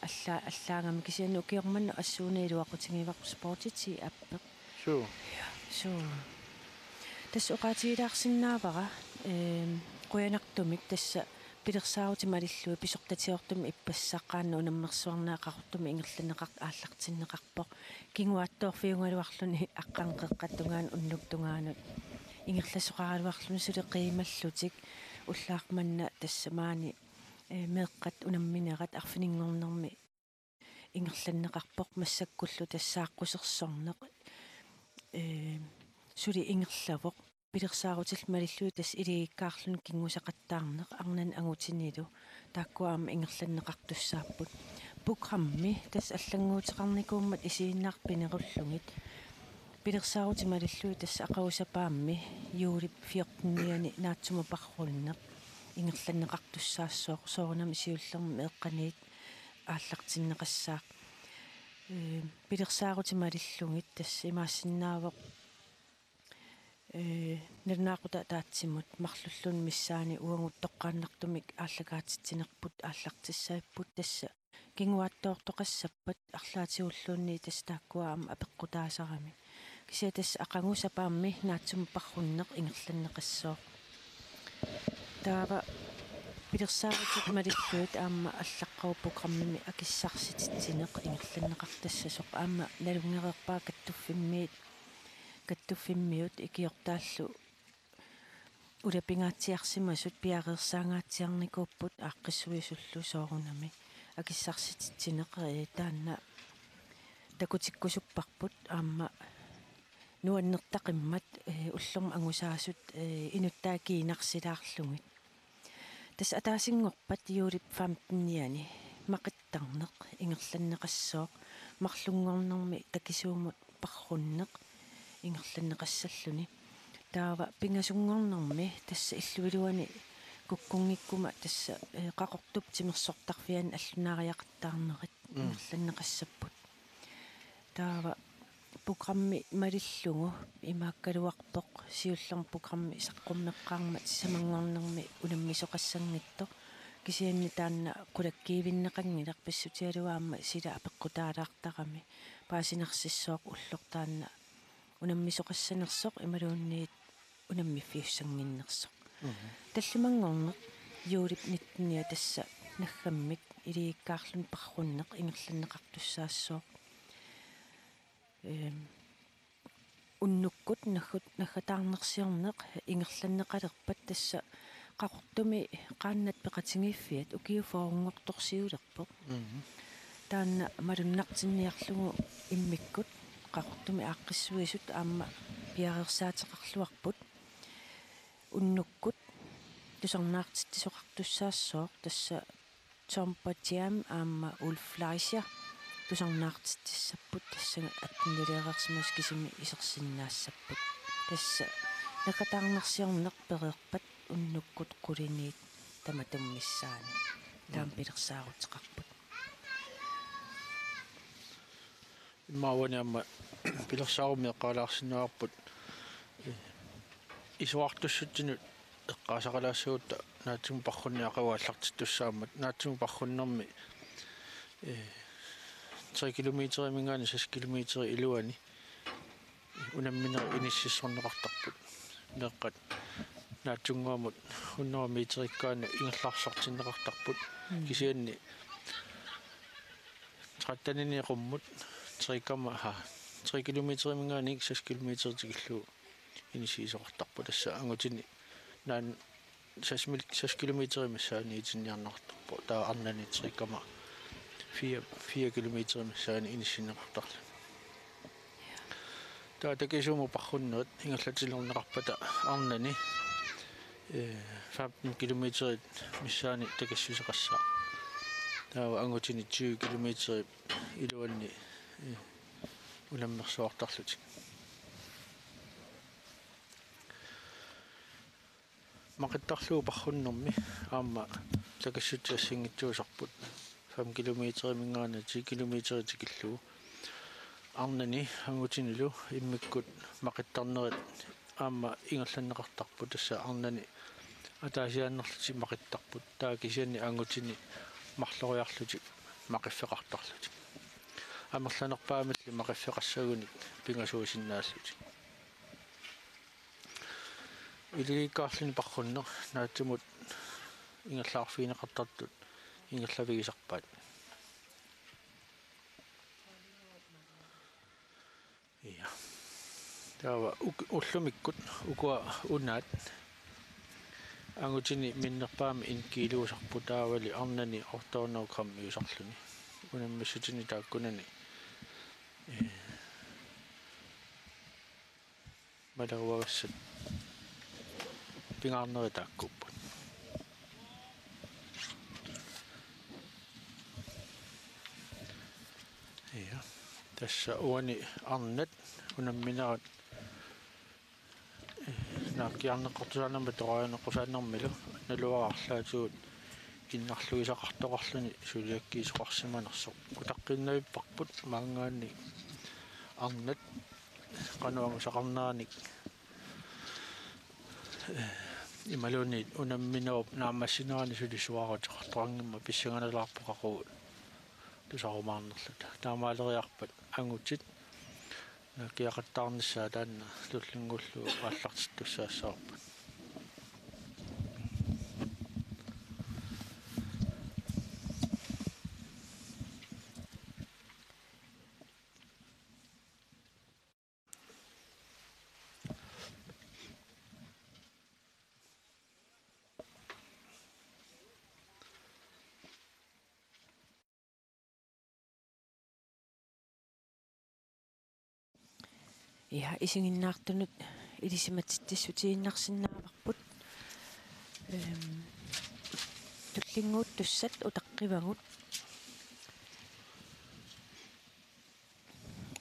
alla-, allaagami kisianni ukioq manna assuuna iluaqutigivarput Sportiti appeq. Suu. Suu. Tassa oqaatigilaarsinnaavara, eh, qujanartumik tassa pilersaarutit malillugit pisortatigoortumik ippassaq qaannat unammersuarneq Qaqortumi ingerlanneqartoq aallartinneqarpoq. Kinguaattoorfiugaluarluni aqqaneq-qeqqata tungaanut unnukkut tungaanut ingerlasoqaraluarluni suli qiimallutik ullaaq manna tassa maani, eh, meeqqat unamminerat arfininngornermi ingerlanneqarpoq massakkullu tassa aaqqusersorneq, eh, suli ingerlavoq. Pilersaarutillu malillugit tassa iligikkaarluni kingusaqattaarneq arnani angutinilu taakkua aamma ingerlanneqartussaapput. Programmi tassa allannguuteqarnikuummat isiginnaartut pinerullugit. Pilersaarutit malillugit tassa aqagu sapaammi juulip fjortenianni naatsumik oqarunneq ingerlanneqartussaassooq soorunami siullermik meeqqaniit aallartinneqassaaq. Ee, pilersaarutit malillugit tassa imaassinnaavoq, ee, nalunaaqutaq ataatsimut marlulluni missaani uagut toqqaannartumik aallakaatitsinerput aallartissagipput tassa kinguaattoortoqassappat arlaatigulluunniit tassa taakkua aamma apeqqutaasaramik. Kisianni tassa aqagu sapaammi naatsumik oqarunneq ingerlanneqassooq. Taava pilersaarutit malillugit aamma allaqqavoq programmimi akissarsititsineq ingerlanneqartassasoq aamma nalunngereerpara kattuffimmiit, kattuffimmiut ikiortaallu ulapingaatsiarsimasut piareersaangaatsiarnikuupput aaqqissuisullu soorunami akissarsititsineq, ee, taanna takutikkusupparput aamma nuannertaqimmat, ee, ullormut angusaasut, ee, inuttai kiinarsilaarlugit. Tassa ataasinngorpat juulip femtenianni maqittarneq ingerlanneqassooq, marlunngornermi takisuumut parrunneq ingerlanneqassalluni. Taava pingasunngornermi tassa illup iluani kukkunngikkuma tassa, eh, Qaqortup timersortarfiani allunaariaqattaarnerit Mm. ingerlanneqassapput. Taava programmi malillugu imaakkaluarpoq siullermik programmi saqqummeqqaarmat sisamanngornermi unammisoqassanngitsoq, kisianni taanna qulakkiivinneqanngilaq, pissutigalugu aamma sila apeqqutaalaartarami, paasinarsissooq ulloq taanna unammisoqassanersoq imaluunniit unammiffiussannginnersoq. Mhm. Tallimanngorneq juulip nittenia tassa naggammik iligikkaarluni parrunneq ingerlanneqartussaassooq. Ehm, unnukkut naggut-, naggataarnersiorneq ingerlanneqalerpat tassa Qaqortumi qaannat peqatigiiffiat ukiut fyrrenngortorsiulerpoq. Mhm. Taanna malunnartinniarlugu immikkut Qaqortumi aaqqissuisut aamma piareersaateqarluarput. Unnukkut tusarnaartitsisoqartussaassooq tassa Tom Bajam aamma Ulf Fleischer tusarnaartitsissapput, tassa attenileereersimasut kisimi isersinnaassapput. Tassa naggataarnersiorneq pereerpat unnukkut quliniit tamatuma missaani. Taama Mm. pilersaaruteqarput. Immaqa uani aamma pilersaarummi eqqaalaarsinnaasarput, eh, isorartussatsinut eqqaasaqalaassagutta naatsumik parrunneq aqagu aallartittussaammat, naatsumik parrunnermi, eh, tre kilometeriminngaanniit seks kilometerit iluanni unamminerit inississorneqartarput. Meeqqat naatsunnguamut hundrede meterikkaanni ingerlaarsortinneqartarput. Mm. Kisianni tretten-ini qummut tre komma, ha, tre kilometeriminngaanniit seks kilometer tikillugu inissiisoqartarpoq. Tassa angutini naak seks mil-, seks kilometer missaaniitinniarneqartarpoq. Taava arnani tre komma fire, fire kilometer missaani inissinneqartarluni. Taava takisuumut parrunnerit ingerlatilerneqarpata arnani, eh, femten kilometerit missaani takissuseqassaaq. Taava angutini tyve kilometer iluanni, eh, unammersuartarlutik. Maqittarlugu parrunnermi aamma takissutit assinngitsuusarput. Fem kilometeriminngaanniit ti kilometer tikillugu. Arnani angutinilu immikkut maqittarnerit aamma ingerlanneqartarput, tassa arnani ataasiaannarlutik maqittarput. Taava kisianni angutini marloriarlutik maqiffeqartarlutik. Amerlanerpaamilli maqiffeqassagunik pingasuusinnaallutik. Iligikkaarluni parrunneq naatsumut ingerlaarfigineqartartut ingerlavigisarpaat. Ja. Taava uk-, ullumikkut ukua unaat angutini minnerpaamik en kiluusarput, taavali arnani otte hundrede grammiusarluni. Unammissutini taakkunani, eh, malaruagassat pingaarnerit taakkuupput. Ja. Tassa uani arnat unamminerat, eh, naakkiarneqartusaanermut toqajaneqqusaannermilu naluara arlaatigut innarluisaqartoqarluni suliakkiisoqarsimanersoq. Utaqqinnavippavut maanngaanniit arnat qanoq angusaqarneranik, eh, imaluunniit unamminerup naammassinerani suli suaaruteqartoqanngimmat pissanganalaarpoq qaqugu tusarumaarnerluta. Taamaaleriarpat angutit naakkiaqattaarnissaat taanna tullinnguullugu aallartittussaassavarput. Ja, isiginnaartunut ilisimatitsissutiinnarsinnaavarput. Ehm, Tullinnguuttussat utaqqivagut.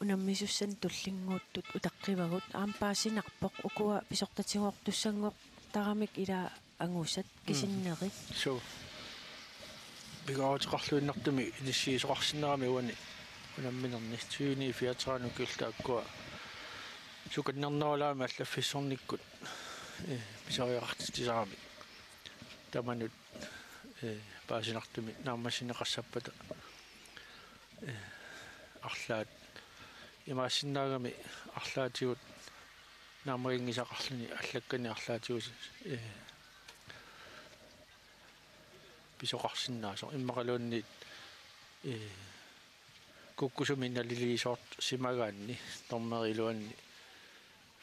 Unammisussanik tullinnguuttut utaqqivagut. Aamma paasinarpoq ukua pisortatigoortussanngortaramik ila angusat kisinneri. Suu. Pingaaruteqarluinnartumik inissiisoqarsinnaammat uani unamminerni tyveni fireogtredive ukiullit taakkua sukannernerulaamik allaffissornikkut, eh, pisariaqartitsisaramik. Tamanut, eh, paasinartumik naammassineqassappata, eh, arlaat imaassinnaagami arlaatigut naammaginngisaqarluni allakkani arlaatigut, eh, pisoqarsinnaasoq immaqaluunniit, eh, kukkusumik naliliisoorsimagaanni dommeri iluanni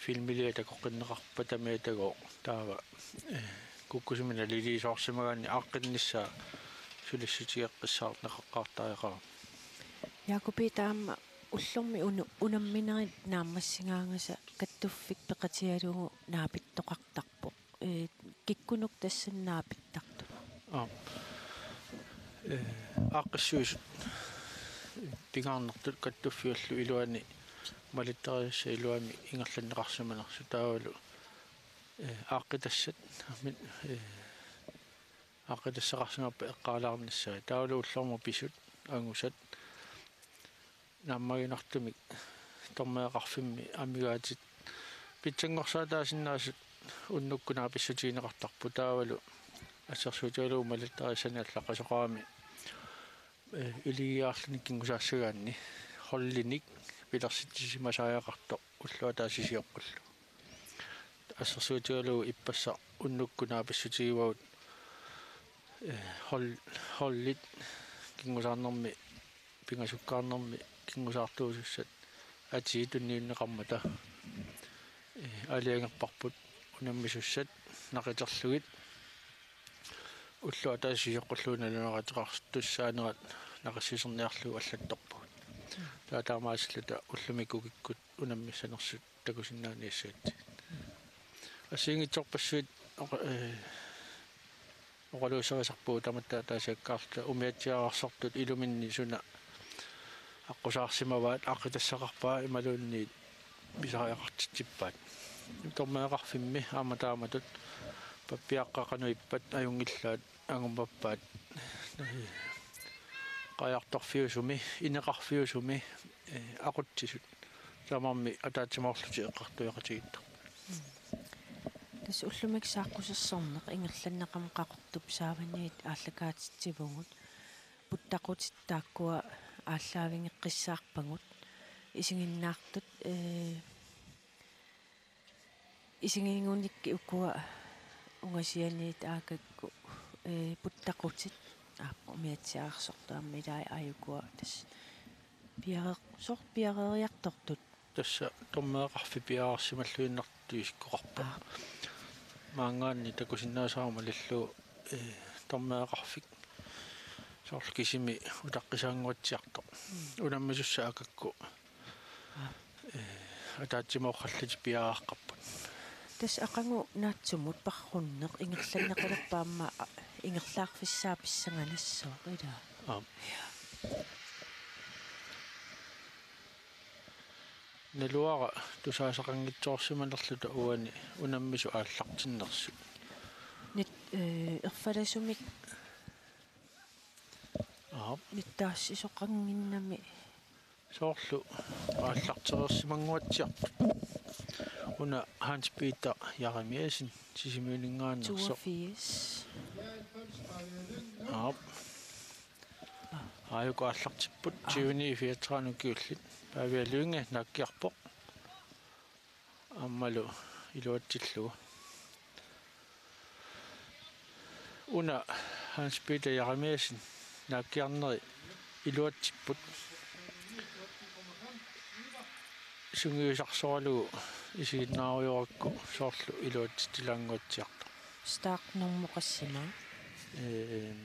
filmiliat takoqqinneqarpata miatagooq taava, eh, kukkusumik naliliisoorsimagaanni aaqqinnissaa sulissutigeqqissaarneqaqqaartariaqarami. Jaakupi, taama ullormi unu-, unamminerit naammassigaangasa kattuffik peqatigalugu naapittoqartarpoq. Eh, kikkunnut tassani naapittartut? Aap. Eh, aaqqissuisut pingaarnertut kattuffiullu iluani malittarisassat iluamik ingerlanneqarsimanersut taavalu, eh, aaqqitassat, min-, eh, aaqqitasseqarsimapput eqqaalaarnissaat. Taavalu ullormut pisut, angusat, naammaginartumik dommeqarfimmi amigaatit pitsanngorsaasinnaasut unnukkut naapissutigineqartarput taavalu assersuutigalugu malittarisassani allaqqasoqarami, eh, iligiarluni kinngusaassagaanni holdinik pilersitsisimasariaqartoq ulloq ataaseq sioqqullugu. Assersuutigalugu ippassaq unnukkut naapissutigivagut, eh, hold-, holdit kingusaarnermi, pingasukkaarnermi kingusaartuusussat atii tunniunneqarmata, eh, aalajangerparput unammisussat naqiterlugit ulloq ataaseq sioqqullugu nalunaaruteqartussaanerat naqissiserniarlugu allattorpugut. Taava taamaasilluta ullumikkut kikkut unammissanersut takusinnaaniassagatsigit. Assigiinngitsorpassuit oqa-, eh, oqaluusserisarpugut tamatta ataasiakkaarluta umiatsiaararsortut iluminni suna aqqusaarsimavaat, aaqqitassaqarpaa imaluunniit pisariaqartitsippaat. Dommeqarfimmi aamma taamatut pappiaqqat qanoq ippat ajunngillaat angummappaat, eh, qajartorfiusumi, ineqarfiusumi, eh, aqutsisut tamarmik ataatsimoorlutik eqqartueqatigiittarput. Tassa ullumikkut saaqqusersorneq ingerlanneqarmat Qaqortup saavaniit aallakaatitsivugut. Puttaqutit taakkua aallaavigeqqissaarpagut. Isiginnaartut, eh, isiginigunikkit ukua ungasianiit aakakku, eh, puttaqutit. Aap, umiatsiaararsortut aamma ilaat aajukua tassa piareer-, soorlu piareeriartortut. Tassa dommeqarfik piareersimalluinnartut isikkoqarpoq. Aap. Maanngaanniit takusinnaasarama malillugu, eh, dommeqarfik soorlu kisimi utaqqisaannguatsiartoq. Mm. Unammisussat aakakku, aap, eh, ataatsimoorlutik piareeqqapput. Tassa aqagu naatsumut parrunneq ingerlanneqalerpoq aamma, a-, ingerlaarfissaa pissanganassaaq, ilaa? Aap. Ja. Naluara tusaasaqanngitsoorsimanerluta uani unammisut aallartinnersut. Nit-, eh, erfalasumik. Aap. Nittaassisoqannginnami. Soorlu aallartereersimannguatsiartut. Una Hans Peter Jeremiassen Sisimiuninngaanneersoq. Toogfirs. Aap. Aajuku aallartipput. Aap. Tyveni fireogtredive ukiullit. Pavia Lynge naakkiarpoq. Aammalu iluatsillugu. Una Hans Peter Jeremiassen naakkiarneri iluatsipput. Sungiusarsoralugu isiginnaarujorakku soorlu iluatsitsilaannguatsiartoq. Startnummer qassima? Ehm,